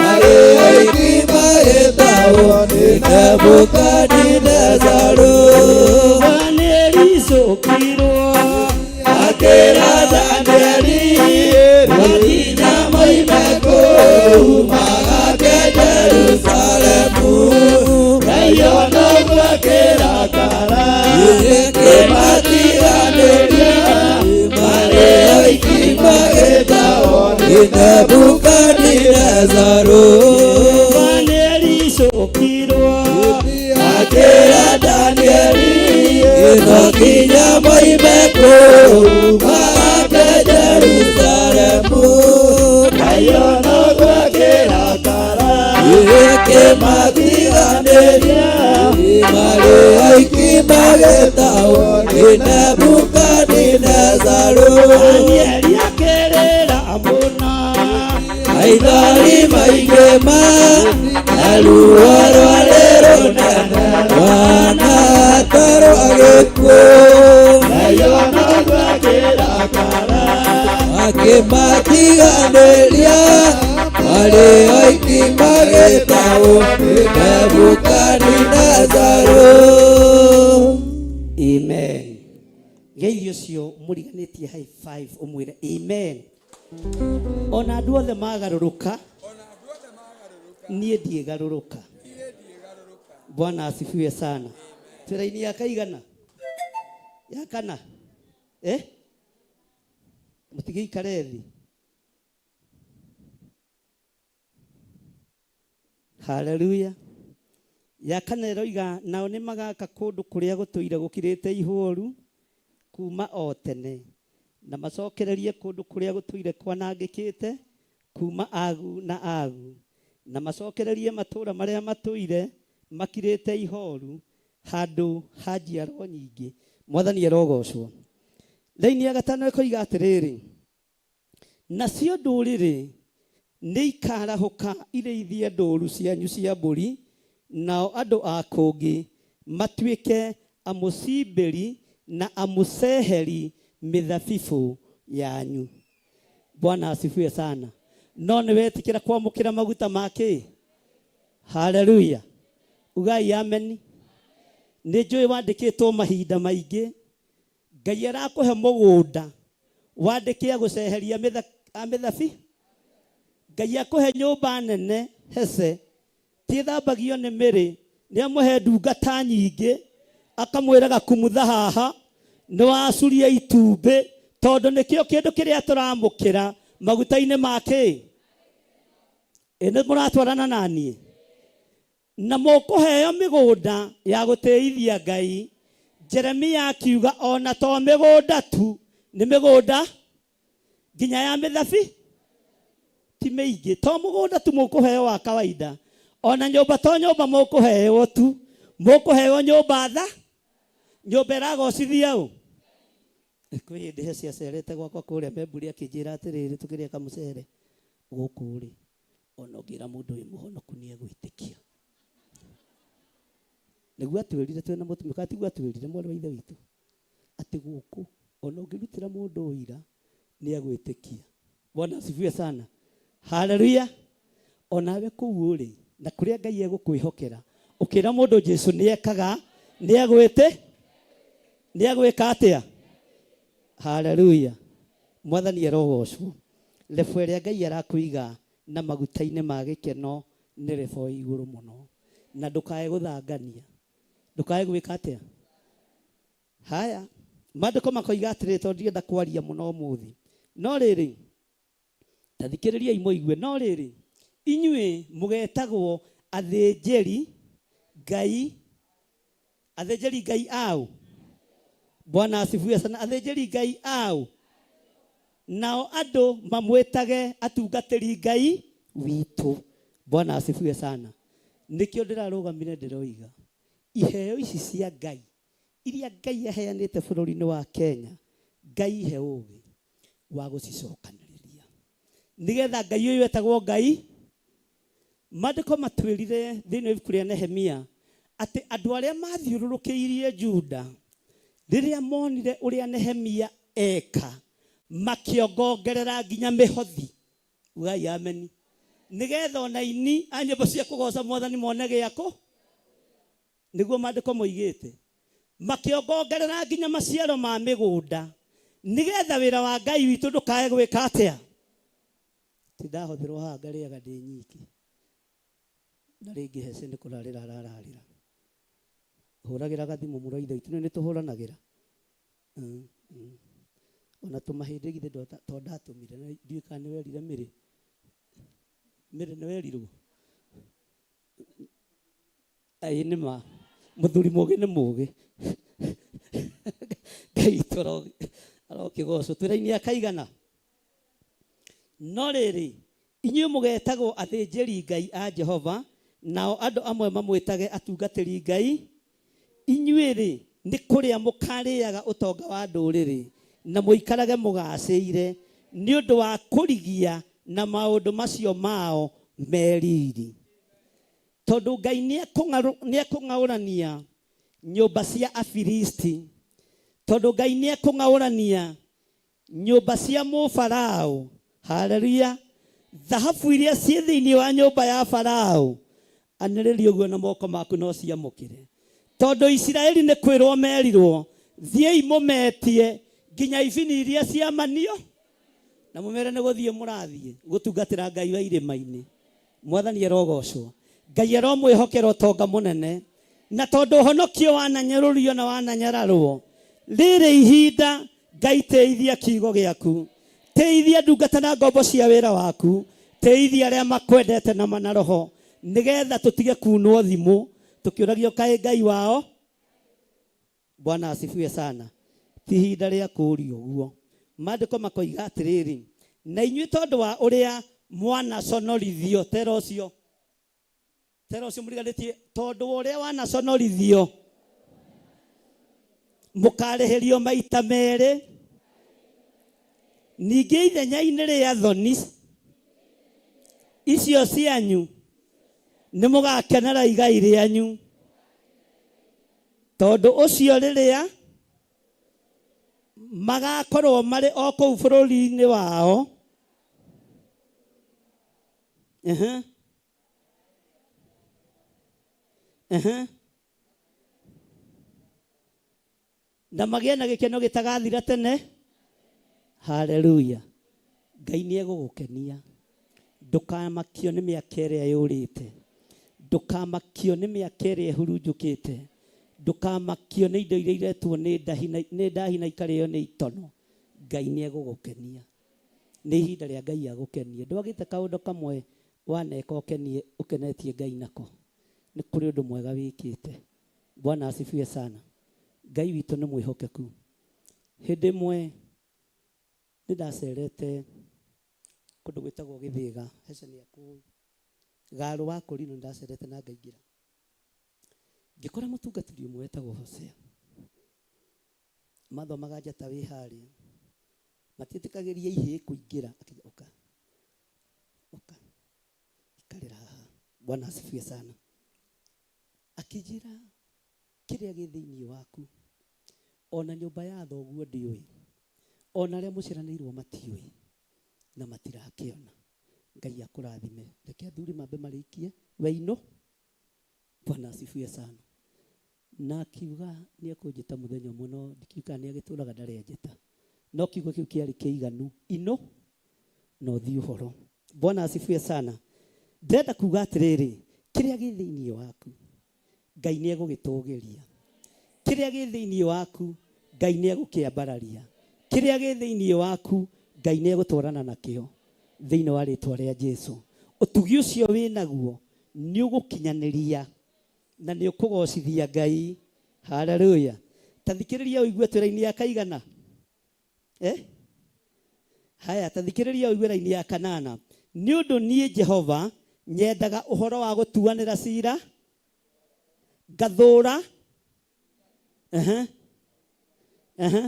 marĩ aiki magĩtahwo nĩ Nebukadinezaru. Jehova nĩericũkirwo Akĩra Danieli no nginya moime kũu magake Jerusalemu Ngai ona gwakĩrakara kĩmatiganĩria marĩ aiki magĩtahwo nĩ Nebukadinezaru. Jehova nĩericũkirwo Akĩra Danieli no nginya moime kũu magake Jerusalemu Ngai ona gwakĩrakara kĩmatiganĩria marĩ aiki magĩtahwo nĩ Nebukadinezaru. Danieli akĩrĩra mũno Maithori maingĩ ma na ruo rwarĩ rũnene rwana ta rwa gĩkuũ Ngai ona gwakĩrakara akĩmatiganĩria marĩ aiki magĩtahwo nĩ Nebukadinezaru. Amen. Geithio ũcio mũriganĩtie high five ũmwĩre amen. Ona andũ othe magarũrũka niĩ ndiĩgarũrũka. Bwana asifiwe sana. Twĩraini ya kaigana ya kana eh? Mũtigĩikare thĩ. Haleluya. Ya kana ĩroiga nao nĩ magaka kũndũ kũrĩa gũtũire gũkirĩte ihoru kuma o tene na macokererie kũndũ kũrĩa gũtũire kwanangĩkĩte kuma agu na agu na macokererie matũũra marĩa matũire makirĩte ihoru handũ ha njiarwa nyingĩ. Mwathani arogocwo. Raini ya gatano ĩkoiga atĩrĩrĩ, nacio ndũrĩrĩ nĩ ikarahũka irĩithie ndũru cianyu cia mbũri, nao andũ a kũngĩ matuĩke amũcimbĩri na amũceheri mĩthabibũ yanyu. Bwana asifiwe sana. No nĩ wetĩkĩra kwamũkĩra maguta ma kĩ? Haleluya. Ugai amen. Nĩ njũĩ wandĩkĩtwo mahinda maingĩ Ngai arakũhe mũgũnda wandĩke agũceheria mĩthabi. Ngai akũhe nyũmba nene hece ti ĩthambagio nĩ mĩrĩ, nĩ amũhe ndungata nyingĩ akamwĩraga kumutha haha nĩ wacuria itumbĩ tondũ nĩkĩo kĩndũ kĩrĩa tũramũkĩra maguta-inĩ ma kĩ? Ĩ nĩ mũratwarana na niĩ? Na mũkũheo mĩgũnda ya gũtĩithia Ngai. Jeremia akiuga ona to mĩgũnda tu, nĩ mĩgũnda nginya ya mĩthabi ti mĩingĩ. To mũgũnda tu mũkũheo wa kawaida, ona nyũmba to nyũmba mũkũheo tu, mũkũheo nyũmba tha, nyũmba ĩragocithia ũ. Kwĩ hĩndĩ he ciacerete gwakwa kũrĩa Memburi akĩnjĩra atĩrĩrĩ, tũkĩrĩa kamũcere gũkũ rĩ, ona ũngĩra mũndũ wĩ mũhonoku nĩ egwĩtĩkia. Nĩguo atwĩrire twĩna mũtumia, kana tiguo atwĩrire mwarĩ wa ithe witũ, atĩ gũkũ ona ũngĩrutĩra mũndũ ũira nĩ egwĩtĩkia. Bwana asifiwe sana. Haleluya. Onawe kũu ũrĩ na kũrĩa Ngai egũkwĩhokera, ũkĩra mũndũ Jesu nĩ ekaga, nĩ egwĩtĩ, nĩ egwĩka atĩa? Haleluya. Mwathani arogocwo. Lebo ĩrĩa Ngai arakũiga na maguta-inĩ ma gĩkeno nĩ lebo ĩ igũrũ mũno. Na ndũkae gũthangania. Ndũkae gwĩka atĩa? Haya, maandĩko makoiga atĩrĩrĩ, tondũ ndirenda kwaria mũno ũmũthĩ. No rĩrĩ, ta thikĩrĩriai mũigue, no rĩrĩ, inyuĩ mũgetagwo athĩnjĩri Ngai, athĩnjĩri Ngai aũ? Bwana asifiwe sana. Athĩnjĩri Ngai aũ? Nao andũ mamwĩtage atungatĩri Ngai witũ. Bwana asifiwe sana. Nĩkĩo ndĩrarũgamire ndĩroiga iheo ici cia Ngai iria Ngai aheanĩte bũrũri-inĩ wa Kenya, Ngai ihe ũgĩ wa gũcicokanĩrĩria nĩgetha Ngai ũyũ etagwo Ngai. Maandĩko matwĩrire thĩinĩ wa ibuku rĩa Nehemia atĩ andũ arĩa mathiũrũrũkĩirie Juda rĩrĩa monire ũrĩa Nehemia eka makĩongongerera nginya mĩhothi. Ugai ameni. Nĩgetha ona aini a nyĩmbo cia kũgoca Mwathani mone gĩakũ. Nĩguo maandĩko moigĩte. Makĩongongerera nginya maciaro ma mĩgũnda nĩgetha wĩra wa Ngai witũ ndũkae gwĩka atĩa? Ti ndahothĩrwo haha ngarĩaga ndĩ nyiki. Na rĩngĩ Hece nĩ kũrarĩra arararĩra. Hũragĩra gathimũ mũrũ wa ithe witũ, nĩ tũhũranagĩra. Ona tũmahĩndĩ githĩ to ndatũmire, na ndiũĩ kana nĩ werire Mĩrĩ. Mĩrĩ nĩ werirwo? Ĩĩ nĩ ma. Mũthuri mũgĩ nĩ mũgĩ. Ngai witũ arokĩgocwo. Twĩra-inĩ akaigana. No rĩrĩ, inyuĩ mũgetagwo athĩnjĩri Ngai a Jehova, nao andũ amwe mamwĩtage atungatĩri Ngai. Inyuĩ-rĩ, nĩ kũrĩa mũkarĩaga ũtonga wa ndũrĩrĩ, na mũikarage mũgaacĩire nĩ ũndũ wa kũrigia na maũndũ macio mao me riri. Tondũ Ngai nĩekũng'aũrania nyũmba cia Afilisti, tondũ Ngai nĩekũng'aũrania Nyũmba cia Mũfarao. Haleluya! Thahabu iria ciĩ thĩinĩ wa nyũmba ya Farao, anĩrĩria ũguo na moko maku no ciamũkĩre. Tondũ Isiraeli nĩ kwĩrwo merirwo, thiĩi mũmetie nginya ibini iria ciamanio, na mũmere nĩ gũthiĩ mũrathiĩ gũtungatĩra Ngai wa irĩma-inĩ. Mwathani arogocwo. Ngai aromwĩhokera ũtonga mũnene. Na tondũ ũhonokio wananyũrũrio na wananyararwo, rĩrĩ ihinda Ngai tĩithia kiugo gĩaku, tĩithia ndungata na ngombo cia wĩra waku, tĩithia arĩa makwendete na ma na roho, nĩgetha tũtige kunwo thimũ tũkĩũragio kaĩ Ngai wao. Bwana asifiwe sana. Ti ihinda rĩa kũũrio ũguo. Maandĩko makoiga atĩrĩrĩ, na inyuĩ tondũ wa ũrĩa mwanaconorithio, tera ũcio, tera ũcio mũriganĩtie, tondũ wa ũrĩa wanaconorithio, mũkarĩhĩrio maita merĩ. Ningĩ ithenya-inĩ rĩa thoni icio cianyu, nĩ mũgakenera igai rĩanyu. Tondũ ũcio rĩrĩa magakorwo marĩ o kũu bũrũri-inĩ wao, ehe, ehe, na magĩe na gĩkeno gĩtagathira tene. Haleluya! Ngai nĩ egũgũkenia. Ndũkamakio nĩ mĩaka ĩrĩa yũrĩte, ndũkamakio nĩ mĩaka ĩrĩa ĩhurunjũkĩte, ndũkamakio nĩ indo iria iretwo nĩ ndahi na nĩ ndahi na ikarĩo nĩ itono. Ngai nĩ egũgũkenia. Nĩ ihinda rĩa Ngai agũkenie. Ndwagĩte kaũndũ kamwe waneka ũkenie ũkenetie Ngai nako. Nĩ kũrĩ ũndũ mwega wĩkĩte. Bwana asifiwe sana. Ngai witũ nĩ mwĩhokeku. Hĩndĩ ĩmwe nĩ ndacerete kũndũ gwĩtagwo Gĩthĩga, heceni ya kũu Garũ wa Kũrinũ, nĩ ndacerete na ngaingĩra. Ngĩkora mũtungatĩri ũmwe wetagwo Hosea. Mathomaga njata wĩ harĩa. Matiĩtĩkagĩria ihĩĩ kũingĩra. Akĩnjĩra, ũka. Ũka. Ikarĩra haha. Bwana asifiwe sana. Akĩnjĩra kĩrĩa gĩ thĩinĩ waku ona nyũmba ya thoguo ndĩũĩ, ona arĩa mũciaranĩirwo matiũĩ na matirakĩona. Ngai akũrathime. Reke athuri mambe marĩkie weinũ. Bwana asifiwe sana. Na akiuga nĩ ekũnjĩta mũthenya ũmwe no ndikiũĩ kana nĩ agĩtũraga ndarĩ anjĩta. No kiugo kĩu kĩarĩ kĩiganu inũ na ũthiĩ ũhoro. Bwana asifiwe sana. Ndĩrenda kuga atĩrĩrĩ, kĩrĩa gĩ thĩinĩ waku Ngai nĩ egũgĩtũgĩria. Kĩrĩa gĩ thĩinĩ waku Ngai nĩ egũkĩambararia. Kĩrĩa gĩ thĩinĩ waku Ngai nĩ egũtwarana nakĩo thĩinĩ wa rĩtwa rĩa Jesu. Ũtugi ũcio wĩ naguo nĩ ũgũkinyanĩria na nĩ ũkũgocithia Ngai. Haleluya. Ta thikĩrĩria ũigue twĩ raini ya kaigana? Eh? Haya, ta thikĩrĩria ũigue raini ya kanana. Nĩ ũndũ niĩ Jehova nyendaga ũhoro wa gũtuanĩra cira, ngathũũra Ehe. Ehe.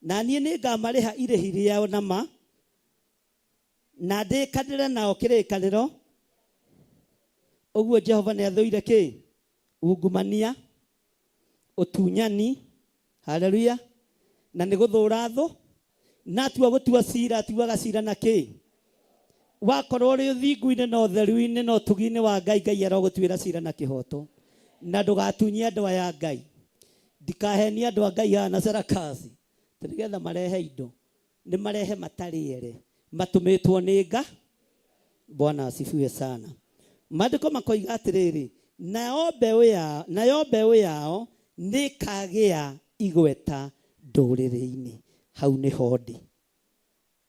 Na niĩ nĩngamarĩha irĩhi rĩao na ma, na ndĩkanĩre nao kĩrĩkanĩro. Ũguo Jehova nĩ athũire kĩ? Ungumania, ũtunyani, haleluya, na nĩ gũthũra thũ. Na atua gũtua cira, atuaga cira na kĩ? Wakorwo ũrĩ ũthingu-inĩ na ũtheru-inĩ na ũtugi-inĩ wa Ngai, Ngai arogũtuĩra cira na kĩhoto. Na ndũgatunyie andũ aya a Ngai. Ndikahenie andũ a Ngai haha na sarakasi, atĩ nĩgetha marehe indo. Nĩ marehe matarĩ ere, matũmĩtwo nĩ Nga. Bwana asifiwe sana. Maandĩko makoiga atĩrĩrĩ, nayo mbeũ yao, nayo mbeũ yao nĩĩkagĩa igweta ndũrĩrĩ-inĩ. Hau nĩho ndĩ.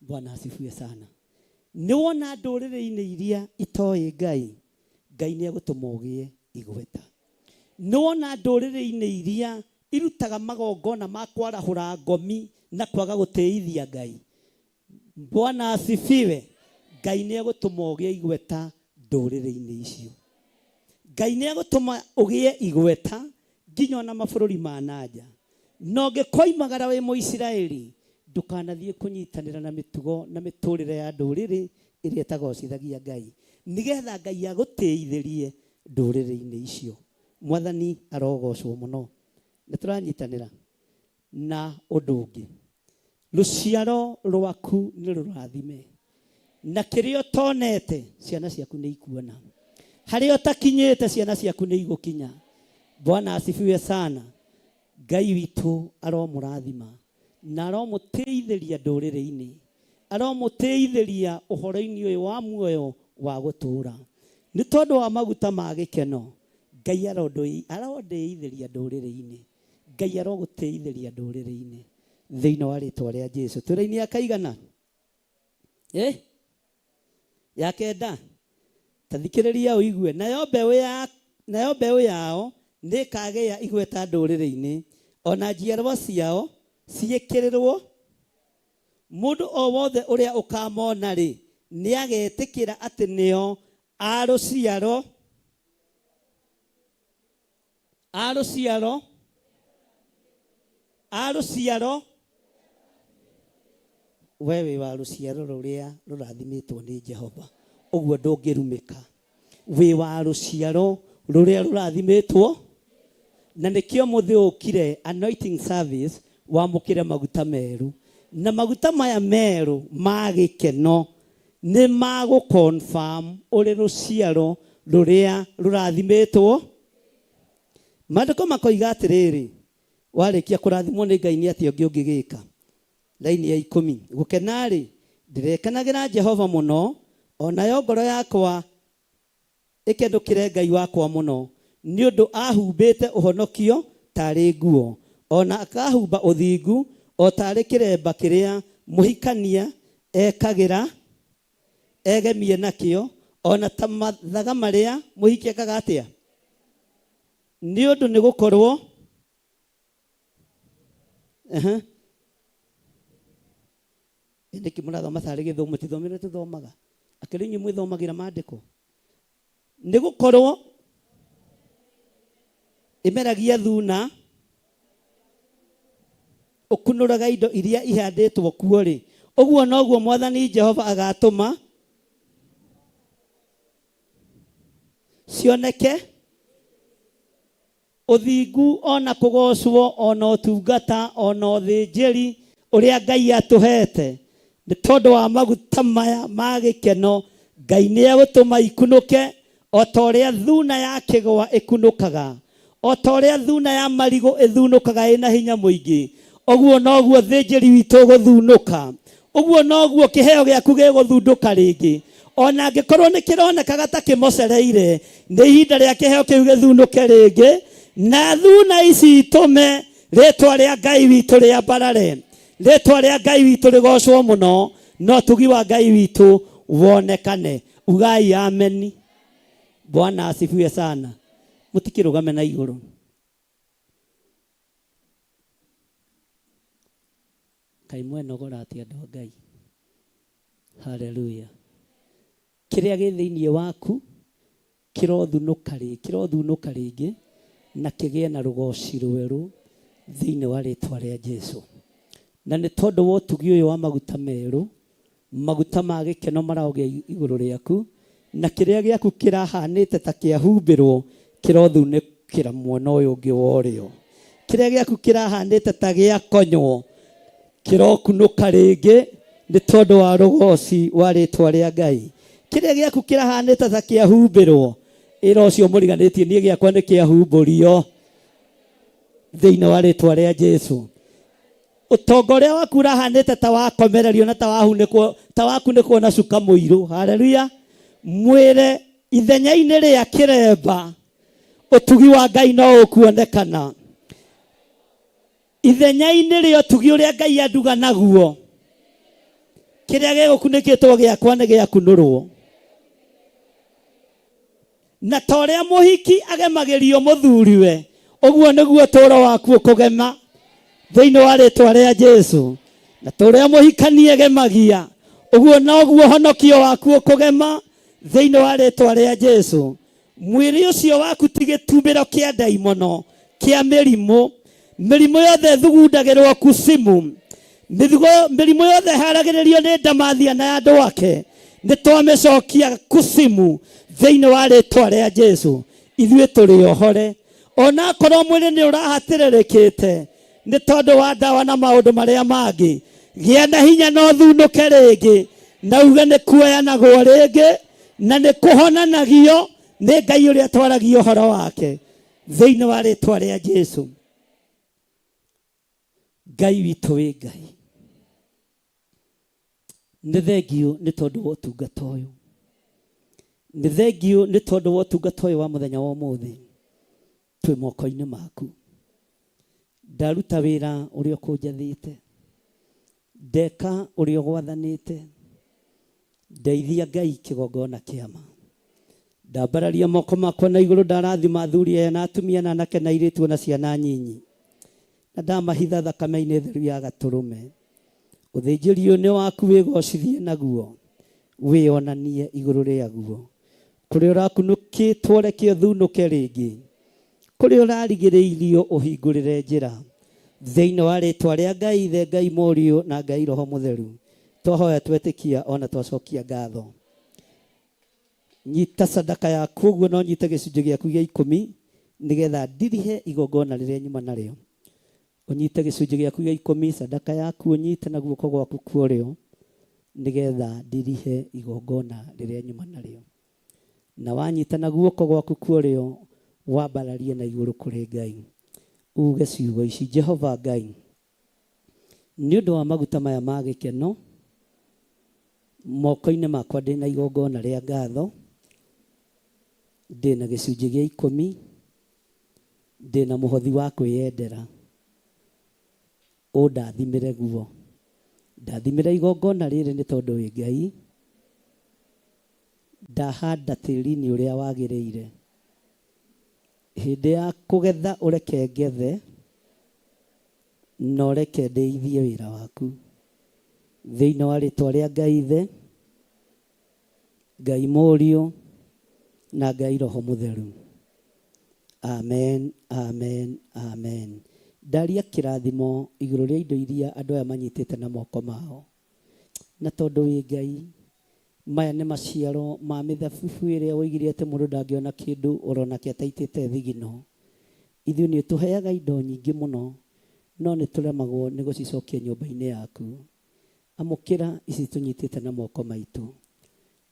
Bwana asifiwe sana. Nĩ wona ndũrĩrĩ-inĩ iria itoĩ Ngai, Ngai nĩ egũtũma ũgĩe igweta. Nĩ wona ndũrĩrĩ-inĩ iria irutaga magongona ma kwarahũra ngomi na kwaga gũtĩithia Ngai, Bwana asifiwe, Ngai nĩ egũtũma ũgĩe igweta ndũrĩrĩ-inĩ icio. Ngai nĩ egũtũma ũgĩe igweta nginya ona mabũrũri ma na nja. Na ũngĩkoimagara wĩ Mũisiraeli, ndũkanathiĩ kũnyitanĩra na mĩtugo na mĩtũrĩre ya ndũrĩrĩ ĩrĩa ĩtagocithagia Ngai, nĩgetha Ngai agũtĩithĩrie ndũrĩrĩ-inĩ icio. Mwathani arogocwo mũno. Nĩ tũranyitanĩra na ũndũ ũngĩ. Rũciaro rwaku nĩ rũrathime, na kĩrĩa ũtonete ciana ciaku nĩ ikuona. Harĩa ũtakinyĩte ciana ciaku nĩ igũkinya. Bwana asifiwe sana. Ngai witũ aromũrathima na aromũtĩithĩria ndũrĩrĩ-inĩ, aromũtĩithĩria ũhoro-inĩ ũyũ wa muoyo wa gũtũũra. Nĩ tondũ wa maguta ma gĩkeno, Ngai arondĩithĩria ndũrĩrĩ-inĩ. Ngai arogũtĩithĩria ndũrĩrĩ-inĩ thĩinĩ wa rĩtwa rĩa Jesu. Twĩra-inĩ ya kaigana? Eh? Ya kenda. Ta thikĩrĩria ũigue. Nayo mbeũ ya nayo mbeũ yao nĩĩkagĩa igweta ndũrĩrĩ-inĩ, o na njiarwa ciao ciĩkĩrĩrwo. Mũndũ o wothe ũrĩa ũkamona-rĩ, nĩagetĩkĩra atĩ nĩo a rũciaro a rũciaro a rũciaro we wĩ wa rũciaro rũrĩa rũrathimĩtwo nĩ Jehova ũguo ndũngĩrumĩka wĩ wa rũciaro rũrĩa rũrathimĩtwo na nĩkĩo mũthĩ ũkire anointing service wamũkĩre maguta merũ na maguta maya merũ ma gĩkeno nĩ ma gũ confirm ũrĩ rũciaro rũrĩa rũrathimĩtwo. Maandĩko makoiga atĩrĩrĩ, warĩkia kũrathimwo nĩ Ngai nĩ atĩa ũngĩ ũngĩgĩka? Raini ya ikũmi, gũkena-rĩ, ndĩrekenagĩra Jehova mũno, o nayo ngoro yakwa ĩkenũkĩre Ngai wakwa mũno, nĩ ũndũ ahumbĩte ũhonokio taarĩ nguo, o na akahumba ũthingu o taarĩ kĩremba kĩrĩa mũhikania ekagĩra egemie nakĩo, o na ta mathaga marĩa mũhiki ekaga atĩa? Nĩ ũndũ nĩ gũkorũo Ehe. Nĩkĩ mũrathoma tarĩ gĩthomo tithomire tũthomaga akĩrĩ inyuĩ mwĩthomagĩra maandĩko nĩ gũkorwo ĩmeragia thuna ũkunũraga indo iria ihandĩtwo kuo rĩ ũguo noguo mwathani Jehova agatũma cioneke Ũthingu o na kũgoocwo o na ũtungata o na ũthĩnjĩri ũrĩa Ngai atũheete, nĩ tondũ wa maguta maya ma gĩkeno, Ngai nĩegũtũma ikunũke o ta ũrĩa thuuna ya kĩgwa ĩkunũkaga, o ta ũrĩa thuuna ya marigũ ĩthunũkaga ĩ na hinya mũingĩ, ũguo noguo ũthĩnjĩri witũ ũgũthunũka. Ũguo noguo kĩheo gĩaku gĩgũthundũka rĩngĩ. O na angĩkorũo nĩ kĩronekaga ta kĩmocereire, nĩ ihinda rĩa kĩheo kĩu gĩthunũke rĩngĩ, na thuna ici itũme rĩĩtwa rĩa Ngai witũ rĩambarare, rĩĩtwa rĩa Ngai witũ rĩgoocwo mũno, na ũtugi wa Ngai witũ wonekane. Ugai ameni. Bwana asifiwe sana. Mũtikĩrũgame na igũrũ. Kaĩ mwenogora atĩa andũ a Ngai? Haleluya. Kĩrĩa gĩ thĩinĩ waku kĩrothunũka rĩ kĩrothunũka rĩngĩ na kĩgĩe na rũgoci rwerũ thĩinĩ wa rĩtwa rĩa Jesu. Na nĩ tondũ wa ũtugi ũyũ wa maguta merũ, maguta ma gĩkeno marogĩa igũrũ rĩaku, na kĩrĩa gĩaku kĩrahanĩte ta kĩahumbĩrwo kĩrothunĩkĩra mwena ũyũ ũngĩ wa ũrĩo. Kĩrĩa gĩaku kĩrahanĩte ta gĩakonywo kĩrokunũka rĩngĩ nĩ tondũ wa rũgoci wa rĩtwa rĩa Ngai. Kĩrĩa gĩaku kĩrahanĩte ta kĩahumbĩrwo, ĩra ũcio mũriganĩtie niĩ gĩakwa nĩ kĩahumbũrio thĩinĩ wa rĩtwa rĩa Jesu. Ũtonga ũrĩa waku ũrahanĩte ta wakomererio na ta wahunĩkwo ta wakunĩkwo na cuka mũirũ. Haleluya! Mwĩre ithenya-inĩ rĩa kĩremba ũtugi wa Ngai no ũkuonekana. Ithenya-inĩ rĩa ũtugi ũrĩa Ngai anduga naguo, kĩrĩa gĩgũkunĩkĩtwo gĩakwa nĩ gĩakunũrwo. Na ta ũrĩa mũhiki agemagĩrio mũthuriwe, ũguo nĩguo ũtũũro waku ũkũgema thĩinĩ wa rĩtwa rĩa Jesu. Na ta ũrĩa mũhikani egemagia, ũguo noguo ũhonokio waku ũkũgema thĩinĩ wa rĩtwa rĩa Jesu. Mwĩrĩ ũcio waku ti gĩtumbĩro kĩa ndaimono kĩa mĩrimũ. Mĩrimũ yothe ĩthugundagĩrwo kusimu. Mĩthugo, mĩrimũ yothe ĩharagĩrĩrio nĩ ndamathia na andũ ake nĩ twamĩcokia kusimu thĩinĩ wa rĩtwa rĩa Jesu. Ithuĩ tũrĩ ohore. Ona akorwo mwĩrĩ nĩ ũrahatĩrĩrĩkĩte nĩ tondũ wa ndawa na maũndũ marĩa mangĩ, gĩa na hinya na ũthunũke rĩngĩ na uge nĩ kuoyanagwo rĩngĩ na nĩ kũhonanagio nĩ Ngai ũrĩa twaragia ũhoro wake thĩinĩ wa rĩtwa rĩa Jesu. Ngai witũ wĩ Ngai, nĩ thengiũ nĩ tondũ wa ũtungata ũyũ, nĩ thengiũ nĩ tondũ wa ũtungata ũyũ wa mũthenya wa ũmũthĩ. Twĩ moko-inĩ maku, ndaruta wĩra ũrĩa ũkũnjathĩte, ndeka ũrĩa ũgwathanĩte, ndeithia Ngai kĩgongona kĩa ma. Ndambararia moko makwa na igũrũ, ndarathima athuri aya na atumia na anake na airĩtu o na ciana nyinyi, na ndamahitha thakame-inĩ theru ya Gatũrũme. Ũthĩnjĩri ũyũ nĩ waku, wĩgocithie naguo, wĩonanie igũrũ rĩaguo. Kũrĩa ũrakunũkĩtwo reke ũthunũke rĩngĩ, kũrĩa ũrarigĩrĩirio ũhingũrĩre njĩra. Thĩinĩ wa rĩtwa rĩa Ngai Ithe, Ngai Mũriũ na Ngai Roho Mũtheru, twahoya twetĩkia o na twacokia ngatho. Nyita sadaka yaku ũguo na ũnyite gĩcunjĩ gĩaku gĩa ikũmi nĩgetha ndirihe igongona rĩrĩa nyuma narĩo. Ũnyite gĩcunjĩ gĩaku gĩa ikũmi, sadaka yaku ũnyite na guoko gwaku kwa ũrĩo, nĩgetha ndirihe igongona rĩrĩa nyuma narĩo. Na wanyita na guoko gwaku kwa ũrĩo, wambararie na igũrũ kũrĩ Ngai, uuge ciugo ici, Jehova Ngai, nĩ ũndũ wa maguta maya ma gĩkeno moko-inĩ makwa ndĩ na igongona rĩa ngatho, ndĩ na gĩcunjĩ gĩa ikũmi, Ndĩ na mũhothi wa kwĩyendera, ũndathimĩre guo. Ndathimĩra igongona rĩrĩ nĩ tondũ wĩ Ngai, ndahanda tĩri-inĩ ũrĩa wagĩrĩire. Hĩndĩ ya kũgetha ũreke ngethe, Na ũreke ndĩithie wĩra waku thĩinĩ wa rĩtwa rĩa Ngai Ithe, Ngai Mũriũ na Ngai Roho Mũtheru. Amen, amen, amen. Ndaria kĩrathimo igũrũ rĩa indo iria andũ aya manyitĩte na moko mao. Na tondũ wĩ Ngai, maya nĩ maciaro ma mĩthabibu ĩrĩa woigire atĩ mũndũ ndangĩona kĩndũ oronake ataitĩte thigino. Ithuĩ nĩ ũtũheaga indo nyingĩ mũno, no nĩ tũremagwo nĩ gũcicokia nyũmba-inĩ yaku. Amũkĩra ici tũnyitĩte na moko maitũ.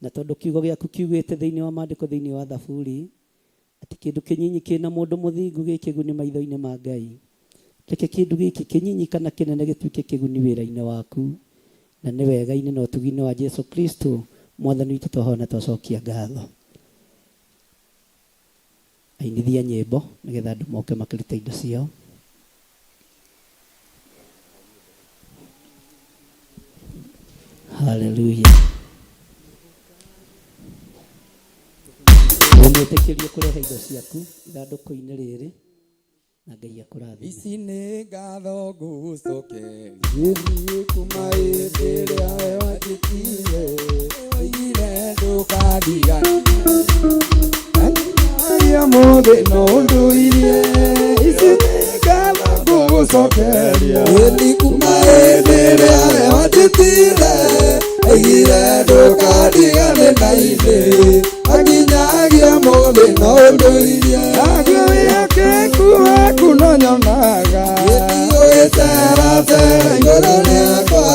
Na tondũ kiugo gĩaku kiugĩte thĩinĩ wa maandĩko thĩinĩ wa Thaburi, atĩ kĩndũ kĩnyinyi kĩna mũndũ mũthingu gĩ kĩguni maitho-inĩ ma Ngai, reke kĩndũ gĩkĩ kĩnyinyi kana kĩnene gĩtuĩke kĩguni wĩra-inĩ waku, na nĩ wega-inĩ na ũtugi-inĩ wa Jesu Kristo Mwathani witũ twahoya na twacokia ngatho. Ainithia nyĩmbo nĩgetha andũ moke makĩrute indo ciao. Haleluya. Wĩmwĩtĩkĩrie kũrehe indo ciaku ithandũkũ-inĩ rĩrĩ na Ngai akũrathime. Ici nĩ ngatho ngũgũcokeria Gĩthiĩ kuma hĩndĩ ĩrĩa we wanjĩtire Woigire ndũkandiganĩria Nginyagia ũmũthĩ no ũndũirie Ici nĩ ngatho ngũgũcokeria Gĩthiĩ kuma hĩndĩ ĩrĩa we wanjĩtire Woigire ndũkandiganĩria Nginyagia ũmũthĩ no ũndũirie Naguo wĩhokeku waku no nyonaga Ũgĩceracera igũrũ rĩakwa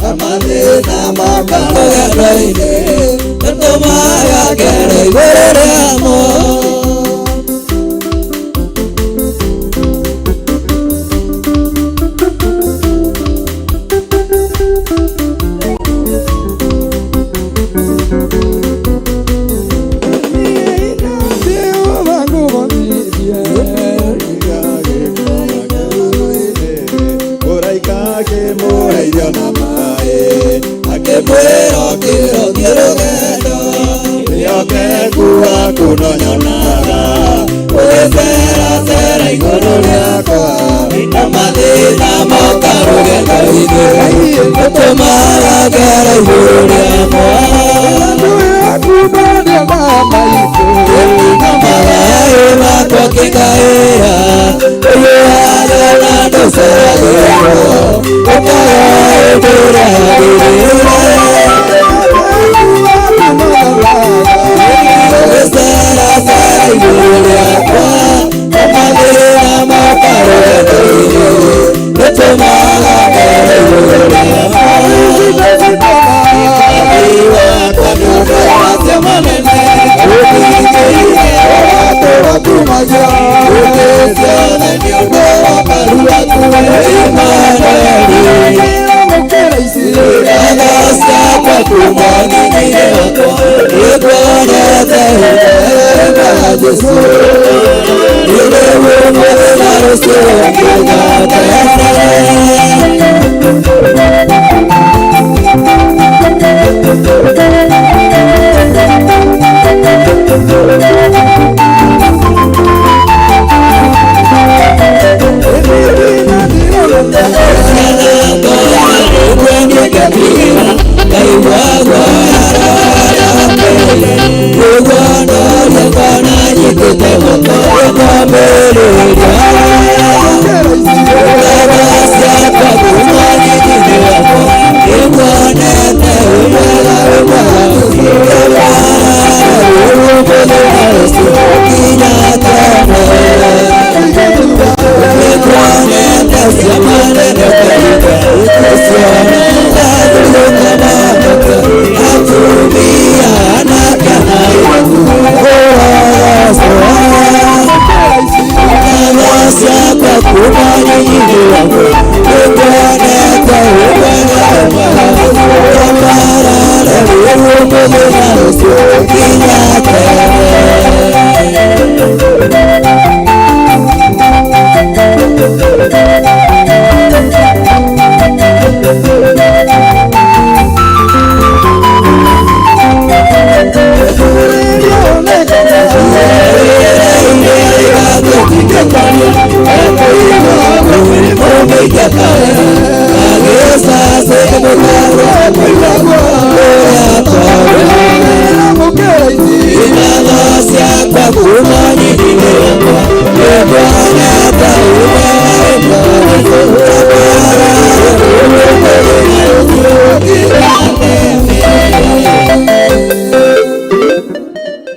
na mathĩna moka rũgendo-inĩ nĩtũmaga ngere igũrũ rĩamo.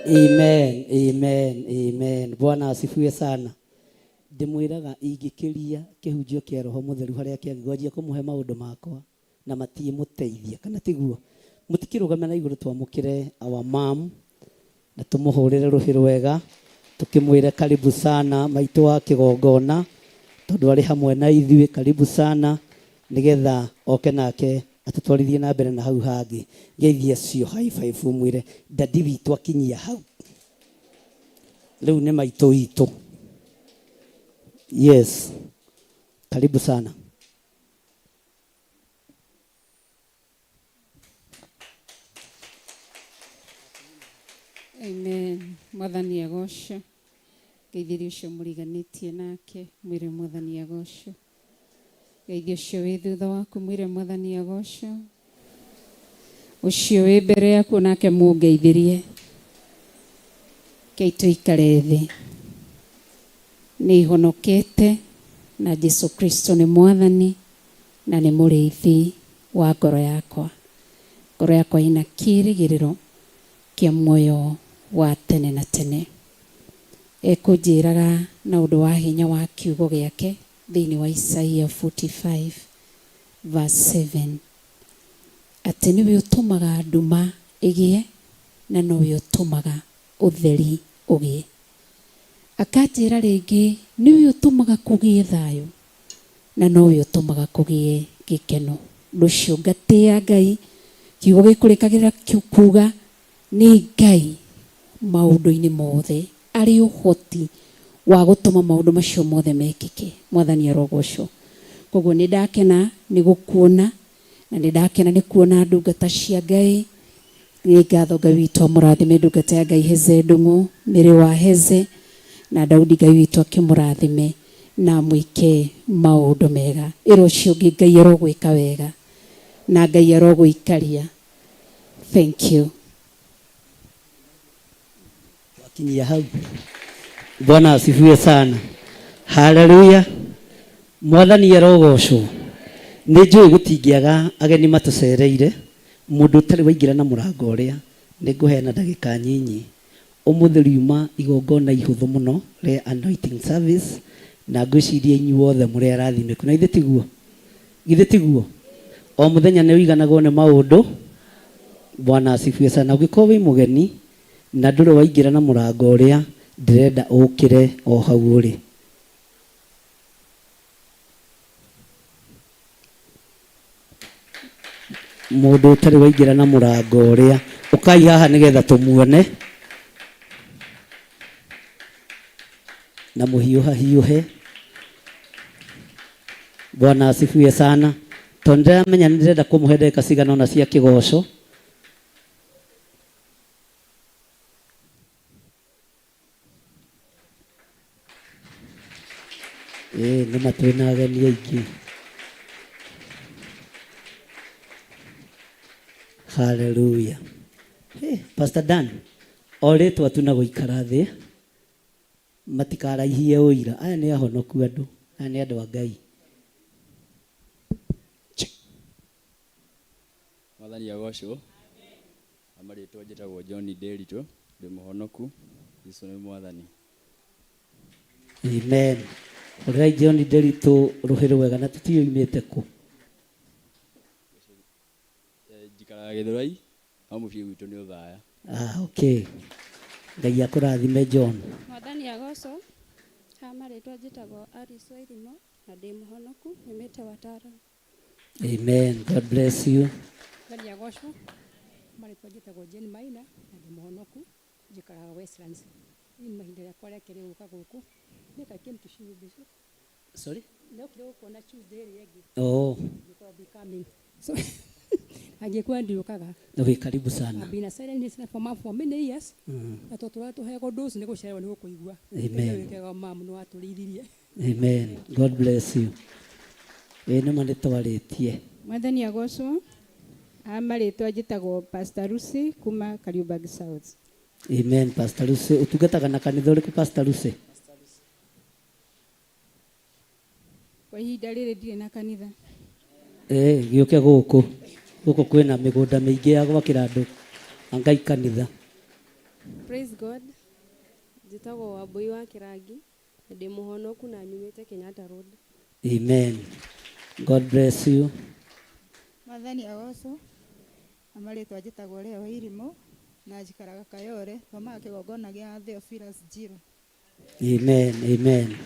Amen, amen, amen. Bwana asifiwe sana. Ndimwiraga ingĩkĩria kĩhunjio kĩa roho mũtheru harĩa kĩangĩgwanjia kũmũhe maũndũ makwa na matiĩmũteithia kana tiguo. Mũtikĩrũgame na igũrũ twamũkĩre our mom na tũmũhũrĩre rũhĩ rwega tukimwire karibu sana maitũ wa kĩgongona tondũ arĩ hamwe na ithuĩ. Karibu sana nigetha oke nake atũtwarithie na mbere na hau hangĩ. Ngeithie cio high five mwĩre dadi witũ akinyia hau rĩu nĩ maitũ witũ. Yes, karibu sana. Amen. Mwathani agocwo. Ngeithĩria ũcio mũriganĩtie nake, mwĩre Mwathani agocwo. Ngeithia ũcio wĩ thutha waku, mwĩre Mwathani agocwo. Ũcio wĩ mbere yaku nake mũngeithĩrie. Kei tũikare thĩ. Nĩ ihonokete na Jesu Kristo nĩ Mwathani na nĩ mũrĩithi wa ngoro yakwa. Ngoro yakwa ĩna kĩĩrĩgĩrĩro kĩa muoyo wa tene na tene. Ekũnjĩraga na ũndũ wa hinya wa kiugo gĩake thĩinĩ wa Isaia 45 verse 7 atĩ nĩwe ũtũmaga nduma ĩgĩe na nowe ũtũmaga ũtheri ũgĩe. Akanjĩra rĩngĩ nĩwe ũtũmaga kũgĩe thayũ na nowe ũtũmaga kũgĩe gĩkeno. Ũndũ ũcio ngatĩĩa Ngai, kiugo gĩkũrĩkagĩra kuga nĩ Ngai maũndũ-inĩ mothe arĩ ũhoti wa gũtũma maũndũ macio mothe mekĩke. Mwathani arogocwo. Koguo nĩ ndakena nĩ gũkuona na nĩ ndakena nĩ kuona ndungata cia Ngai. Nĩ ngatho Ngai witũ amũrathime ndungata ya Ngai Heze Ndung'u, Mĩrĩ wa Heze na Daudi Ngai witũ akĩmũrathime na amwĩke maũndũ mega. Ĩra ũcio ũngĩ Ngai arogwĩka wega na Ngai arogũikaria. Thank you. Wakinyia hau. Bwana asifiwe sana. Haleluya. Mwathani arogocwo. Nĩ njũĩ gũtingĩaga ageni matũcereire mũndũ ũtarĩ waingĩra na mũrango ũrĩa nĩ ngũheana ndagĩka nyinyi. Ũmũthĩ riuma igongona ihũthũ mũno rĩa anointing service na ngwĩciria inyuothe mũrĩ arathimĩku na ithe tiguo. Githĩ tiguo? O mũthenya nĩ ũiganagwo nĩ maũndũ. Bwana asifiwe sana. Ũngĩkorwo wĩ mũgeni na ndũrĩ waingĩra na mũrango ũrĩa ndĩrenda ũkĩre o hau ũrĩ. Mũndũ ũtarĩ waingĩra na mũrango ũrĩa ũkai haha nĩgetha tũmuone na mũhiũha hiũhe. Bwana asifiwe sana. Tondũ ndĩramenya nĩ ndĩrenda kũmũhe ndagĩka cigana ũna cia kĩgoco. Ĩĩ nĩ ma twĩna ageni aingĩ. Haleluya. Hey, Pastor Dan, o rĩtwa tu na gũikara thĩ matikaraihie ũira. Aya nĩ ahonoku andũ, aya nĩ andũ a Ngai. Mwathani agocwo. Amarĩtwa njĩtagwo John Nderitu, ndĩ mũhonoku, Jesũ nĩ Mwathani. Amen. Hũrĩrai John Nderitu rũhĩ rwega na tũtiũĩ oimĩte kũ. Njikaraga Gĩthũrai, no mũciĩ gwitũ nĩ Othaya. Ah, okay. Ngai akũrathime John. Mwathani agocwo. Ha marĩtwa njĩtagwo Alice Wairimu na ndĩ mũhonoku nyumĩte Watara. Amen. God bless you. Mwathani agocwo. Marĩtwa njĩtagwo Jane Maina na ndĩ mũhonoku njikaraga Westlands. Niĩ mahinda rĩakwa rĩa kerĩ gũka gũkũ. Nick, I came to see you Bishop. Sorry? Ndokire gũkuona Tuesday ĩrĩa ĩngĩ. Oh, Because I'll be coming. So angĩkuwa ndiũkaga. wĩ karibu sana. I've been a silent listener for many years. Na tũtũraga tũheagwo dose nĩ gũcererwo nĩ gũkũigua. Amen. Wĩkega mamu nĩ watũrĩithirie. Amen. God bless you. Ĩĩ nĩma nĩ twarĩtie. Mwathani agocwo. A marĩtwa njĩtagwo Pastor Lucy kuma Kariobangi South. Amen. Pastor Lucy, ũtungataga na kanitha ũrĩkũ Pastor Lucy? Kwa ihinda rĩrĩ ndirĩ na kanitha. Eh, gĩũke gũkũ. Gũkũ kwĩna mĩgũnda mĩingĩ ya gwakĩra andũ a Ngai kanitha. Praise God. Njĩtagwo Wambui wa Kĩrangi na ndĩ mũhonoku na nyumĩte Kenyatta Road. Amen. God bless you. Mwathani agocwo. Na marĩtwa njĩtagwo Leo Irimũ na njikaraga Kayole, thomaga kĩgongona gĩa Theophilus Njirũ. Amen. Amen.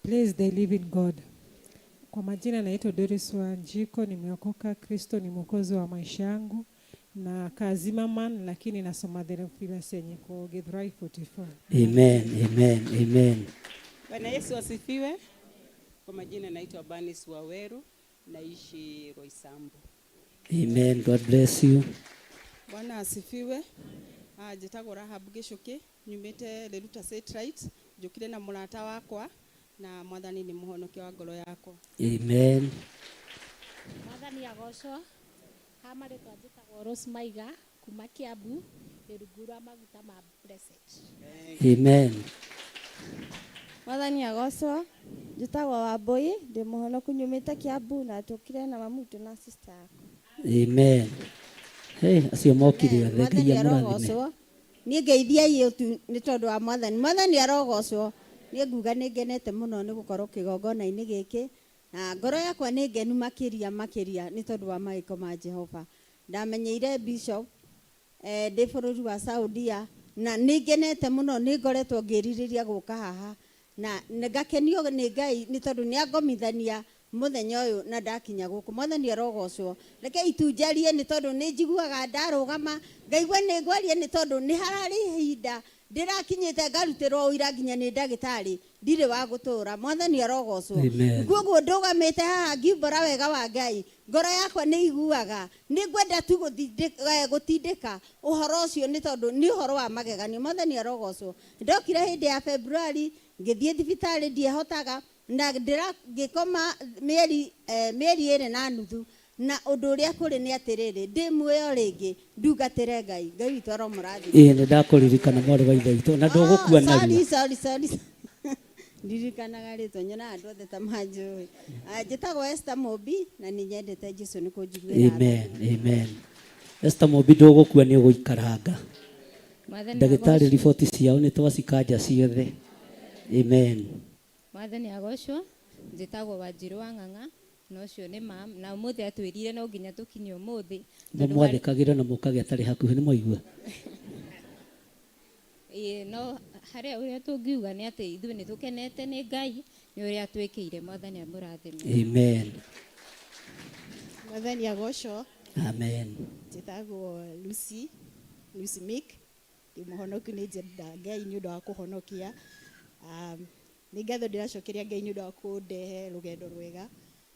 Praise the living God. Kwa majina naitwa Doris Wanjiko, nimeokoka. Kristo ni mwokozi wa maisha yangu na Zimmerman, lakini nasoma Theophilus yenye iko Githurai 44. Amen. Amen. Amen. Bwana Yesu asifiwe. Kwa majina naitwa Banis Waweru, naishi Roysambu. Amen. God bless you. Bwana asifiwe. Ah, njĩtagwo Rahab Gĩcũkĩ, nyumĩte Riruta Satellite, njũkire na mũrata wakwa na Mwathani nĩ mũhonokia wa ngoro yakwa. Amen. Mwathani agocwo. Ha marĩtwa njĩtagwo Rose Maiga kuma Kiambu, ndĩ rungu rwa maguta ma Blessed. Amen. Mwathani agocwo. Njĩtagwo Wambui, ndĩ mũhonoku nyumĩte Kiambu na tũkire na mamu witũ na sister yakwa. Amen. Hey, acio mokire othe Ngai Mwathani amũrathime. arogocwo. Niĩ ngeithiai tu nĩ tondũ wa Mwathani. Mwathani arogocwo. Niĩ nguga nĩ ngenete mũno nĩ gũkorwo kĩgongona-inĩ gĩkĩ na ngoro yakwa nĩ ngenu makĩria makĩria nĩ tondũ wa mawĩko ma Jehova. Ndamenyeire bishop ndĩ bũrũri wa Saudia na nĩ ngenete mũno, nĩ ngoretwo ngĩrirĩria gũka haha na ngakenio nĩ Ngai nĩ tondũ nĩ angomithania mũthenya ũyũ na ndakinya gũkũ. Mwathani arogocwo. Reke itunjarie nĩ tondũ nĩ njiguaga ndarũgama ngaigua nĩ ngwaria nĩ tondũ nĩ hararĩ ihinda ndĩrakinyĩte ngarutĩrwo ũira nginya nĩ ndagĩtarĩ ndirĩ wa gũtũra. Mwathani arogocwo. Amen. Koguo ndũgamĩte haha ngiumbũra wega wa Ngai, ngoro yakwa nĩ iguaga nĩ ngwenda tu gũtindĩka ũhoro ũcio nĩ tondũ nĩ ũhoro wa magegania. Mwathani arogocwo. Ndokire hĩndĩ ya February ngĩthiĩ thibitarĩ ndiehotaga na ngĩkoma mĩeri 2 na nuthu na ũndũ ũrĩa kũrĩ nĩ atĩrĩrĩ, ndĩ muoyo rĩngĩ ndungatĩre Ngai. Ngai witũ aromũrathima. Ĩĩ nĩ ndakũririkana mwarĩ wa ithe witũ na ndũgũkua narua. Sorry, sorry, sorry. Ndirikanaga rĩtwa nyonaga andũ othe ta manjũĩ. Njĩtagwo Esther Mũmbi na nĩ nyendete Jesũ nĩ kũnjiguĩra tha. Amen. Amen. Esther Mũmbi ndũgũkua nĩ ũgũikaranga. Mwathani Ndagĩtarĩ agocwo. riboti ciao nĩ twacikanja ciothe. Amen. Mwathani agocwo. Njĩtagwo Wanjirũ wa Ng'ang'a na ũcio nĩ mam na ũmũthĩ atwĩrire no nginya tũkinye ũmũthĩ tondũ Mũmwathĩkagĩre na mũkage atarĩ hakuhĩ nĩ mwaigua. Ĩĩ, no harĩa ũrĩa tũngiuga nĩ atĩ ithuĩ nĩ tũkenete nĩ Ngai nĩ ũrĩa atwĩkĩire. Mwathani amũrathime. Amen. Mwathani agocwo. Amen. Njĩtagwo Lucy, Lucy Mick. Ndĩ mũhonoku, nĩ njenda Ngai nĩ ũndũ wa kũhonokia. Nĩ ngatho ndĩracokeria Ngai nĩ ũndũ wa kũndehe rũgendo rwega.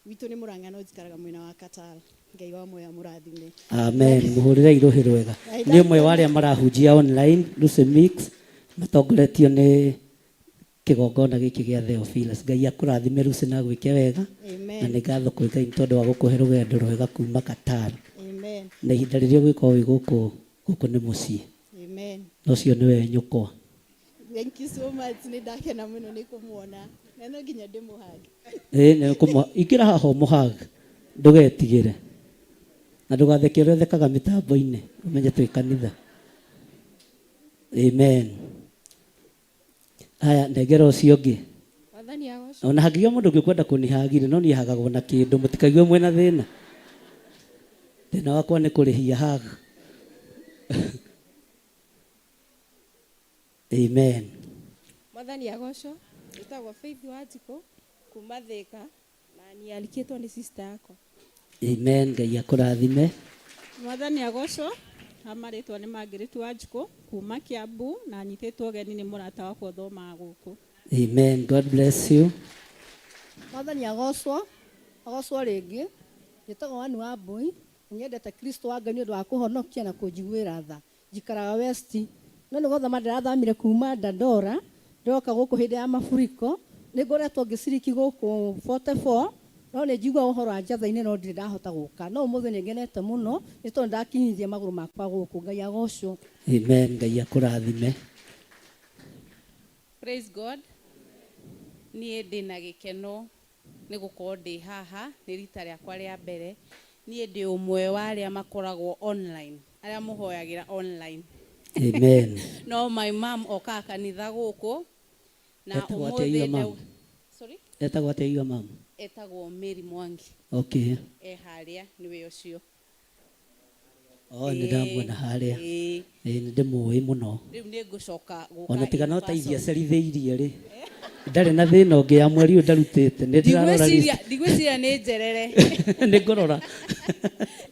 Gwitũ nĩ Mũrang'a no njikaraga mwena wa Qatar. Ngai wa muoyo amũrathime. Amen. Mũhũrĩre irũhĩ rwega. Nĩ ũmwe wa arĩa marahunjia online, Lucy Mix, matongoretio nĩ kĩgongona gĩkĩ gĩa Theophilus. Ngai akũrathime Lucy na agwĩke wega. Amen. Na nĩ ngatho kwĩ Ngai nĩ tondũ wa gũkũhe rũgendo rwega kuma Qatar. Amen. Na ihinda rĩrĩa ũgũkorwo wĩ gũkũ, gũkũ nĩ mũciĩ. Amen. Na ũcio nĩwe nyũkwa. Thank you so much. Nĩ ndakena mũno nĩ kũmuona. Na no nginya ndĩmũhug. Ĩĩ nĩ kũmũ ingĩra haha ũmũhug ndũgetigĩre na ndũgatheke ũrĩa ũthekaga mĩtambo-inĩ ũmenye twĩ kanitha. Amen. Haya, nengera ũcio ũngĩ. Mwathani agocwo. Ona hangĩgĩa mũndũ ũngĩ ũkwenda kũnihagire no niĩ hagagwo na kĩndũ mũtikaigue mwĩna thĩna. Thĩna wakwa nĩ kũrĩhia hug. Amen. Mwathani agocwo. Njĩtagwo Faith Wanjikũ kuma Thĩka na nialikĩtwo nĩ sister yakwa. Amen. Ngai akũrathime. Mwathani agocwo. Ha marĩtwa nĩ Margaret Wanjikũ kuma Kiambu na nyitĩtwo ũgeni nĩ mũrata wakwa ũthomaga gũkũ. Amen. God bless you. Mwathani agocwo, agocwo rĩngĩ. Njĩtagwo Wani wa Mbui, nyendete Kristo wa Ngai nĩ ũndũ wa kũhonokia na kũnjiguĩra tha. Njikaraga West, no nĩ gũthama ndĩrathamire kuma Dandora, ndĩroka gũkũ hĩndĩ ya mafuriko. Nĩ ngoretwo ngĩciriki gũkũ 44 No nĩ njiguaga ũhoro wa njatha-inĩ no ndirĩ ndahota gũka. No ũmũthĩ nĩ ngenete mũno nĩ tondũ ndakinyithia magũrũ makwa gũkũ. Ngai agocwo. Amen. Ngai akũrathime. Praise God. Niĩ ndĩna gĩkeno nĩ gũkorwo ndĩ haha, nĩ rita rĩakwa rĩa mbere. Niĩ ndĩ ũmwe wa arĩa makoragwo online, arĩa mũhoyagĩra online. Amen. No my mom okaga kanitha gũkũ na Etagwo atĩa your ũmũthĩ mom? Sorry? Etagwo atĩa your mom? Etagwo Mary Mwangi. Okay. E harĩa nĩwe ũcio. Oh, nĩ ndamuona harĩa. Ĩĩ. Ĩĩ nĩ ndĩmũĩ mũno. Rĩu nĩ ngũcoka gũka Ona tiga in no ta iria person. acerithĩirie rĩ. Ndarĩ na thĩna ũngĩ ya mweri ũyũ ndarutĩte. Nĩ ndĩrarora Ndigwĩciria list. ndigwĩciria nĩ njerere. Nĩ ngũrora.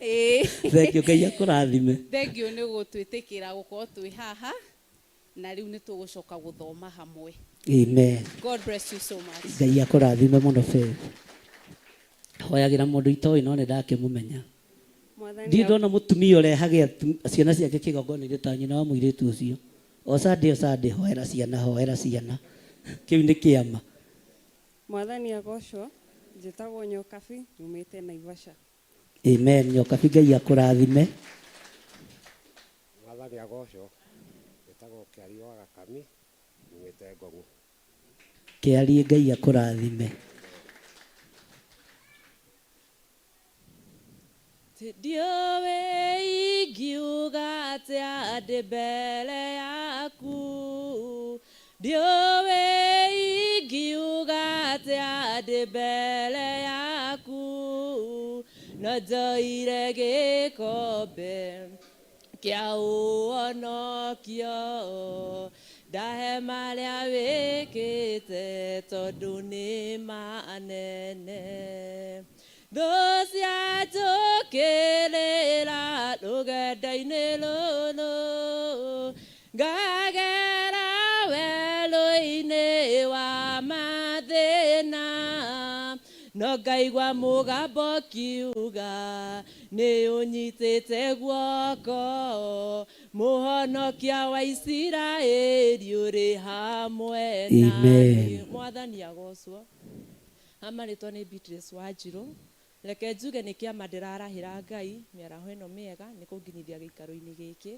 Ĩĩ. Thank you Ngai akũrathime. Thank you nĩ gũtwĩtĩkĩra gũkorwo twĩ haha na rĩu nĩ tũgũcoka gũthoma hamwe. Amen. God bless you so much. Ngai akũrathime mũno Faith. Hoyagĩra mũndũ itoĩ no nĩ ndakĩmũmenya. Mwathani Ndirĩ ndona mũtumia ũrehage ciana ciake kĩgongona-inĩ ta nyina wa mũirĩtu ũcio. O Sunday o Sunday hoera ciana hoera ciana. Kĩu nĩ kĩama. Mwathani agocwo. Njĩtagwo Nyokabi, nyumĩte Naivasha. Amen. Nyokabi Ngai akũrathime. Mwathani agocwo. Njĩtagwo Kĩarie wa Gakami, nyumĩte Ngong'u. Kĩarie Ngai akũrathime. Ndiũĩ ingiuga atĩa ndĩ mbere yaku. Ndiũĩ ingiuga atĩa ndĩ mbere yaku. No njoire gĩkombe kĩa ũhonokio. Ndahe marĩa wĩkĩte tondũ nĩ manene. Thũ cianjũkĩrĩra rũgendo-inĩ rũrũ, ngagera werũ-inĩ wa mathĩna, no ngaigua mũgambo ũkiuga nĩ ũnyitĩte guoko, mũhonokia wa Isiraeli ũrĩ hamwe naniĩ. Amen. Mwathani agocwo. Ama rĩtwa nĩ Beatrice Wanjirũ. Reke njuge nĩ kĩama ndĩrarahĩra Ngai mĩaraho ĩno mĩega nĩ kũnginyithia gĩikaro-inĩ gĩkĩ.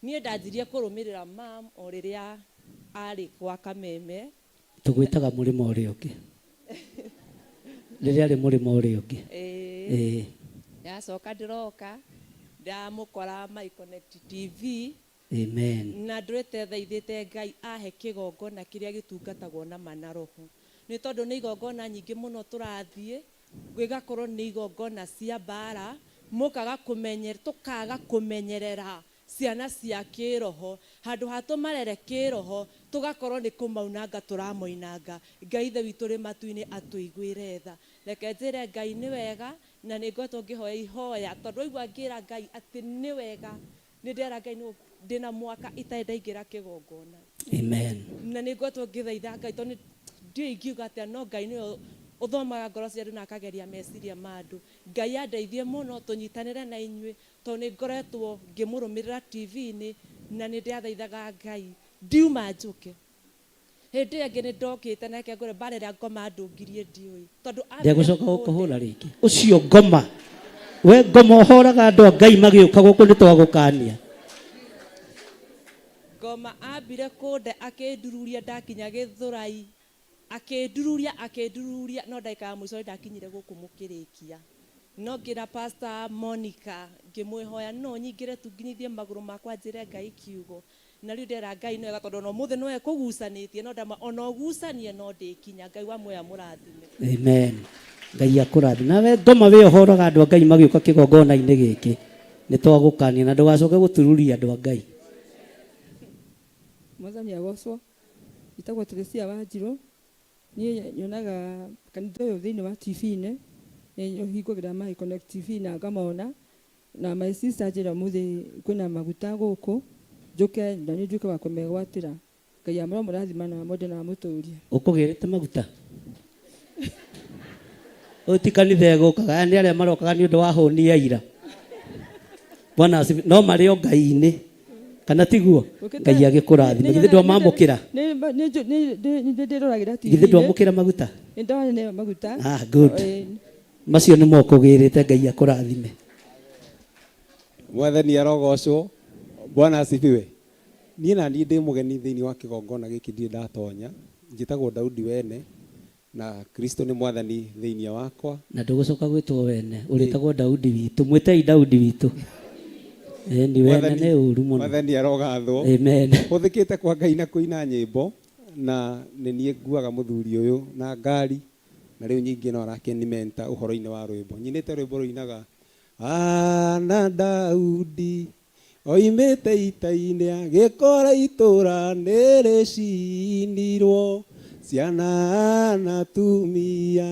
Niĩ ndanjirie kũrũmĩrĩra mam o rĩrĩa arĩ gwa Kameme. Tũgwĩtaga mũrĩmo ũrĩa ũngĩ. Rĩrĩa arĩ mũrĩmo ũrĩa ũngĩ. Ĩĩ. Ĩĩ. Ndacoka ndĩroka ndamũkora My Connect TV. Amen. Na ndwĩte thaithĩte Ngai ahe kĩgongona kĩrĩa gĩtungatagwo na ma na roho. Nĩ tondũ nĩ igongona nyingĩ mũno tũrathiĩ, gĩgakorwo nĩ igongona cia mbara, mũkaga kũmenye, tũkaga kũmenyerera ciana cia kĩroho. Handũ ha tũmarere kĩroho, tũgakorwo nĩ kũmaunanga tũramoinanga. Ngai ithe witũ ũrĩ matu-inĩ atũiguĩre tha. Reke njĩre Ngai nĩ wega, na nĩ ngoretwo ngĩhoya ihoya, tondũ waigua ngĩra Ngai atĩ nĩ wega, nĩ ndera Ngai nĩ ndĩna mwaka itarĩ ndaingĩra kĩgongona. Amen. Na nĩ ngoretwo ngĩthaitha Ngai tondũ ndiũĩ ingiuga atĩa, no Ngai nĩwe ũthomaga ngoro cia andũ na akageria meciria ma andũ. Ngai andeithie mũno tũnyitanĩre na inyuĩ, tondũ nĩ ngoretwo ngĩmũrũmĩrĩra TV-inĩ na nĩ ndĩrathaithaga Ngai ndiuma njũke. Hĩndĩ ĩyo ĩngĩ nĩ ndokĩte na reke ngwĩre mbara ĩrĩa ngoma ndũngirie ndiũĩ. Tondũ ambire Ndegũcoka kũnde. gũkũhũra rĩngĩ. Ũcio ngoma. We ngoma ũhoraga andũ a Ngai magĩũka gũkũ nĩ twagũkania. Ngoma ambire kũnde akĩndururia ndakinya Gĩthũrai. Akĩndururia, akĩndururia, no ndagĩka ya mũico ndakinyire gũkũ mũkĩrĩkia. No ngĩra Pastor Monica, ngĩmwĩhoya no nyingĩre tu nginyithie magũrũ makwa njĩre Ngai kiugo. Na rĩu ndera Ngai nĩ wega tondũ ona ũmũthĩ nĩwe kũgucanĩtie, no ndama ona ũgucanie no ndĩkinya. Ngai wa muoyo amũrathime. Amen. Ngai akũrathime. Nawe ngoma wĩ ũhoraga andũ a Ngai magĩũka kĩgongona-inĩ gĩkĩ. Nĩ twagũkania na ndũgacoke gũtururia andũ a Ngai. Mwathani agocwo. Njĩtagwo Teresia Wanjirũ. Niĩ nyonaga kanitha ũyũ thĩinĩ wa TV-inĩ. Nĩ hingũragĩra My Connect TV na ngamona. Na my sister anjĩra ũmũthĩ kwĩna maguta gũkũ, njũke na niĩ nduĩke wa kũmegwatĩra. Ngai amũramũrathima na amwende na amũtũrie. Ũkũgĩrĩte maguta? Ũyũ ti kanitha ĩgũkaga, aya nĩ arĩa marokaga nĩ ũndũ wa hũni ya ira. Bwana asifiwe. No marĩ o Ngai-inĩ. Kana tiguo? Ngai agĩkũrathime. Githĩ ndwamamũkĩra? Nĩ ndĩroragĩra Githĩ ndwamũkĩra maguta? Nĩ ndoneo maguta. Ah, good. Macio nĩmo ũkũgĩrĩte Ngai akũrathime. Mwathani arogocwo. Bwana asifiwe. Niĩ na niĩ ndĩ mũgeni thĩinĩ wa kĩgongona gĩkĩ ndirĩ ndatonya. Njĩtagwo Daudi Wene na Kristo nĩ Mwathani thĩinĩ wakwa. Na ndũgũcoka gwĩtwo Wene, ũrĩtagwo Daudi witũ. Mwĩtei Daudi witũ. Ĩni Wene nĩ ũru mũno. Mwathani arogathwo. Amen. Hũthĩkĩte kwa Ngai na kũina nyĩmbo na nĩ niĩ nguaga mũthuri ũyũ na ngari na rĩu nyingĩ no arakĩnimenta ũhoro-inĩ wa rwĩmbo. Nyinĩte rwĩmbo rũinaga Ana Daudi oimĩte ita-inĩ agĩkora itũra nĩrĩcinirwo ciana na atumia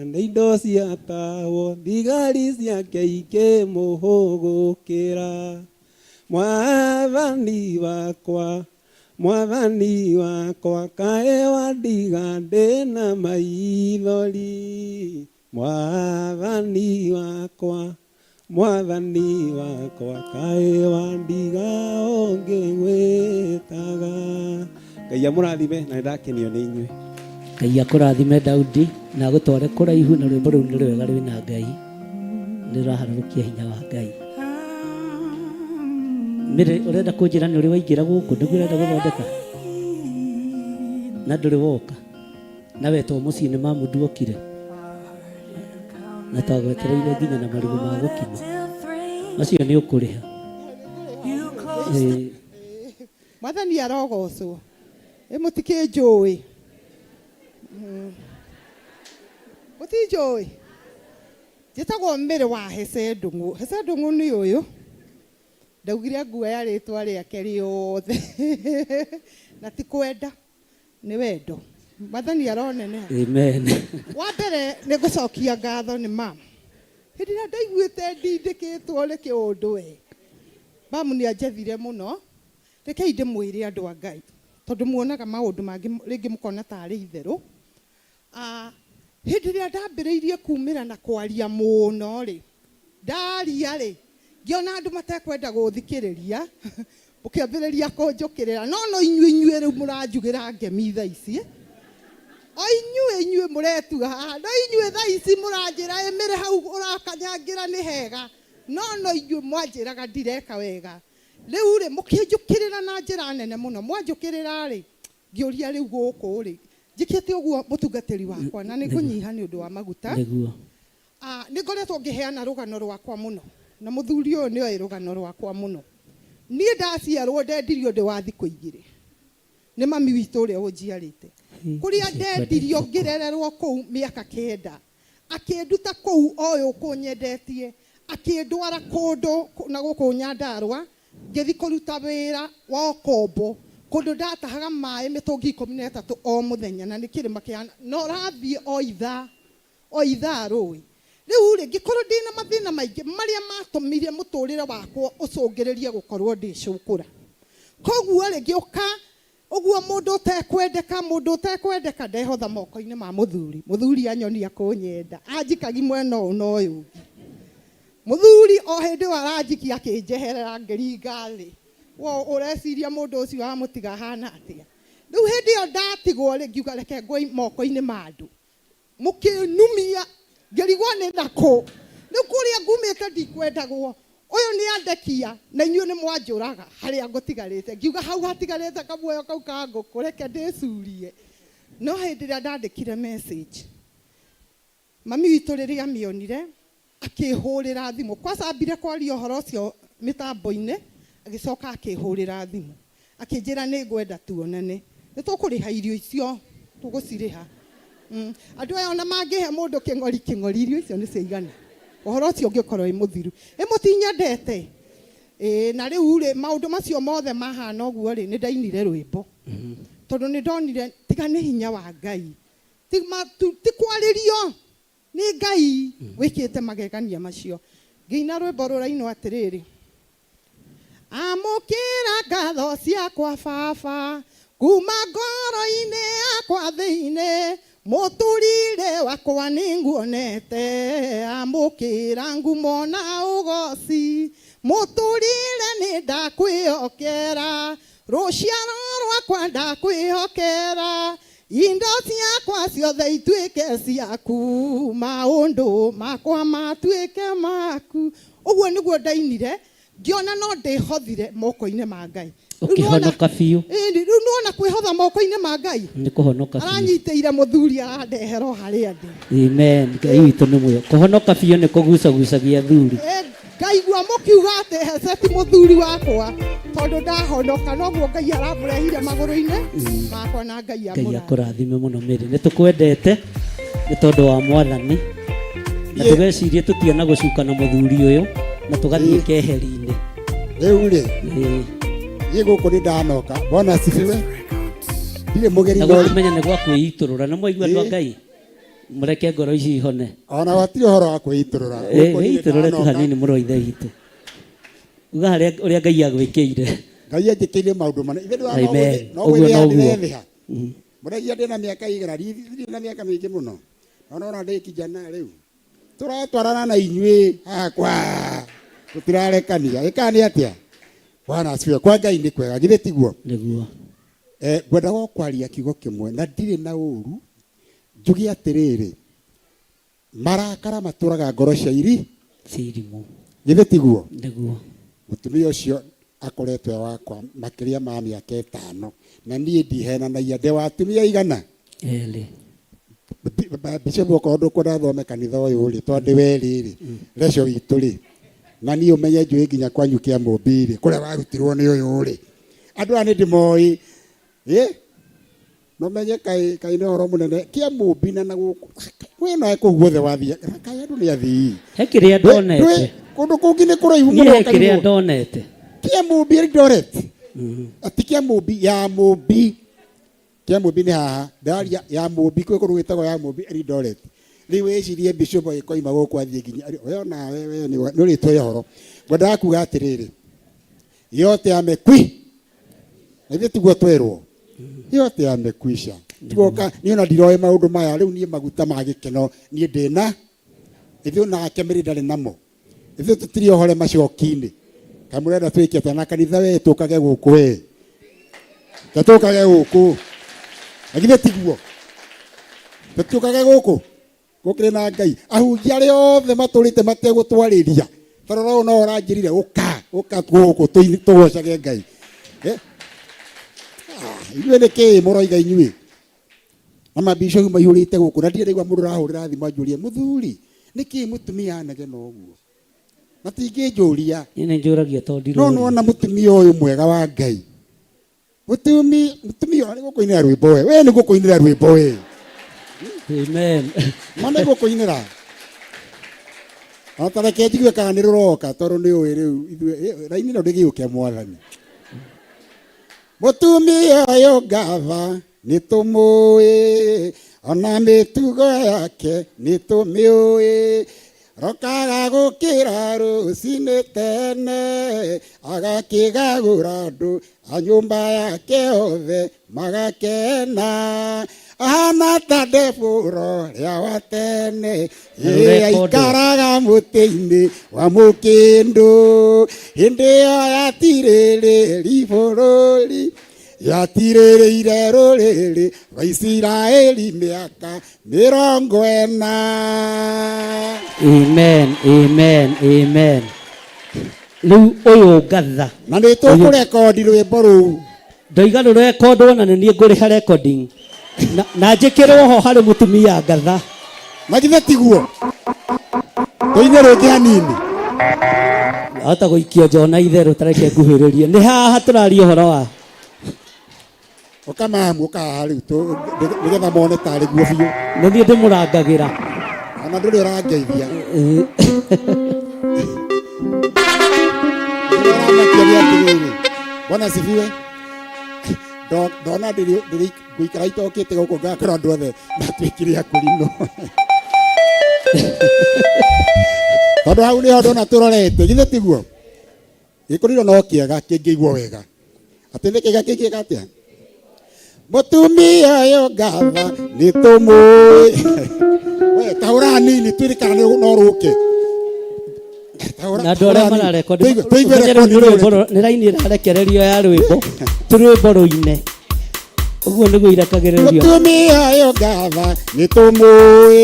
na indo ciatahwo thigari ciake ikĩmũhũgũkĩra Mwathani wakwa Mwathani wakwa kaĩ wandiga ndĩna maithori Mwathani wakwa Mwathani wakwa kaĩ wandiga ũngĩgwĩtaga. Ngai amũrathime na nĩndakenio nĩ inyuĩ. Ngai akũrathime Daudi na agũtware kũraihu na rwĩmbo rũu nĩ rwega rwĩna Ngai nĩ rũraharũrũkia hinya wa Ngai. Mary ũrenda kũnjĩra nĩ ũrĩ waingĩra gũkũ nĩguo ũrenda gũthondeka na ndũrĩ woka na wetwo mũciĩ nĩ mamu nduokire na twagwetereire nginya na marigũ ma gũkima macio nĩ ũkũrĩha. Ĩĩ. Mwathani arogocwo. Ĩ mũtikĩnjũĩ? Mũtinjũĩ? Njĩtagwo Mary wa Hece Ndung'u. Hece Ndung'u nĩ ũyũ. Ndaugire nguoya rĩtwa rĩake rĩothe. Na ti kwenda, nĩ wendo. Mwathani aroneneha. Amen. Wa mbere nĩ ngũcokia ngatho nĩ mam. Hĩndĩ ĩrĩa ndaiguĩte ndindĩkĩtwo nĩ kĩũndũ we, mamu nĩ anjethire mũno. Rekei ndĩmwĩre andũ a Ngai, tondũ muonaga maũndũ mangĩ rĩngĩ mũkona tarĩ itherũ. Hĩndĩ ĩrĩa ndambĩrĩirie kumĩra na kwaria mũno rĩ, ndaria rĩ, ngĩona andũ matekwenda gũthikĩrĩria, mũkĩambĩrĩria kũnjũkĩrĩra. No no inyuĩ inyuĩ rĩu mũranjugĩra ngemi thaa ici. O inyuĩ inyuĩ mũretua haha, no inyuĩ thaa ici mũranjĩra ĩ mĩrĩ hau ũrakanyangĩra nĩ hega. No no inyuĩ mwanjĩraga ndireka wega. Rĩu rĩ, mũkĩnjũkĩrĩra na njĩra nene mũno. Mwanjũkĩrĩra rĩ, ngĩũria rĩu gũkũ rĩ, njĩkĩte ũguo mũtungatĩri wakwa, na nĩ ngũnyiha nĩ ũndũ wa maguta. Nĩguo. Nĩ ngoretwo ngĩheana rũgano rwakwa mũno, na mũthuri ũyũ nĩ oĩ rũgano rwakwa mũno. Niĩ ndaciarwo ndendirio ndĩ wa thikũ igĩrĩ nĩ mami witũ ũrĩa ũnjiarĩte. Kũrĩa ndendirio ngĩrererwo kũu mĩaka 9, akĩnduta kũu oĩ ũkũnyendetie, akĩndwara kũndũ na gũkũ Nyandarũa, ngĩthiĩ kũruta wĩra wa ũkombo, kũndũ ndatahaga maĩ mĩtũngi 13 o mũthenya, na nĩ kĩrĩma kĩhana, na ũrathiĩ o ithaa, o ithaa rũĩ. Rĩu rĩ, ngĩkorwo ndĩna mathĩna maingĩ marĩa matũmire mũtũrĩre wakwa ũcũngĩrĩrie gũkorwo ndĩ cũkũra. Koguo rĩ, ngĩũka ũguo mũndũ ũtekwendeka, mũndũ ũtekwendeka ndehotha moko-inĩ ma mũthuri. Mũthuri anyonia kũnyenda, anjikagi mwena ũyũ na ũyũ ũngĩ. Mũthuri o hĩndĩ ĩyo aranjikia akĩnjeherera ngĩringa thĩ. Wo ũreciria mũndũ ũcio wamũtiga ahana atĩa? Rĩu hĩndĩ ĩyo ndatigwo rĩ, ngiuga reke ngwe moko-inĩ ma andũ. Mũkĩnumia, ngĩrigwo nĩ nakũ. Rĩu kũrĩa ngumĩte ndikwendagwo. Ũyũ nĩ andekia na inyuĩ nĩ mwanjũraga harĩa ngũtigarĩte. Ngiuga hau hatigarĩte kamuoyo kau ka ngũkũ reke ndĩcurie. No hĩndĩ ĩrĩa ndandĩkire message, mami witũ rĩrĩa amĩonire akĩhũrĩra thimũ. Kwanza ambire kwaria ũhoro ũcio mĩtambo-inĩ, agĩcoka akĩhũrĩra thimũ. Akĩnjĩra nĩ ngwenda tuonane. Nĩ tũkũrĩha irio icio, tũgũcirĩha. Andũ aya ona mangĩhe mũndũ kĩng'ori kĩng'ori, irio icio nĩ ciaigana. Ũhoro ũcio ũngĩkorwo wĩ mũthiru. Ĩ mũtinyendete? Ĩ, na rĩu rĩ, maũndũ macio mothe mahana ũguo rĩ, nĩ ndainire rwĩmbo. Tondũ nĩ ndonire tiga nĩ hinya wa Ngai. Ti kwarĩrio nĩ Ngai wĩkĩte magegania macio. Ngĩina rwĩmbo rũrainwo atĩrĩrĩ, amũkĩra ngatho ciakwa baba, kuma ngoro-inĩ yakwa thĩinĩ, mũtũrĩre wakwa nĩ nguonete, amũkĩra ngumo na ũgoci, mũtũrĩre nĩ ndakwĩhokera, rũciaro rwakwa ndakwĩhokera, Indo ciakwa ciothe ituĩke ciaku, maũndũ makwa matuĩke maku. Ũguo nĩguo ndainire, ngĩona no ndĩhothire moko-inĩ ma Ngai. Rĩu nĩwona- Ũkĩhonoka biũ. Ĩni, rĩu nĩwona kwĩhotha moko-inĩ ma Ngai. Nĩ kũhonoka biũ. Aranyitĩire mũthuri arandehera o harĩa ndĩ. Amen. Ngai witũ nĩ mwega. Kũhonoka biũ nĩ kũgucagucagia athuri. Eh, ngaigua mũkiuga atĩ heceti mũthuri wakwa tondũ ndahonoka noguo Ngai aramũrehire magũrũ-inĩ makwa na Ngai Ngai amũrathime. akũrathime mũno Mary. Nĩ tũkwendete nĩ tondũ wa mwathani. Na tũgecirie tũtiona gũcuka na mũthuri ũyũ na tũgathiĩ keheri-inĩ. Rĩu rĩ, niĩ gũkũ nĩ ndanoka. Bwana asifiwe. Ndirĩ mũgeni Na no gũkĩmenya nĩ gwa kwĩitũrũra. Nĩ mwaigua andũ a Ngai? Mũreke ngoro ici ihone. Ona hatirĩ ũhoro wa kwĩitũrũra. Eh, Gũkũ ndirĩ wĩitũrũre tu ndanoka. hanini mũrũ wa ithe witũ. Uga harĩa ũrĩa Ngai agwĩkĩire. Ngai anjĩkĩire maũndũ manene. Ithe ndĩra Amen. no Ũguo gwĩthĩha noguo. ndĩrethĩha. Mũraigua ndĩna mĩaka igana, ndirĩ na mĩaka mĩingĩ mũno. Ona ona ndĩ kijana rĩu. Tũratwarana na inyuĩ haha kwa tũtirarekania. Ĩkaa nĩ atĩa? Bwana asifiwe. Kwa Ngai nĩ kwega, githĩ tiguo? Nĩguo. Eh, ngwendaga o kwaria kiugo kĩmwe na ndirĩ na ũru njuge atĩrĩrĩ marakara matũraga ngoro cia iri cia irimũ githĩ tiguo? Nĩguo. Mũtumia ũcio akoretwo e wakwa makĩria ma mĩaka ĩtano na niĩ ndihenanagia ndĩ wa atumia igana Erĩ. Bishop okorwo ndũkwenda thome kanitha ũyũ rĩ tondũ ndĩ werĩ rĩ recio witũ rĩ na niĩ ũmenye njũĩ nginya kwanyu kĩa mũmbi rĩ kũrĩa warutirwo nĩ ũyũ rĩ andũ aya nĩ ndĩmoĩ ĩ no menye kaĩ kaĩ nĩ ũhoro mũnene kĩa mũmbi na na gũkũ we nawe kũu guothe wathiĩ kaĩ andũ nĩ athii He kĩrĩa ndonete. kũndũ kũngĩ nĩ kũraihu Niĩ mũno he kĩrĩa ũkarigwo. ndonete. Kĩa mũmbi Eldoret ati kĩa mũmbi ya mũmbi kĩa mũmbi nĩ haha ndaria ya mũmbi kwĩ kũndũ gwĩtagwo ya mũmbi Eldoret rĩu wĩcirie bishop agĩkoima gũkũ athiĩ nginya we onawe we nĩ ũrĩtwo ũhoro ngwendaga kuga atĩrĩrĩ yote yamekwi na ithuĩ tiguo twerwo yote yamekwisha tugoka niĩ ona ndiroĩ maũndũ maya rĩu niĩ maguta ma gĩkeno niĩ ndĩna ithuĩ nake mĩrĩ ndarĩ namo ithuĩ tũtirĩ ohore macoki-inĩ kaĩ mũrenda twĩke atĩa na kanitha we tũkage gũkũ we ta tũkage gũkũ na githĩ tiguo tũtiũkage gũkũ gũkĩrĩ na Ngai ahunjia arĩa othe matũrĩte mategũtwarĩria tarora ũyũ no ũranjĩrire ũka ũka gũkũ tũgocage Ngai Eh? Ah, inyuĩ nĩ kĩĩ mũroiga inyuĩ na mabishopu maihũrĩte gũkũ na ndirĩ ndaigua mũndũ ũrahũrĩra thimũ anjũrie mũthuri nĩ kĩĩ mũtumia anegena ũguo na tingĩnjũria Niĩ nĩ njũragia tondũ no ndirũĩ. nĩwona mũtumia ũyũ mwega wa Ngai mũtumia mũtumia ũyũ nĩ gũkũinĩra rwĩmbo we we nĩ gũkũinĩra rwĩmbo we Amen. ma nĩ gũkũinĩra ona ta reke njigue kana nĩ rũroka tondũ nĩ ũĩ rĩu ithuĩ raini ĩno ndĩgĩũke mwathani mũtumia ũyũ ngatha nĩ tũmũĩ ona mĩtugo yake nĩ tũmĩũĩ rokaga gũkĩra rũcinĩ tene agakĩgagũra andũ a nyũmba yake othe magakena ahana ta ndebũro rĩa wa tene Na ĩ rũrekondwo. aikaraga mũtĩ-inĩ wa mũkĩndũ hĩndĩ ĩyo yatirĩrĩri bũrũri yatirĩrĩire rũrĩrĩ rwa Isiraeli mĩaka mĩrongo ĩna. Amen, amen, amen. Rĩu ũyũ ngatha. Na nĩ tũkũrekondi rwĩmbo rũu. Ndoiga rũrekondwo na nĩ niĩ ngũrĩha recording. Na, na njĩkĩrwo ho harĩ mũtumia ngatha. Na githĩ tiguo? Tũine rĩngĩ hanini. Ahota gũikio njona itherũ tareke nguhĩrĩrie. Nĩ haha tũraria ũhoro wa Ũka mamu ũka haha rĩu nĩgetha mone tarĩ guo biũ. Nĩ niĩ ndĩmũrangagĩra. Ona ndũrĩ ũrangeithia. Ũramakia nĩ atĩrĩrĩ. Bwana asifiwe. Ndona ndĩrĩ ngũikara itokĩte gũkũ ngakora andũ othe matuĩkire akũrinũ. Tondũ hau nĩho ndona tũrorete, githĩ tiguo? Gĩkũrinũ no kĩega kĩngĩiguo wega. Atĩ nĩ kĩega kĩngĩka atĩa? Mũtumia ũyũ ngatha nĩ tũmũĩ. We tahũra hanini twĩre kana no rũke. Na andũ arĩa mararekondi Tũigue ũmenye rĩu rekondi nĩ rwĩmbo nĩ raini ĩrarekererio ya rwĩmbo ti rwĩmbo rũine. Ũguo nĩguo irekagĩrĩrio. Mũtumia ũyũ ngatha nĩ tũmũĩ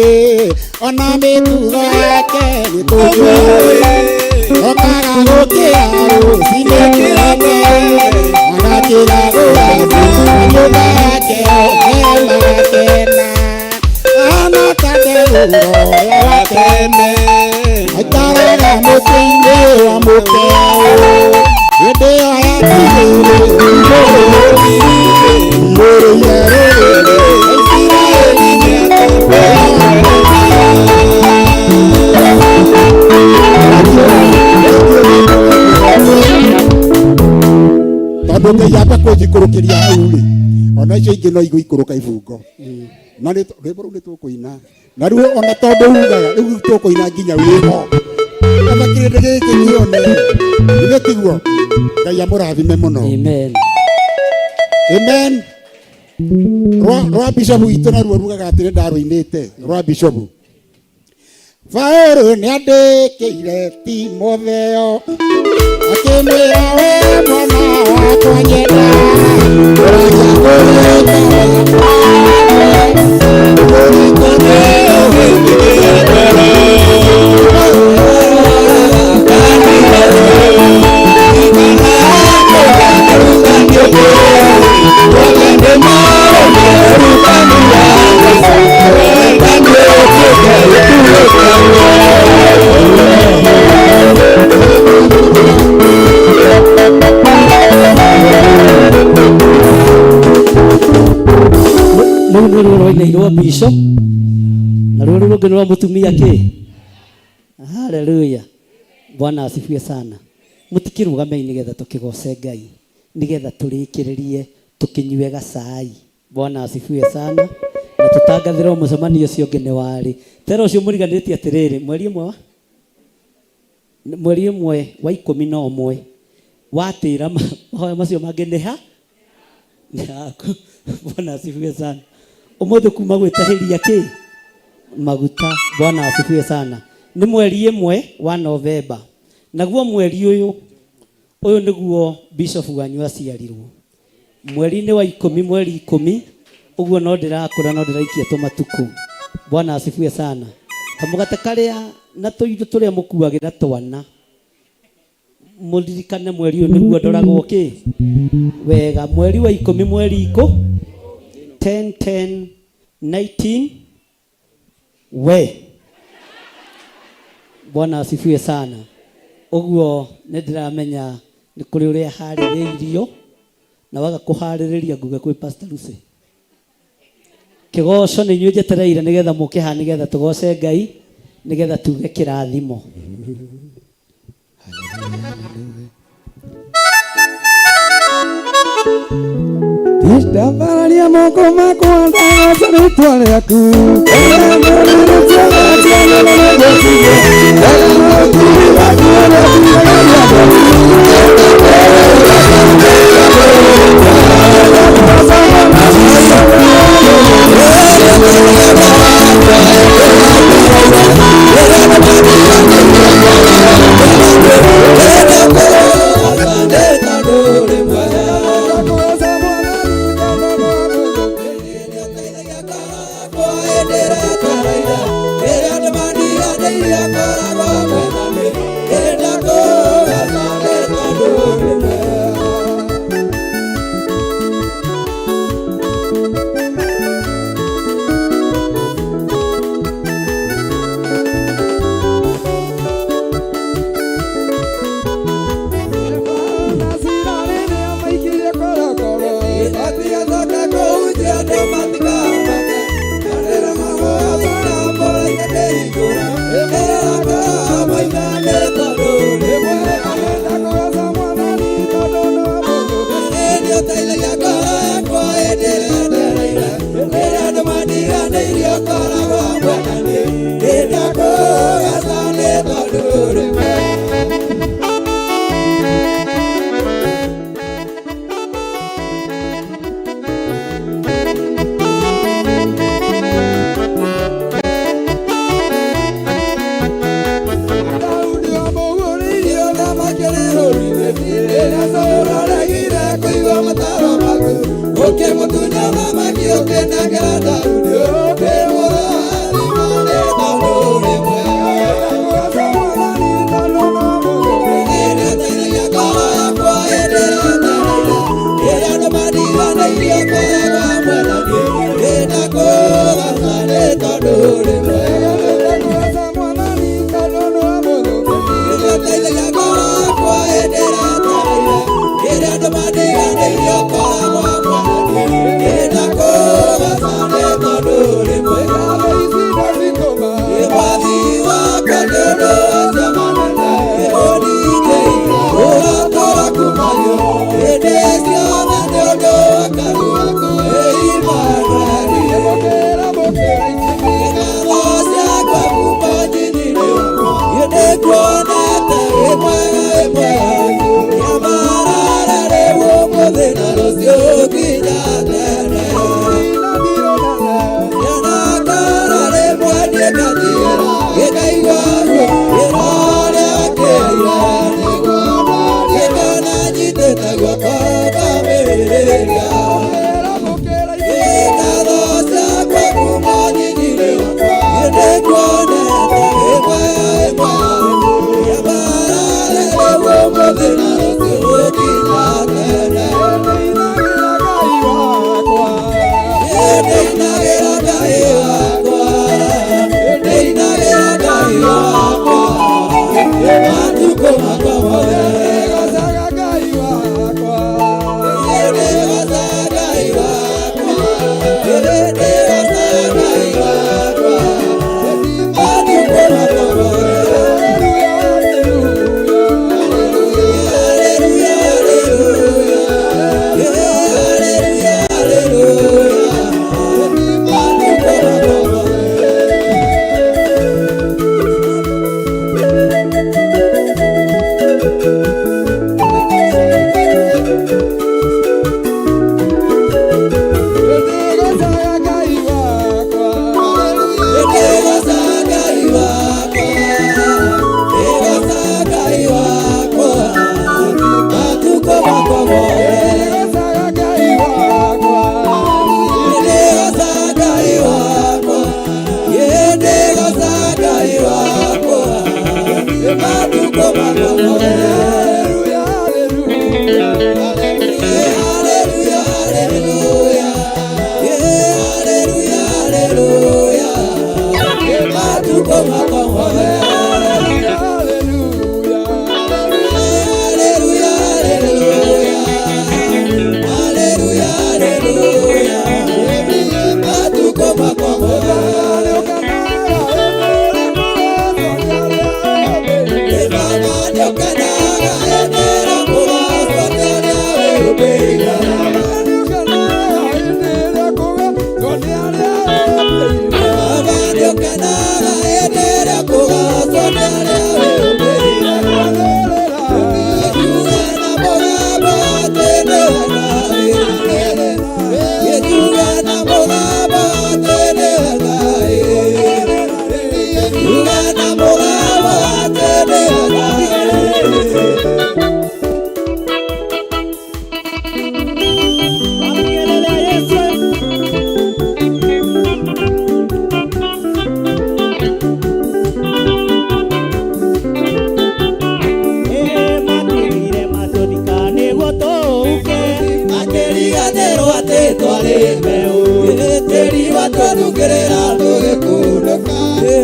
ona mĩtugo yake nĩ tũmũĩ okaga gũkĩra rũcinĩ kĩroko agakĩra gũgathiĩ nyũmba yake othe magakena ana ta ndeũro ũrĩa wa tene aikaraga mũtĩ-inĩ wa mũkeo hĩndĩ ĩyo tondå ngai amba kå njikå rå kä ria hau rä ona icio ingä no igå ikå rå ka ibungo na rwĩmbo rũu nĩ tũkũina na rĩu ona tondũ ugaga rĩu tũkũina nginya wĩho ona kĩrĩndĩ gĩkĩ kĩone githĩ tiguo Ngai amũrathime mũno. Amen. Amen. Rwa bishop witũ naruo rugaga atĩrĩ ndarũinĩte rwa bishop Paũlũ nĩandĩkĩire Timotheo akĩmwĩra we mwana wakwa nyenda Rĩu nĩ ruo rwainĩirwo bishop na rũrũ rũngĩ nĩ rwa mũtumia kĩ. Haleluya. Bwana asifiwe sana. Mũtikĩrũgamei nĩgetha tũkĩgoce Ngai nĩgetha tũrĩkĩrĩrie tũkĩnyue gacai. Bwana asifiwe sana. Na tũtangathĩrwo mũcemanio ũcio ũngĩ nĩ warĩ tera ũcio mũriganĩtie atĩrĩrĩ mweri ũmwe wa 11 watĩra mahoya macio mangĩ nĩ ha nĩ haku. Bwana asifiwe sana. Ũmũthĩ kuma gwĩtahĩria kĩ maguta. Bwana asifiwe sana. Nĩ mweri 1 wa Novemba naguo mweri ũyũ nĩguo bishop wanyu aciarirwo mweri-inĩ wa 10 mweri 10 ũguo no ndĩrakũra no ndĩraikia tũmatukũ. Bwana asifiwe sana. Kamũgate karĩa na tũindo tũrĩa mũkuagĩra twana mũririkane mweri ũyũ nĩguo ndoragwo kĩ wega mweri wa 10 mweri 10 10 19 we. Bwana asifiwe sana. Ũguo nĩ ndĩramenya nĩ kũrĩ ũrĩa harĩrĩirio na waga kũharĩrĩria nguge kwĩ Pastor Lucy. Kĩgoco nĩ inyuĩ njetereire nĩgetha mũke haha nĩgetha tũgoce Ngai nĩgetha tuge kĩrathimo. Ndambararia moko makwa ndagoca rĩtwa rĩaku Era Riũa tũthukĩrĩra tũgĩkunũka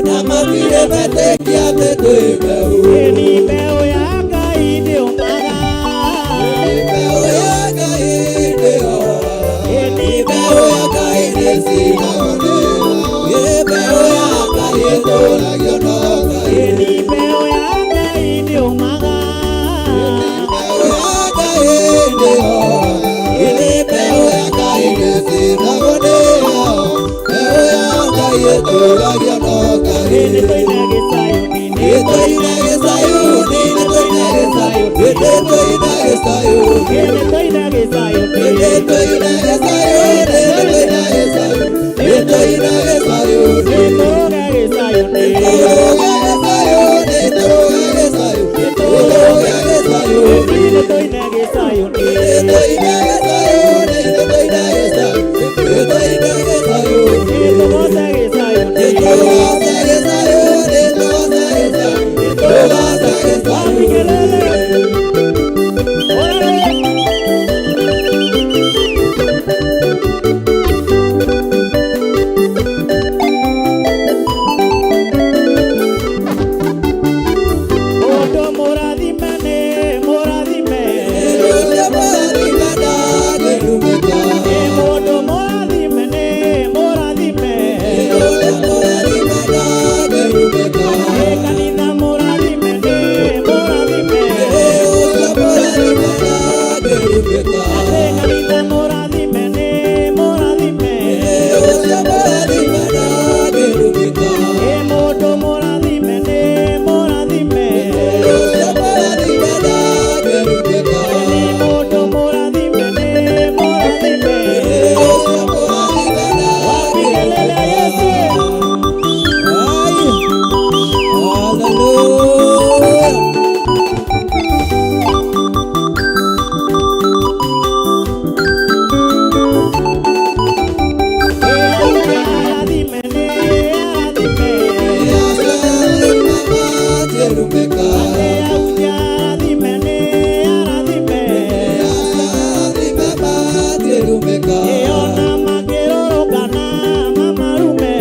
na matirĩ metĩkia atĩ twĩ mbeũ. Ĩni mbeũ ya Ngai ndĩũmaga. Mbeũ ya Ngai ndĩhohaga. Ĩni Mbeũ ya Ngai ndĩcinagwo nĩ heho. Mbeũ ya Ngai ĩtũragio no Ngai. Ĩni mbeũ ya Ngai ndĩũmaga. Mbeũ ya Ngai ndĩhohaga. Mbeũ ya Ngai ndĩcinagwo nĩ heho. Mbeũ ya Ngai ĩtũragio no Ngai. Ĩni tũine gĩcayuni. Nĩtũine gĩcayuni, nĩtũine gĩcayuni, nĩtũine gĩcayuni. Ĩni tũine gĩcayuni. Nĩtũine gĩcayuni, nĩtũine gĩcayuni, nĩtũine gĩcayuni. Tũge gĩcayuni. Tũge gĩcayuni, tũge gĩcayuni, tũge gĩcayuni. Ĩni tũine gĩcayuni. Nĩtũine gĩcayuni, nĩtũine gĩcayuni, nĩtũine gĩcayuni. Tũgoce gĩcayuni. Tũgoce gĩcayuni, tũgoce gĩcayuni, tũgoce gĩcayuni. Mũndũ mũrathime nĩ mũrathime. Ũrĩa mũrathime ndangĩrumĩka. Ĩ mũndũ mũrathime nĩ mũrathime. Ũrĩa mũrathime ndangĩrumĩka. Ĩ kanitha mũrathime nĩ mũrathime. Ũrĩa mũrathime ndangĩrumĩka. Ĩ kanitha mũrathime nĩ mũrathime. Ũrĩa mũrathime ndangĩrumĩka. Ĩ mũndũ mũrathime nĩ mũrathime. Ũrĩa mũrathime ndangĩrumĩka. Ĩ mũndũ mũrathime nĩ mũrathime. Ũrĩa mũrathime Wapi kelele Yesu? Hallelujah. Arathime nĩ arathime. Ndangĩrumĩka. Arathime nĩ arathime. Ndangĩrumĩka. Ĩona makĩrũrũngana mamarume.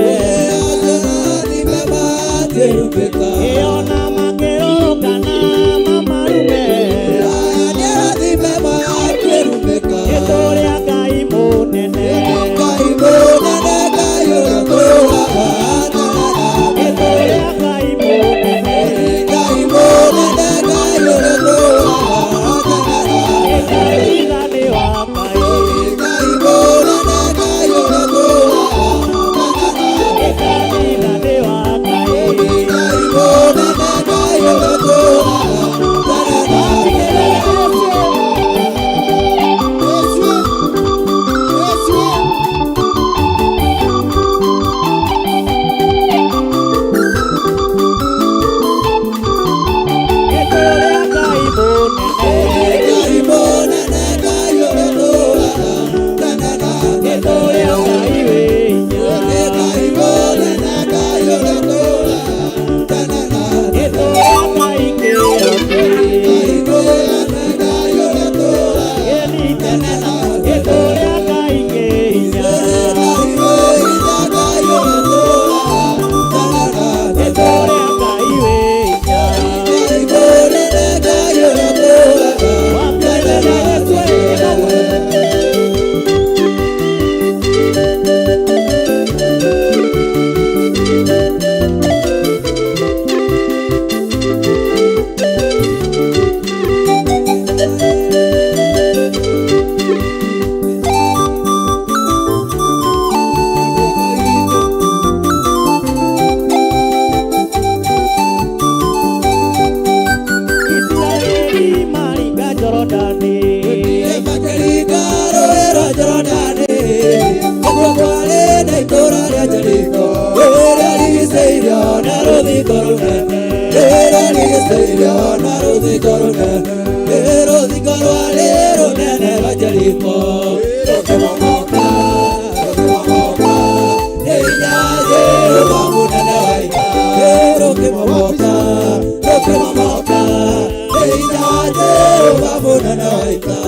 Ndangĩrumĩka. Ĩona makĩrũrũngana mamarume. Ndangĩrumĩka. Ĩtũrĩa Ngai mũnene. Ngai mũnene, Ngai ũrĩa ũtũũraga tene na tene. Ĩtũrĩa Ngai mũnene. Ngai mũnene, Ngai ũrĩa ũtũũraga tene na tene. Kanitha nĩ wa Ngai. Ngai mũnene, Ngai ũrĩa ũtũũraga tene na tene. Kanitha nĩ wa Ngai. Ngai mũnene, Ngai ũrĩa ũtũũraga tene na tene. Ĩtũrĩa Ngai mũnene. Ngai mũnene, Ngai ũrĩa ũtũũraga tene na tene. Ĩtũrĩa Ngai wĩ hinya. Ngai mũnene, Ngai ũrĩa ũtũũraga tene na tene. Ĩtũrĩa Ngai kĩhoti. Ngai mũnene, Ngai ũrĩa ũtũũraga tene na tene. Ĩtũrĩa Ngai kĩhinya. Ngai wĩ hinya, Ngai ũrĩa ũtũũraga tene na tene. Ĩtũrĩa Ngai wĩ hinya. Ngai mũnene, Ngai ũrĩa ũtũũraga tene na tene. Isiraeli maringa Jorodani. Makĩringa rũũĩ rwa Jorodani, nĩguo kwarĩ na itũũra rĩa Jeriko, rĩrĩa rigicĩirio na rũthingo rũnene, rĩrĩa rigicĩirio na rũthingo rũnene, rĩ rũthingo rwarĩ rũnene rwa Jeriko, rũkĩmomoka, rũkĩmomoka, nĩ hinya Jehova mũnene wa ita, rũkĩmomoka, rũkĩmomoka, nĩ hinya Jehova mũnene wa ita.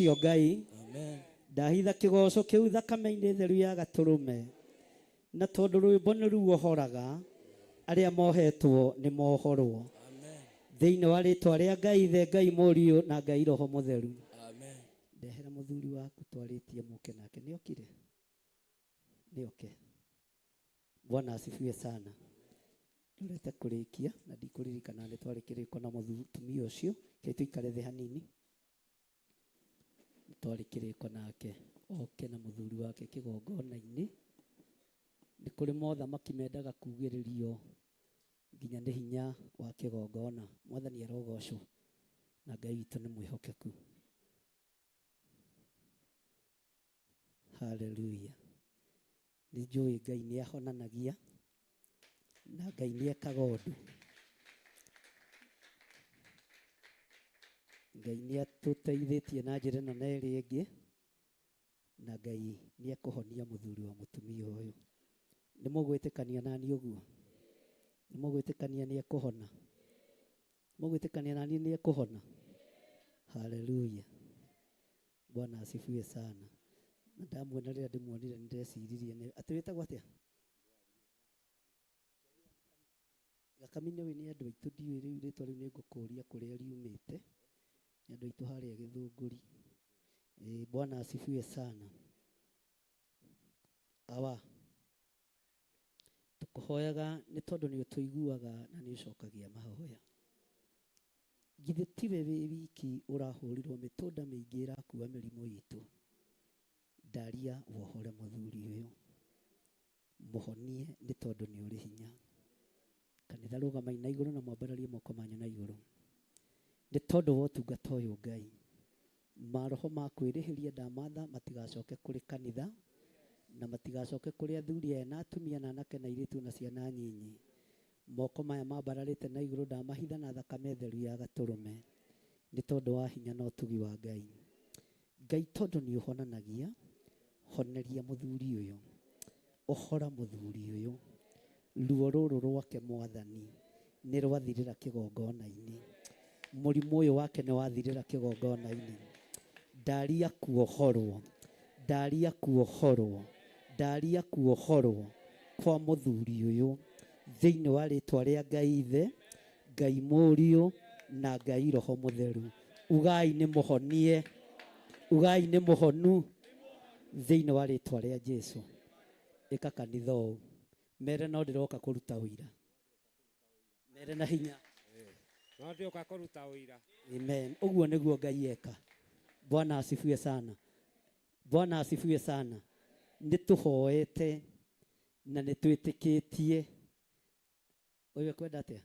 ũcio Ngai. Ndahitha kĩgoco kĩu thakame-inĩ theru ya gatũrũme. Na tondũ rwĩmbo nĩ ruohoraga, arĩa mohetwo nĩ mohorwo. Thĩinĩ wa rĩtwa rĩa Ngai Ithe, Ngai Mũriũ na Ngai Roho Mũtheru. Ndehera mũthuri waku twarĩtie mũke nake. Nĩokire? Nĩoke. Bwana asifiwe sana. Ndorete kũrĩkia na ndikũririkana nĩ twarĩ kĩrĩko na mũtumia ũcio. Reke tũikare thĩ hanini. Nĩ twarĩ kĩrĩko nake oke na mũthuri wake kĩgongona-inĩ. Nĩ kũrĩ mothamaki mendaga kugĩrĩrio nginya nĩ hinya wa kĩgongona. Mwathani arogocwo na Ngai witũ nĩ mwĩhokeku. Haleluya. Nĩ njũĩ Ngai nĩ ahonanagia na Ngai nĩ ekaga ũndũ. Ngai nĩ atũteithĩtie na njĩra ĩno na ĩrĩa ĩngĩ, na Ngai nĩ ekũhonia mũthuri wa mũtumia ũyũ. Nĩ mũgwĩtĩkania nani ũguo? Nĩ mũgwĩtĩkania nĩ ekũhona? Mũgwĩtĩkania nani nĩ ekũhona? Haleluya. Bwana asifiwe sana. Na ndamuona rĩrĩa ndĩmuonire nĩ ndeciririe nĩ atĩ wĩtagwo atĩa? Gakami nĩ nĩ andũ aitũ, ndiũĩ rĩu rĩtwa rĩu nĩ ngũkũria kũrĩa riumĩte. Nĩ andũ aitũ harĩa Gĩthũngũri. Bwana asifiwe sana. Awa, tũkũhoyaga nĩ tondũ nĩ ũtũiguaga na nĩ ũcokagia mahoya. Githĩ tiwe wĩ wiki ũrahũrirwo mĩtũnda mĩingĩ ĩrakua mĩrimũ itũ. Ndaria wohore mũthuri ũyũ, mũhonie nĩ tondũ nĩ ũrĩ hinya. Kanitha rũgamai na igũrũ na mwambararie moko manyu na igũrũ. Nĩ tondũ wa ũtungata ũyũ Ngai, maroho ma kwĩrĩhĩria ndamatha matigacoke kũrĩ kanitha na matigacoke kũrĩ athuri aya na atumia na anake na airĩtu na ciana nyinyi. Moko maya mambararĩte na igũrũ ndamahitha na thakame theru ya gatũrũme nĩ tondũ wa hinya na ũtugi wa Ngai. Ngai tondũ nĩ ũhonanagia, honeria mũthuri ũyũ, ũhora mũthuri ũyũ, ruo rũrũ rwake Mwathani nĩ rwathirĩra kĩgongona-inĩ. Mũrimũ ũyũ wake nĩ wathirĩra kĩgongona-inĩ. Ndaria kuohorwo, ndaria kuohorwo, ndaria kuohorwo kwa mũthuri ũyũ thĩinĩ wa rĩtwa rĩa Ngai Ithe, Ngai Mũriũ na Ngai Roho Mũtheru. Ugai nĩ mũhonie, ugai nĩ mũhonu thĩinĩ wa rĩtwa rĩa Jesu. Ĩka kanitha ũũ, mere no ndĩroka kũruta ũira, mere na hinya. No ndĩũka kũruta ũira. Amen. Ũguo nĩguo Ngai eka. Bwana asifiwe sana. Bwana asifiwe sana. Nĩ tũhoete na nĩ twĩtĩkĩtie. Ũyũ ekwenda atĩa?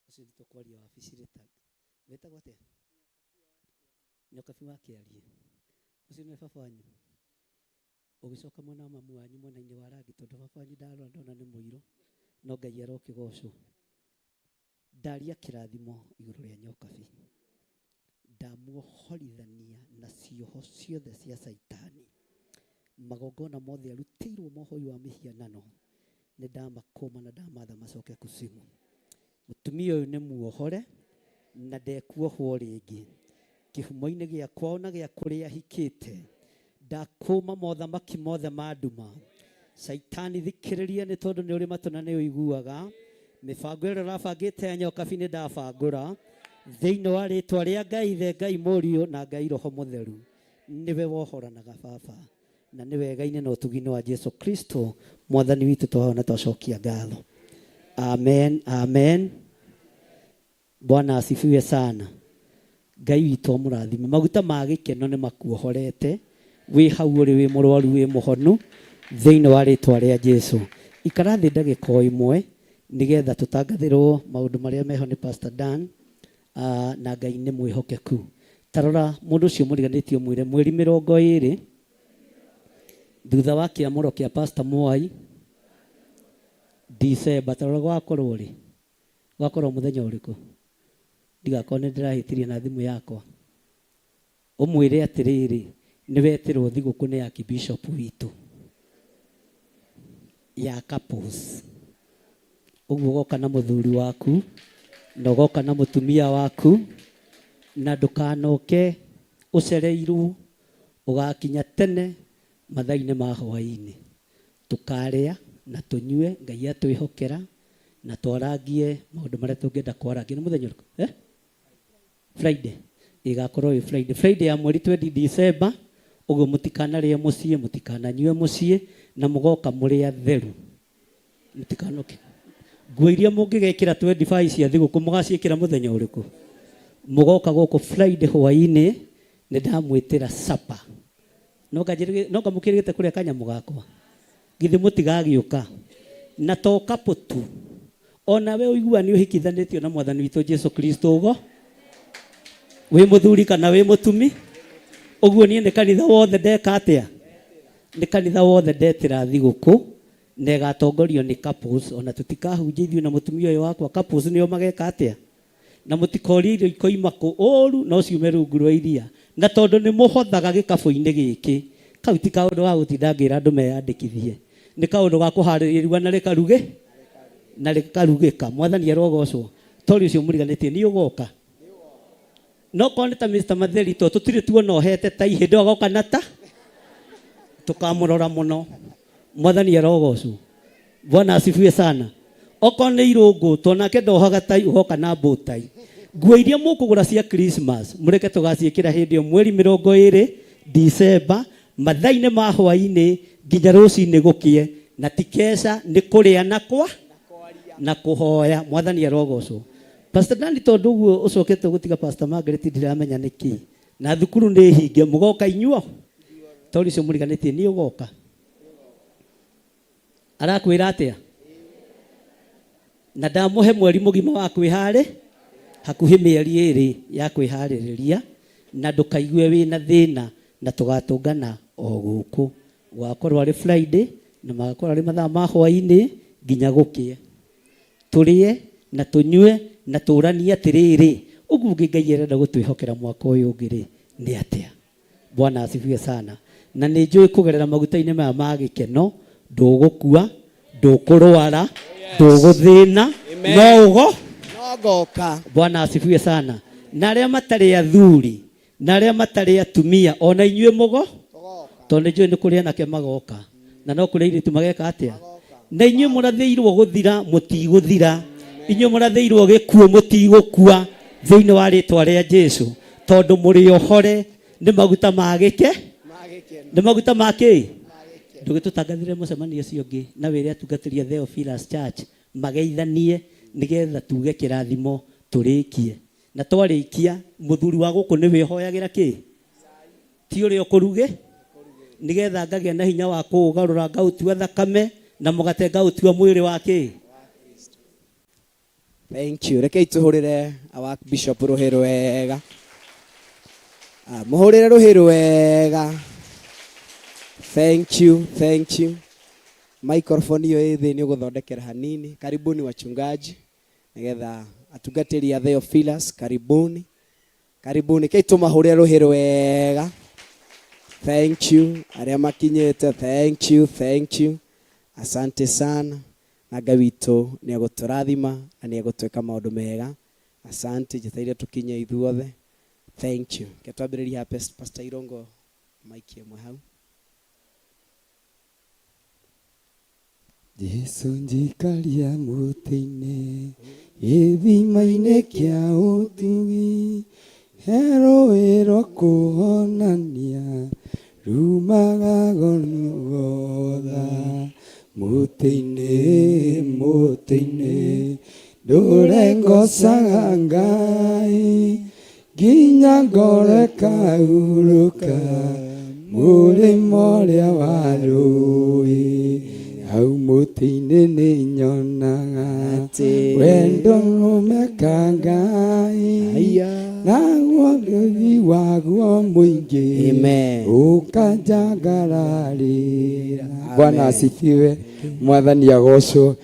Ũcio nĩ tũkwaria wabici rĩta. Wĩtagwo atĩa? Nyokabi wa Kĩarie. Ũcio nĩwe baba wanyu? Ũgĩcoka mwena wa mamu wanyu mwena-inĩ wa rangi tondũ baba wanyu ndarora ndona nĩ mũirũ, no Ngai arokĩgocwo. Ndaria kĩrathimo igũrũ rĩa Nyokabi. Ndamuohorithania na cioho ciothe cia Caitani. Magongona mothe arutĩirwo mohoi wa mĩhianano nĩ ndamakũma na ndamatha macoke kuzimu. Mũtumia ũyũ nĩ muohore na ndekuohwo rĩngĩ. Kĩhumo-inĩ gĩa kwao na gĩa kũrĩa ahikĩte, ndakũma mothamaki mothe ma nduma. Caitani thikĩrĩria nĩ tondũ nĩ ũrĩ matũ na nĩ ũiguaga. Mĩbango ĩrĩa ũrabangĩte ya Nyokabi nĩ ndabangũra thĩinĩ wa rĩtwa rĩa Ngai Ithe, Ngai Mũriũ na Ngai Roho Mũtheru. Nĩwe wohoranaga baba na nĩ wega-inĩ na ũtugi-inĩ wa Jesu Kristo Mwathani witũ twahoya na twacokia ngatho. Amen, amen. Bwana asifiwe sana. Ngai witũ amũrathime. Maguta ma gĩkeno nĩ makuohorete wĩ hau ũrĩ wĩ mũrwaru wĩ mũhonu thĩinĩ wa rĩtwa rĩa Jesu. Ikara thĩ ndagĩka o ĩmwe nĩgetha tũtangathĩrwo maũndũ marĩa meho nĩ Pastor Dan, na Ngai nĩ mwĩhokeku. Tarora mũndũ ũcio mũriganĩtie ũmwĩre mweri 20 thutha wa kĩamũro kĩa Pastor Mwai December, tarora gwakorwo rĩ, gwakorwo mũthenya ũrĩkũ, ndigakorwo nĩ ndĩrahĩtirie na thimũ yakwa. Ũmwĩre atĩrĩrĩ, nĩ wetĩrwo thigũkũ nĩ Archbishop witũ ya couples. Ũguo ũgoka na mũthuri waku na ũgoka na mũtumia waku na ndũkanoke ũcereirwo, ũgakinya tene mathaa-inĩ ma hwaĩ-inĩ. Tũkarĩa na tũnyue, Ngai atwĩhokera na twarangie maũndũ marĩa tũngĩenda kwarangia. Nĩ mũthenya ũrĩkũ? Eh? Friday. Ĩgakorwo ĩ Friday. Friday ya mweri 20 December, ũguo mũtikanarĩe mũciĩ, mũtikananyue mũciĩ, na mũgoka mũrĩ atheru. Mũtikanoke. Nguo iria mũngĩgekĩra 25 cia thigũkũ mũgaciĩkĩra mũthenya ũrĩkũ? Mũgoka gũkũ Friday hwaĩ-inĩ, nĩ ndamwĩtĩra supper. No ngamũkĩrĩte kũrĩa kanyamũ gakwa. Githĩ mũtigagĩũka? Na to couple tu. Ona we ũigua nĩ ũhikithanĩtio na Mwathani witũ Jesu Kristo ũgo. Wĩ mũthuri kana wĩ mũtumi? Ũguo niĩ nĩ kanitha wothe ndeka atĩa? Nĩ kanitha wothe ndetĩra thigũkũ na ĩgatongorio nĩ couples, ona tũtikahunjia ithuĩ na mũtumia ũyũ wakwa, couples nĩo mageka atĩa? Na mũtikorie irio ikoima kũ ũru no ciume rungu rwa iria. Na tondũ nĩ mũhothaga gĩkabũ-inĩ gĩkĩ, kau ti kaũndũ ga gũtinda ngĩra andũ meyandĩkithie. Nĩ kaũndũ ga kũharĩrĩria iruga na rĩkaruge na rĩkarugĩka. Mwathani arogocwo. Tori ũcio mũriganĩtie nĩ ũgoka. No korwo nĩ ta Mr. Matheri to tũtirĩ tuona ohete ta ihĩndĩ agoka na ta tũkamũrora mũno. Mwathani arogocwo. Bwana asifiwe sana. Okorwo nĩ irũngũ tonake ndohaga tai ũgoka na mbũtai. Nguo iria mũkũgũra cia Christmas mũreke tũgaciĩkĩra hĩndĩ ĩyo mweri 20 December mathaa-inĩ ma hwaĩ-inĩ nginya rũcinĩ gũkĩe, na ti keca, nĩ kũrĩa na kwa na kũhoya. Mwathani arogocwo. Pastor Dani, tondũ ũguo ũcokete gũtiga Pastor Margaret ndiramenya nĩkĩ, na thukuru nĩ hinge, mũgoka inyuo tori ũcio mũriganĩtie nĩ ũgoka. Arakwĩra atĩa? Na ndamũhe mweri mũgima wa kwĩharĩ, hakuhĩ mĩeri 2 ya kwĩharĩrĩria, na ndũkaigue wĩna thĩna, na tũgatũngana o gũkũ. Gũgakorwo arĩ Friday na magakorwo arĩ mathaa ma hwaĩ-inĩ nginya gũkĩe. Tũrĩe na tũnyue na tũranie atĩrĩrĩ, ũguo ũngĩ Ngai arenda gũtwĩhokera mwaka ũyũ ũngĩ rĩ, nĩ atĩa? Bwana asifiwe sana. Na nĩ njũĩ kũgerera maguta-inĩ maya ma gĩkeno, ndũgũkua, ndũkũrwara, ndũgũthĩna, no ũgo No ngoka. Bwana asifiwe sana. Na arĩa matarĩ athuri, na arĩa matarĩ atumia, ona inyuĩ mũgo, tondũ nĩ njũĩ nĩ kũrĩ anake magoka, na no kũrĩ airĩtu mageka atĩa? Na inyuĩ mũrathĩirwo gũthira, mũtigũthira. Inyuĩ mũrathĩirwo gĩkuũ, mũtigũkua thĩinĩ wa rĩtwa rĩa Jesu, tondũ mũrĩ ohore nĩ maguta ma gĩke, nĩ maguta ma kĩ? Ndũgĩtũtangathĩre mũcemanio ũcio ũngĩ na wĩre atungatĩri a Theophilus Church mageithanie nĩgetha tuge kĩrathimo tũrĩkie. Na twarĩkia, mũthuri wa gũkũ nĩ wĩhoyagĩra kĩ? Ti ũrĩa ũkũruge? Nĩgetha ngagĩa na hinya wa kũũgarũra ngaũtua thakame na mũgate ngaũtua mwĩrĩ wa kĩ? Thank you. Rekei tũhũrĩre our Bishop rũhĩ rwega. Mũhũrĩre rũhĩ rwega. Thank you, thank you. Microphone iyo ĩ thĩ nĩ ũgũthondekera hanini. Karibuni wachungaji. Nĩgetha atungatĩri a Theophilus, karibuni. Karibuni. Rekei tũmahũrĩre rũhĩ rwega. Thank you. Arĩa makinyĩte, thank you, thank you. Asante sana. Na Ngai witũ nĩ egũtũrathima na nĩ egũtwĩka maũndũ mega. Asante, njetereire tũkinye ithuothe. Thank you. Reke twambĩrĩrie haha Pastor Irongo, mic ĩmwe hau. Jesu njikaria mũtĩ-inĩ, gĩthima-inĩ kĩa ũtugi, he rũĩ rwa kũhonania, rumaga Golgotha. Mũtĩ-inĩ, mũtĩ-inĩ, ndũre ngocaga Ngai, nginya ngoro ĩkahurũka, mũrĩmo ũrĩa wa rũĩ. Hau mũtĩ-inĩ nĩ nyonaga wendo rũmeka Ngai, naguo ũtheri waguo mũingĩ Amen. ũkanjangararĩra. Bwana asifiwe. Mwathani agocwo.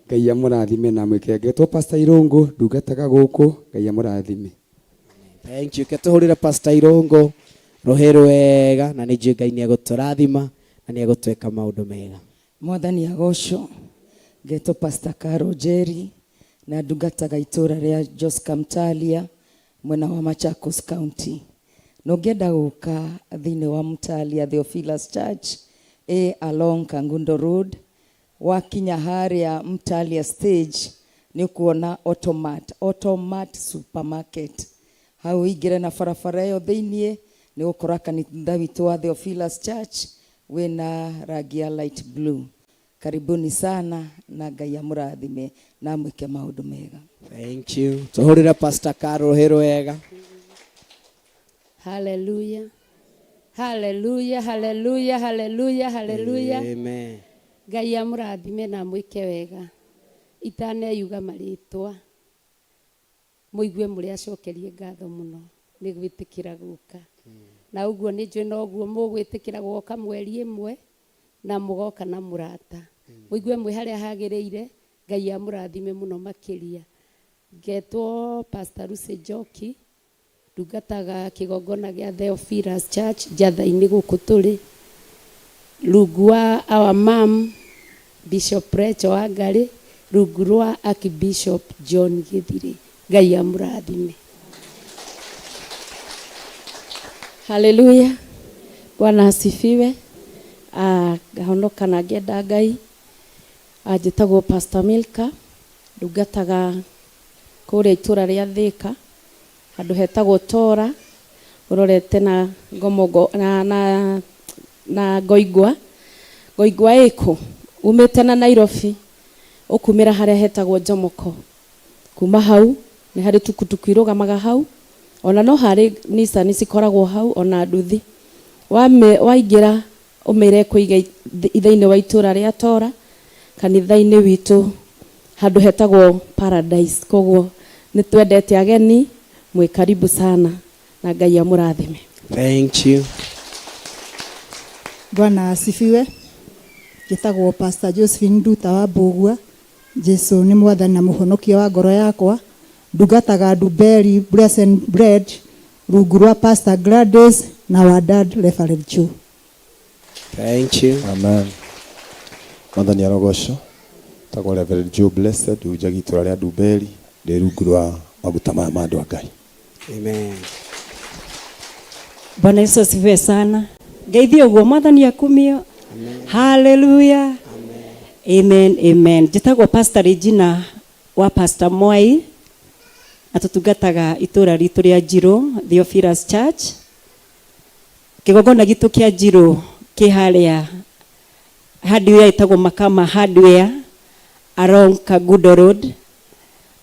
Ngai amũrathime na amwĩke. Ngetwo Pastor Irũngũ, ndungataga gũkũ. Ngai amũrathime. Thank you. Ke tũhũrĩre Pastor Irũngũ rũhĩ rwega, na nĩ njũĩ Ngai nĩ egũtũrathima na nĩ egũtwĩka maũndũ mega. Mwathani agocwo. Ngetwo Pastor Caro Njeri na ndungataga itũra rĩa Joska Mtalia mwena wa Machakos County. Na ũngĩenda gũka thĩinĩ wa Mtalia Theophilus Church ĩ along Kangundo Road, wakinya harĩa Mtalia stage nĩ ũkuona Automat, Automat Supermarket. Hau ũingĩre na barabara ĩyo thĩiniĩ nĩ ũgũkora kanitha witũ wa Theophilus Church wĩna rangi ya light blue. Karibuni sana na Ngai amũrathime na amwĩke maũndũ mega. Thank you. Tũhũrĩre Pastor Carol rũhĩ rwega. Haleluya. Haleluya, haleluya, haleluya, haleluya. Amen. Ngai amũrathime na amwĩke wega. Itaneyuga marĩtwa mũigue mũrĩ acokerie ngatho mũno nĩ gwĩtĩkĩra gũka. Na ũguo nĩ njũĩ noguo mũgwĩtĩkĩra gũka mweri ĩmwe na mũgoka na mũrata. Mũigue mwĩ harĩa hagĩrĩire, Ngai amũrathime mũno makĩria. Ngetwo Pastor Lucy Njoki, ndungataga kĩgongona gĩa Theophilus Church Njatha-inĩ gũkũ tũrĩ, rungu wa our mom Bishop Rachel Wangarĩ, rungu rwa Archbishop John Gĩthirĩ. Ngai amũrathime. Haleluya. Bwana asifiwe. Ah, ngahonoka na ngenda Ngai. Ah, njĩtagwo Pastor Milka, ndungataga kũrĩa itũra rĩa Thĩka, handũ hetagwo Tora, ũrorete na Ngomongo na, na, na Ngoingwa. Ngoingwa ĩkũ? Umĩte na Nairobi, ũkumĩra harĩa hetagwo Jomoko. Kuma hau nĩ harĩ tukutuku irũgamaga hau, ona no harĩ Nissan cikoragwo hau ona nduthi. Waingĩra ũmĩre ĩkũige thĩinĩ wa itũra rĩa Tora, kanitha-inĩ witũ handũ hetagwo Paradise. Koguo nĩ twendete ageni, mwĩ karibu sana na Ngai amũrathime. Thank you. Bwana asifiwe. Njĩtagwo Pastor Josephine Nduta wa Mbũgua. Jesu nĩ mwathani na mũhonokia wa ngoro yakwa. Ndungataga Ndumberi Blessed Bread rungu rwa Pastor Gladys na wa Dad Reverend Joe. Thank you. Amen. Mwathani arogocwo. Tagwo Reverend Joe Blessed, hunjagia itũra rĩa Ndumberi, ndĩ rungu rwa maguta maya ma andũ a Ngai. Amen. Bwana Yesu asifiwe sana. Ngeithie ũguo mwathani akumio. Haleluya. Amen, amen. Njĩtagwo Pastor Regina wa Pastor Mwai na tũtungataga itũra ritũ rĩa Njirũ Theophilus Church. Kĩgongona gitũ kĩa Njirũ kĩ harĩa hardware ĩtagwo Makama Hardware along Kangundo Road.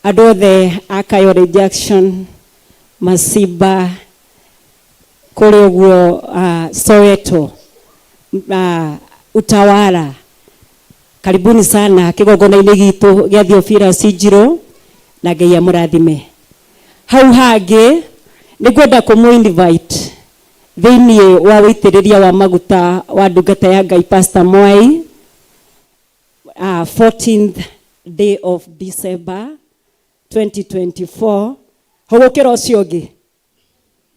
Andũ othe a Kayole Junction, Masiba, kũrĩa ũguo Soweto, Utawala, karibuni sana kĩgongona-inĩ gitũ gĩa Theophilus Njirũ na Ngai amũrathime. Hau hangĩ nĩ ngwenda kũmũ invite thĩinĩ wa wĩitĩrĩria wa maguta wa ndungata ya Ngai Pastor Mwai, 14th day of December 2024. Hũgũkĩra ũcio ũngĩ,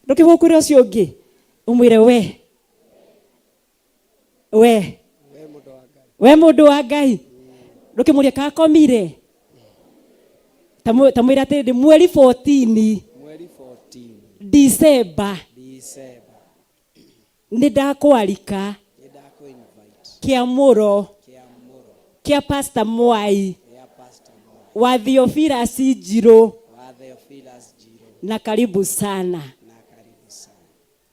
ndũkĩhũgũkĩra ũcio ũngĩ ũmwĩre we we we mũndũ wa Ngai, ndũkĩmũria kakomire tamwĩra atĩrĩrĩ mweri 14 Mweri 14 December December nĩ ndakwarika nĩ ndakũ-invite kĩamũro kĩamũro kĩa Pastor Mwai gĩa Pastor Mwai wa Theophilus Njirũ wa Theophilus Njirũ na karibu sana. na karibu sana.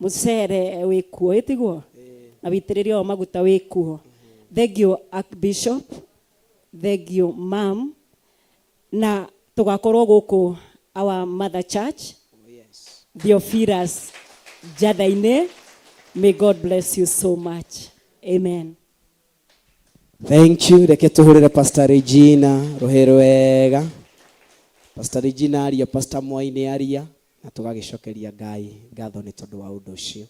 Mũcere wĩkuo ĩtiguo na wĩitĩrĩrio wa maguta wĩkuo. Thank you Archbishop, thank you ma'am, na tũgakorwo gũkũ our mother church. Oh, yes. Theophilus Njatha-inĩ. May God bless you so much. Amen. Thank you. Reke tũhũrĩre Pastor Regina rũhĩ rwega. Pastor Regina aria, Pastor Mwai nĩ aria, na tũgagĩcokeria Ngai ngatho nĩ tondũ wa ũndũ ũcio.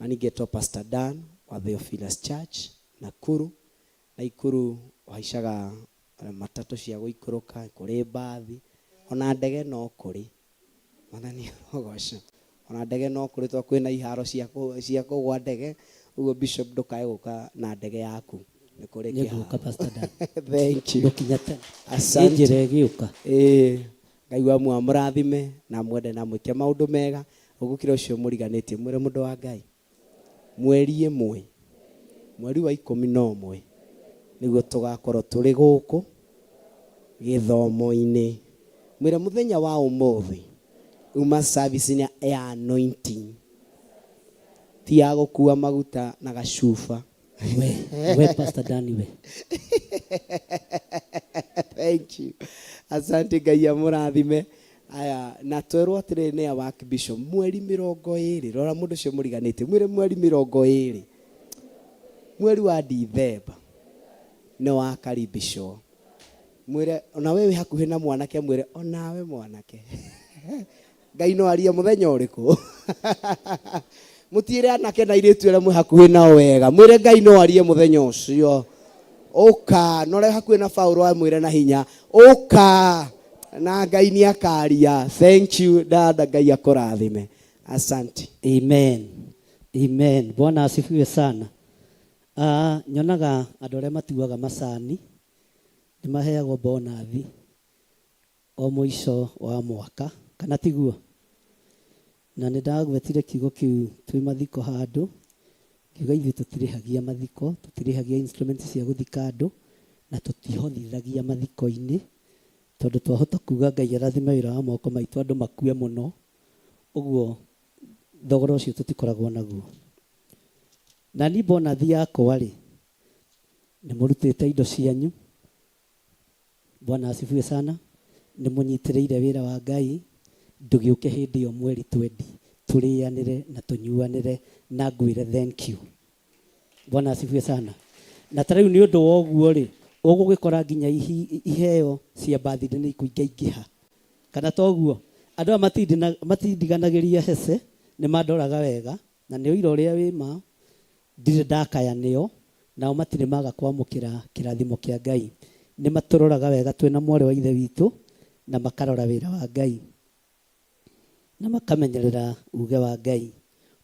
Na ningĩ Pastor Dan wa Theophilus Church Nakuru. Naikuru ũhaicaga matatũ cia gũikũrũka, kũrĩ mbathi, ona ndege no kũrĩ. Mwathani arogocwo. Ona ndege no kũrĩ tondũ kwĩna iharo cia kũgwa ndege, ũguo Bishop ndũkae gũka na ndege yaku. Nĩ kũrĩ Nĩngũka kĩharo. Pastor Dan. Thank you. Ngũkinya tene. Asante. Nĩ njĩra ĩgĩũka. Ĩĩ. Ngai wa muoyo amũrathime na amwende na amwĩke maũndũ mega. Ũgũkĩra ũcio mũriganĩtie mwĩre mũndũ wa Ngai. Mweri ĩmwe, mweri wa 11 nĩguo tũgakorwo tũrĩ gũkũ gĩthomo-inĩ. Mwĩre mũthenya wa ũmũthĩ uma service ya anointing, ti ya gũkua maguta na gacuba. We, we Pastor Dani we. Thank you. Asante Ngai amũrathime. Aya, na twerwo atĩrĩrĩ nĩ awa Archbishop, mweri 20, rora mũndũ ũcio mũriganĩtie, mwĩre mweri 20, mweri wa Dithemba, nĩ wakaribishwo. Mwĩre, ona we wĩ hakuhĩ na mwanake, mwĩre, onawe mwanake. Ngai no arie mũthenya ũrĩkũ? Mũtiĩre anake na airĩtu arĩa mwĩ hakuhĩ nao wega. Mwĩre Ngai no arie mũthenya ũcio. Ũka, na ũrĩa hakuhĩ na Paũlũ amwĩre na hinya, ũka, na Ngai nĩ akaria. Thank you dada, Ngai akũrathime. Asante. Amen. Amen. Bwana asifiwe sana. Nyonaga andũ arĩa matuaga macani nĩ maheagwo bonathi o mũico wa mwaka, kana tiguo? Na nĩ ndagwetire kiugo kĩu twĩ mathiko handũ, ngiuga ithuĩ tũtirĩhagia mathiko, tũtirĩhagia instruments cia gũthika andũ, na tũtihothithagia mathiko-inĩ, tondũ twahota kuga Ngai arathime wĩra wa moko maitũ andũ makue mũno, ũguo thogora ũcio tũtikoragwo naguo. Na niĩ bonathi yakwa rĩ, nĩ mũrutĩte indo cianyu, Bwana asifiwe sana, nĩ mũnyitĩrĩire wĩra wa Ngai, ndũgĩũke hĩndĩ ĩyo mweri twendi, tũrĩanĩre na tũnyuanĩre na ngwĩre thank you. Bwana asifiwe sana. Na ta rĩu nĩ ũndũ wa ũguo rĩ, ũgũgĩkora nginya iheo cia birthday nĩ ikũingaingĩha. Kana toguo? Andũ aya matindiganagĩria hece, nĩ mandoraga wega, na nĩ ũira ũrĩa wĩ ma, ndirĩ ndakaya nĩo, nao matirĩ maga kwamũkĩra kĩrathimo kĩa Ngai. Nĩ matũroraga wega twĩna mwarĩ wa ithe witũ, na makarora wĩra wa Ngai, na makamenyerera uge wa Ngai.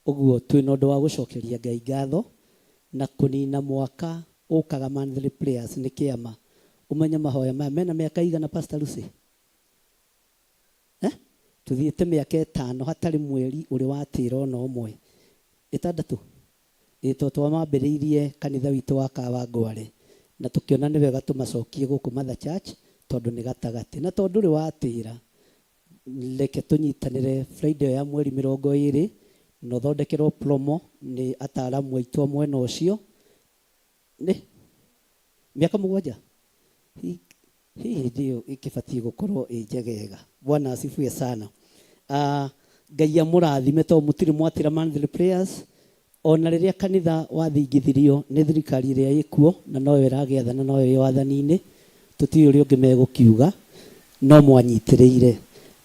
Ũguo twĩna ũndũ wa gũcokeria Ngai ngatho, na kũnina mwaka ũkaga monthly prayers nĩ kĩama. Ũmenye mahoya maya mena mĩaka igana Pastor Lucy? Tũthiĩte mĩaka 5 hatarĩ mweri ũrĩ watĩra ona ũmwe. 6. Ĩ to twamambĩrĩirie kanitha witũ wa Kawangware, na tũkĩona nĩ wega tũmacokie gũkũ Mother Church tondũ nĩ gatagatĩ. Na tondũ ndũrĩ watĩra, reke tũnyitanĩre Friday ya mweri 20, na ũthondekerwo promo nĩ ataaramu aitũ a mwena ũcio. Nĩ mĩaka 7? Hihi hĩndĩ ĩyo ĩkĩbatiĩ gũkorwo ĩ njegega. Bwana asifiwe sana. Ngai amũrathime tondũ mũtirĩ mwatĩra monthly prayers. Ona rĩrĩa kanitha wathingithirio nĩ thirikari ĩrĩa ĩkuo, na noyo ĩragĩathana, noyo ĩ wathani-inĩ, tũtiũĩ ũrĩa ũngĩ megũkiuga, no mwanyitĩrĩire.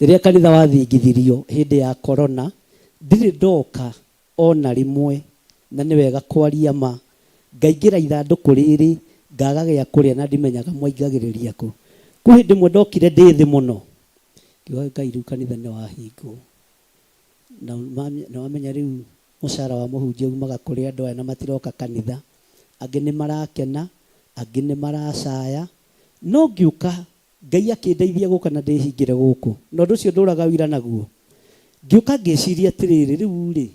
Rĩrĩa kanitha wathingithirio hĩndĩ ya corona, ndirĩ ndoka ona rĩmwe, na nĩ wega kwaria ma, ngaingĩra ithandũkũ rĩrĩ, ngaga gĩa kũrĩa na ndimenyaga mwaingagĩrĩria kũ. Kwĩ hĩndĩ ĩmwe ndokire ndĩ thĩ mũno, ngiuga Ngai rĩu kanitha nĩ wahingwo. Na wamenya rĩu mũcara wa mũhunjia umaga kũrĩ andũ aya na matiroka kanitha. Angĩ nĩ marakena, angĩ nĩ maracaya. No ngĩũka, Ngai akĩndeithia gũka na ndĩhingĩre gũkũ. Na ũndũ ũcio ndũraga wira naguo. Ngĩũka ngĩciria atĩrĩrĩ, rĩu rĩ,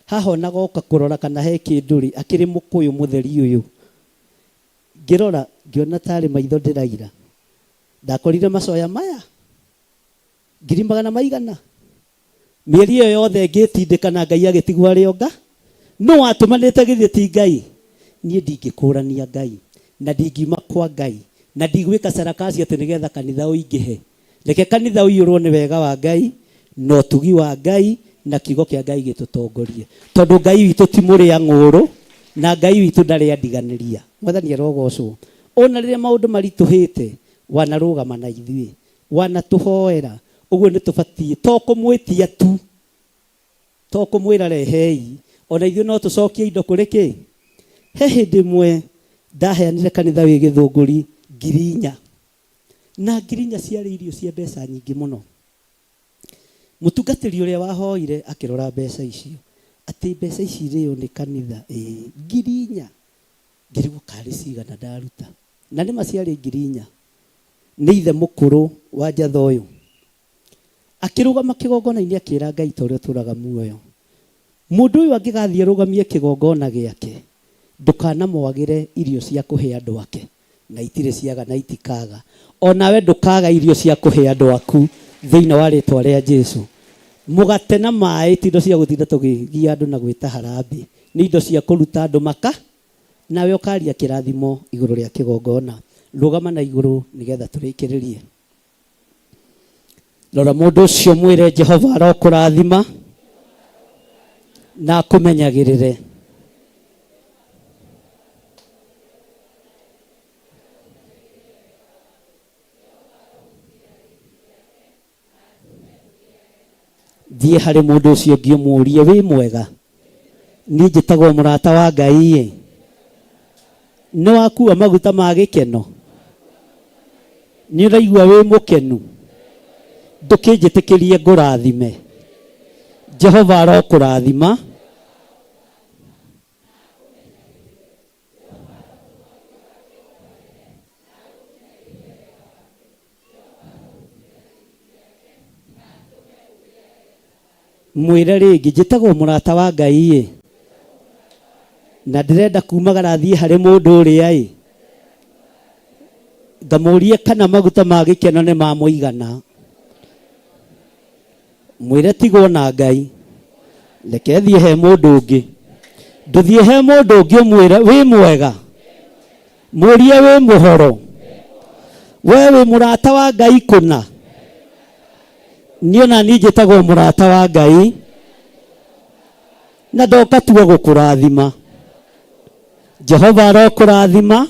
haha ona goka kũrora kana he kĩndũ rĩ, akĩrĩ mũkũyũ mũtheri ũyũ. Ngĩrora, ngĩona tarĩ maitho ndĩraira. Ndakorire macoya maya, ngiri magana maigana. Mĩeri ĩyo yothe ngĩtindĩka na Ngai agĩtigwo arĩ o nga. Nũ watũmanĩte githĩ ti Ngai? Niĩ ndingĩkũrania Ngai, na ndingiuma kwa Ngai, na ndigwĩka sarakasi atĩ nĩgetha kanitha ũingĩhe. Reke kanitha ũiyũrwo nĩ wega wa Ngai, na ũtugi wa Ngai, na kiugo kĩa Ngai gĩtũtongorie. Tondũ Ngai witũ ti mũrĩa ng'ũrũ, na Ngai witũ ndarĩ andiganĩria. Mwathani arogocwo. Ona rĩrĩa maũndũ maritũhĩte, wanarũgama na ithuĩ, wanatũhoera. Ũguo nĩ tũbatiĩ to kũmwĩtia tu, to kũmwĩra rehei, ona ithuĩ no tũcokie indo kũrĩ kĩ. He hĩndĩ ĩmwe ndaheanire kanitha wĩ Gĩthũngũri 4,000. Na 4,000 ciarĩ irio cia mbeca nyingĩ mũno. Mũtungatĩri ũrĩa wahoire akĩrora mbeca icio, atĩ mbeca ici irĩo nĩ kanitha, ĩĩ, 4,000. Ngĩrigwo karĩ cigana ndaruta. Na nĩma ciarĩ 4,000. Nĩ ithe mũkũrũ wa njatha ũyũ. Akĩrũgama kĩgongona-inĩ akĩra Ngai ta ũrĩa ũtũraga muoyo. Mũndũ ũyũ angĩgathiĩ arũgamie kĩgongona gĩake, ndũkanamwagĩre irio cia kũhe andũ ake. Na itirĩ ciaga na itikaga. O nawe ndũkaga irio cia kũhe andũ aku thĩinĩ wa rĩtwa rĩa Jesu. Mũgate na maĩ ti indo cia gũtinda tũgĩgia andũ na gwĩta harambee. Nĩ indo cia kũruta andũ maka nawe ũkaria kĩrathimo igũrũ rĩa kĩgongona. Rũgama na igũrũ nĩgetha tũrĩkĩrĩrie. Rora mũndũ ũcio mwĩre Jehova arokũrathima na akũmenyagĩrĩre. Thiĩ harĩ mũndũ ũcio ũngĩ ũmũrie wĩ mwega, niĩ njĩtagwo mũrata wa Ngai ĩ, nĩ wakua maguta ma gĩkeno? Nĩ ũraigua wĩ mũkenu? Ndũkĩnjĩtĩkĩrie ngũrathime. Jehova arokũrathima. Mwĩre rĩngĩ, njĩtagwo mũrata wa Ngai ĩ, na ndĩrenda kumagara thiĩ harĩ mũndũ ũrĩa ĩ, ngamũrie kana maguta ma gĩkeno nĩ mamũigana. Mwĩre tigwo na Ngai, reke thiĩ he mũndũ ũngĩ. Ndũthiĩ he mũndũ ũngĩ ũmwĩre wĩ mwega, mũrie wĩ mũhoro, we wĩ mũrata wa Ngai kũna. Niĩ ona niĩ njĩtagwo mũrata wa Ngai, na ndoka tuo gũkũrathima. Jehova arokũrathima.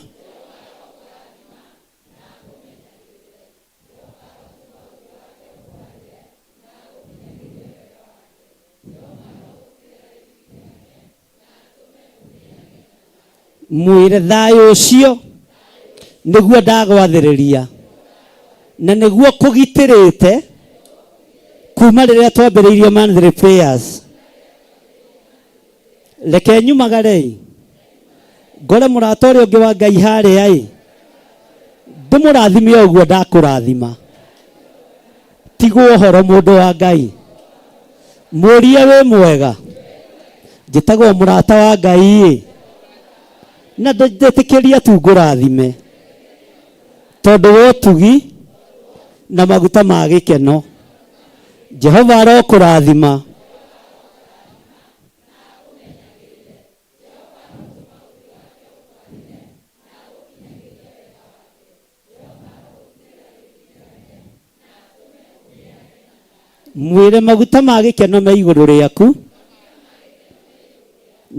Mwĩre thayũ ũcio nĩguo ndagwathĩrĩria na nĩguo kũgitĩrĩte kuma rĩrĩa twambĩrĩirie monthly prayers. Reke nyumagare-ĩ, ngore mũrata ũrĩa ũngĩ wa Ngai harĩa-ĩ, ndĩmũrathime o ũguo ndakũrathima. Tigwo ũhoro mũndũ wa Ngai. Mũrie wĩ mwega, njĩtagwo mũrata wa Ngai-ĩ, na ndĩtĩkĩria tu ngũrathime tondũ wa ũtugi na maguta ma gĩkeno. Jehova arokũrathima. Mwĩre maguta ma gĩkeno me igũrũ rĩaku,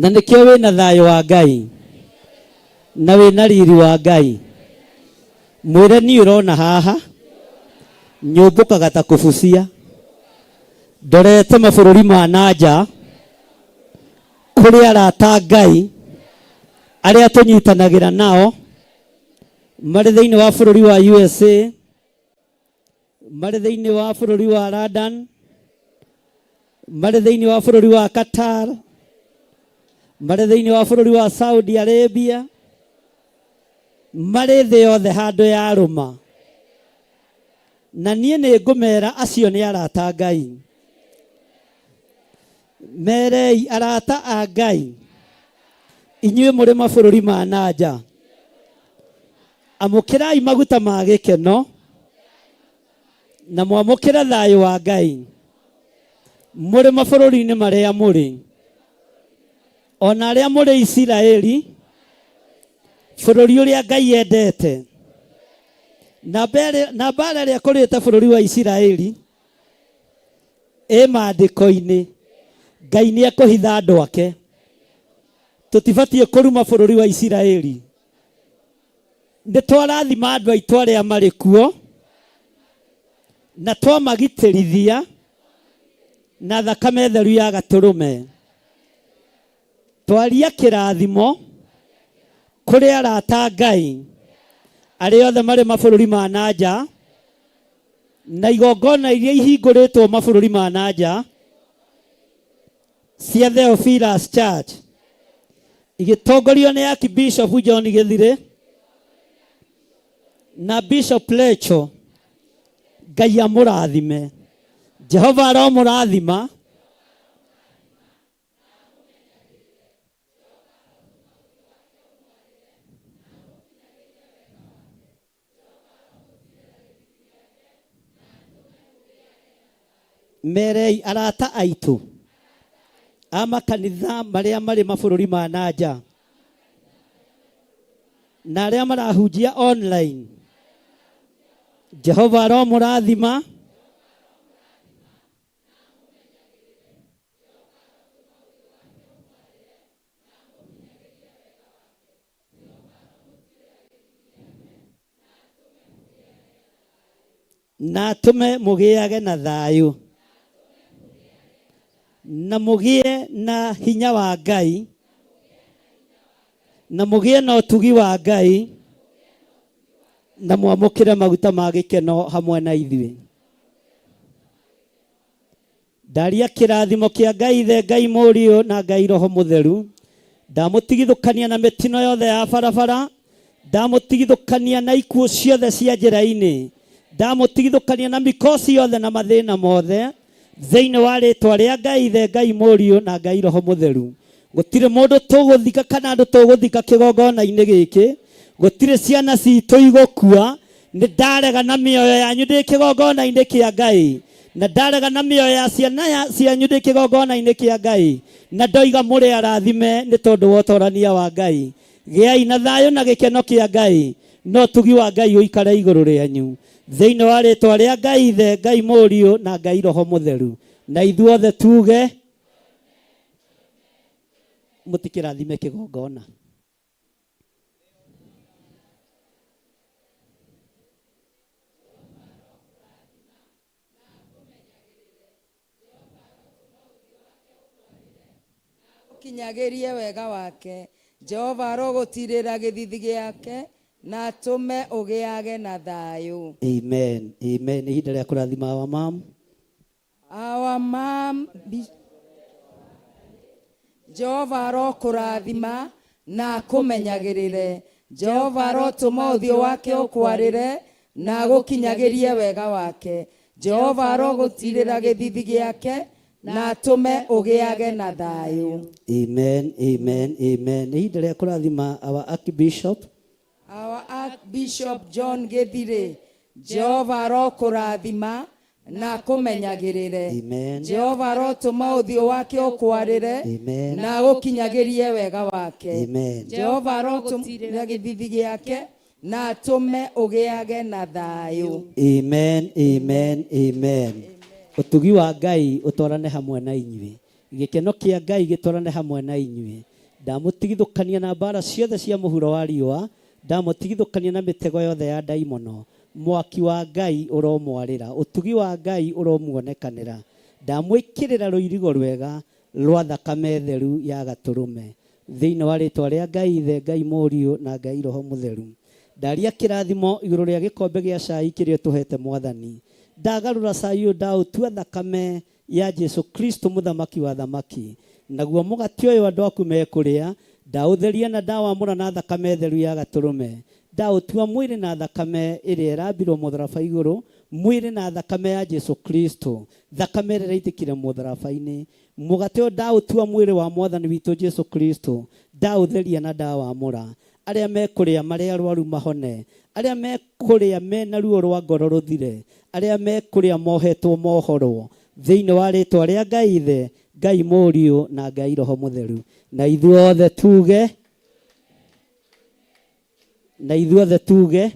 na nĩkĩo wĩna thayũ wa Ngai na wĩna riri wa Ngai. Mwĩre niĩ ũrona haha nyũmbũkaga ta kũbucia, ndorete mabũrũri ma na nja kũrĩ arata a Ngai arĩa tũnyitanagĩra nao marĩ thĩinĩ wa bũrũri wa USA, marĩ thĩinĩ wa bũrũri wa London, marĩ thĩinĩ wa bũrũri wa Qatar, marĩ thĩinĩ wa bũrũri wa Saudi Arabia, marĩ thĩ yothe handũ ya rũma. Na niĩ nĩ ngũmera acio nĩ arata a Ngai. Merei arata a Ngai, inyuĩ mũrĩ mabũrũri ma na nja, amũkĩrai maguta ma gĩkeno na mwamũkĩre thayũ wa Ngai mũrĩ mabũrũri-inĩ marĩa mũrĩ, o na arĩa mũrĩ Isiraeli, bũrũri ũrĩa Ngai endete. Na mbara ĩrĩa ĩkũrĩte bũrũri wa Isiraeli ĩ maandĩko-inĩ, Ngai nĩ ekũhitha andũ ake. Tũtibatiĩ kũruma bũrũri wa Isiraeli. Nĩ twarathima andũ aitũ arĩa marĩ kuo na twamagitĩrithia na thakame theru ya gatũrũme. Twaria kĩrathimo kũrĩ arata a Ngai arĩa othe marĩ mabũrũri ma na nja na igongona iria ihingũrĩtwo mabũrũri ma na nja cia Theophilus Church. Igĩtongorio nĩ Archbishop John Gĩthirĩ na Bishop Lecho. Ngai amũrathime. Jehova aromũrathima. Merei arata aitũ a makanitha marĩa marĩ mabũrũri ma na nja na arĩa marahunjia online. Jehova aromũrathima. Na atũme mũgĩage na thayũ na mũgĩe na hinya wa Ngai na mũgĩe na ũtugi wa Ngai na mwamũkĩre maguta ma gĩkeno hamwe na ithuĩ. Ndaria kĩrathimo kĩa Ngai Ithe, Ngai Mũriũ na Ngai Roho Mũtheru. Ndamũtigithũkania na mĩtino yothe ya barabara, ndamũtigithũkania na ikuũ ciothe cia njĩra-inĩ, ndamũtigithũkania na mikosi yothe na mathĩna mothe, thĩinĩ wa rĩtwa rĩa Ngai Ithe, Ngai Mũriũ na Ngai Roho Mũtheru. Gũtirĩ mũndũ tũgũthika kana andũ tũgũthika kĩgongona-inĩ gĩkĩ, gũtirĩ ciana citũ igũkua. Nĩ ndarega na mĩoyo yanyu ndĩ kĩgongona-inĩ kĩa Ngai, na ndarega na mĩoyo ya ciana cianyu ndĩ kĩgongona-inĩ kĩa Ngai, na ndoiga mũrĩ arathime nĩ tondũ wa ũtorania wa Ngai. Gĩai na thayũ na gĩkeno kĩa Ngai, na ũtugi wa Ngai ũikare igũrũ rĩanyu. Thĩinĩ wa rĩtwa rĩa Ngai Ithe, Ngai Mũriũ, na Ngai Roho Mũtheru. Na ithuothe tuge, mũtikĩrathime kĩgongona. Ũkinyagĩrie wega wake. Jehova arogũtirĩra gĩthithi gĩake, na atũme ũgĩage na thayũ. Amen. Amen. Nĩ ihinda rĩa kũrathima our mom. Our mom, Jehova arokũrathima na akũmenyagĩrĩre. Jehova arotũma ũthiũ wake ũkwarĩre na agũkinyagĩrie wega wake. Jehova arogũtirĩra gĩthithi gĩake na atũme ũgĩage na thayũ. Amen. Amen. Amen. Nĩ ihinda rĩa kũrathima our Archbishop. Our Archbishop John Gĩthirĩ, Jehova arokũrathima na akũmenyagĩrĩre. Amen. Jehova arotũma ũthiũ wake ũkwarĩre Amen. na agũkinyagĩrie wega wake. Amen. Jehova arotũma gĩthithi gĩake na atũme ũgĩage na thayũ. Amen. Amen. Amen. Ũtugi wa Ngai ũtwarane hamwe na inyuĩ. Gĩkeno kĩa Ngai gĩtwarane hamwe na inyuĩ. Ndamũtigithũkania na mbaara ciothe cia mũhuro wa riũa, ndamũtigithũkania na mĩtego yothe ya ndaimono. Mwaki wa Ngai ũromwarĩra, ũtugi wa Ngai ũromuonekanĩra. Ndamwĩkĩrĩra rũirigo rwega rwa thakame theru ya Gatũrũme. Thĩinĩ wa rĩtwa rĩa Ngai Ithe, Ngai Mũriũ, na Ngai Roho Mũtheru. Ndaria kĩrathimo igũrũ rĩa gĩkombe gĩa cai kĩrĩa ũtũhete Mwathani. Ndagarũra cai ũyũ ndaũtua thakame ya Jesu Kristo mũthamaki wa athamaki. Naguo mũgate ũyũ andũ aku mekũrĩa, ndaũtheria na ndawamũra na thakame theru ya Gatũrũme. Ndaũtua mwĩrĩ na thakame ĩrĩa ĩrambirwo mũtharaba igũrũ, mwĩrĩ na thakame ya Jesu Kristo, thakame ĩrĩa ĩraitĩkire mũtharaba-inĩ. Mũgate ũyũ ndaũtua mwĩrĩ wa Mwathani witũ Jesu Kristo, ndaũtheria na ndawamũra. Arĩa mekũrĩa marĩ arwaru mahone, arĩa mekũrĩa mena ruo rwa ngoro rũthire, arĩa mekũrĩa mohetwo mohorwo, thĩinĩ wa rĩtwa rĩa Ngai Ithe, Ngai Mũriũ, na Ngai Roho Mũtheru. Na ithuothe tuge, na ithuothe tuge,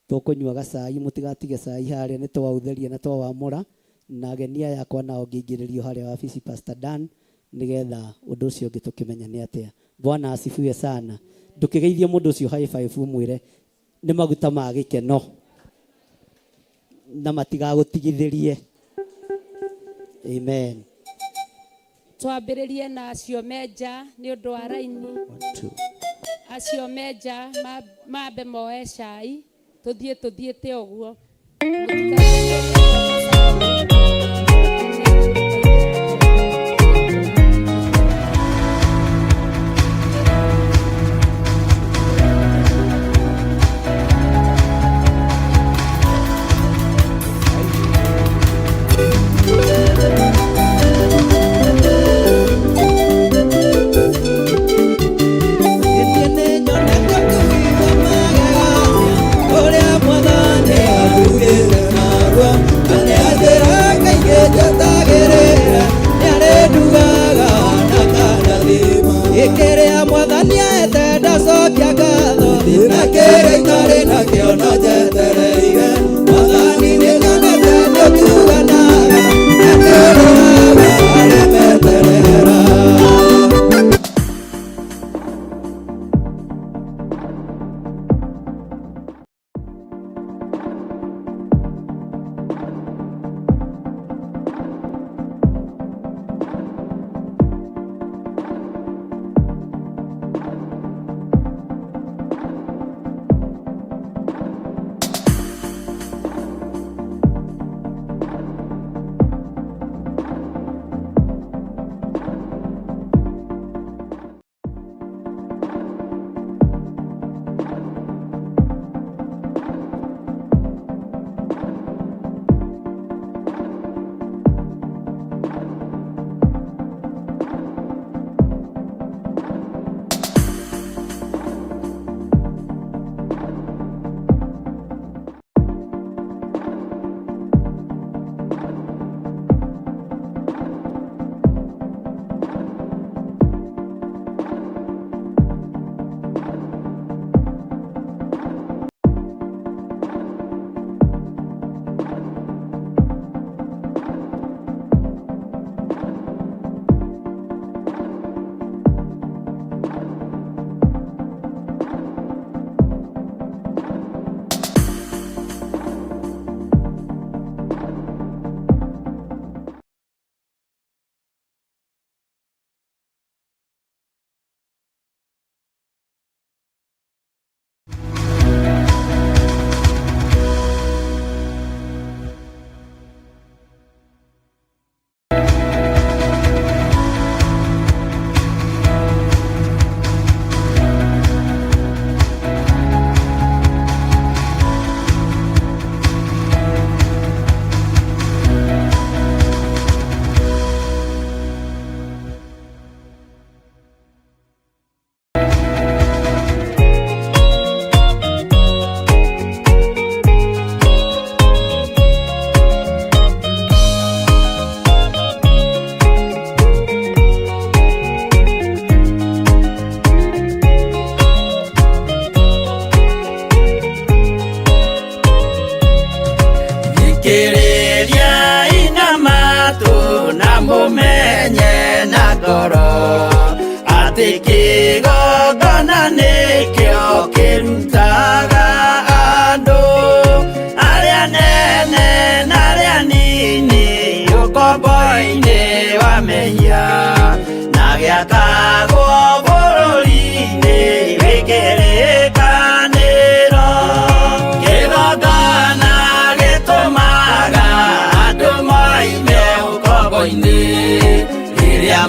Tũkũnyua gacai, mũtigatige cai harĩa, nĩ twaũtheria na twawamũra, na ageni aya akwa nao ngĩingĩrĩrio harĩa wabici Pastor Dan, nĩgetha ũndũ ũcio ũngĩ tũkĩmenye nĩ atĩa. Bwana asifiwe sana. Ndũkĩgeithie mũndũ ũcio high five ũmwĩre nĩ maguta ma gĩkeno na matigagũtigithĩrie. Amen. Twambĩrĩrie na acio me nja nĩ ũndũ wa raini. Acio me nja mambe moe cai, tũthiĩ tũthiĩte ũguo. ngoro atĩ kĩgongona nĩkĩo kĩrutaga andũ arĩa nene na arĩa nini ũkombo-inĩ wa mehia na gĩakagwo bũrũri-inĩ wĩ kĩrĩkanĩro. Kĩgongona gĩtũmaga andũ moime ũkombo-inĩ rĩrĩa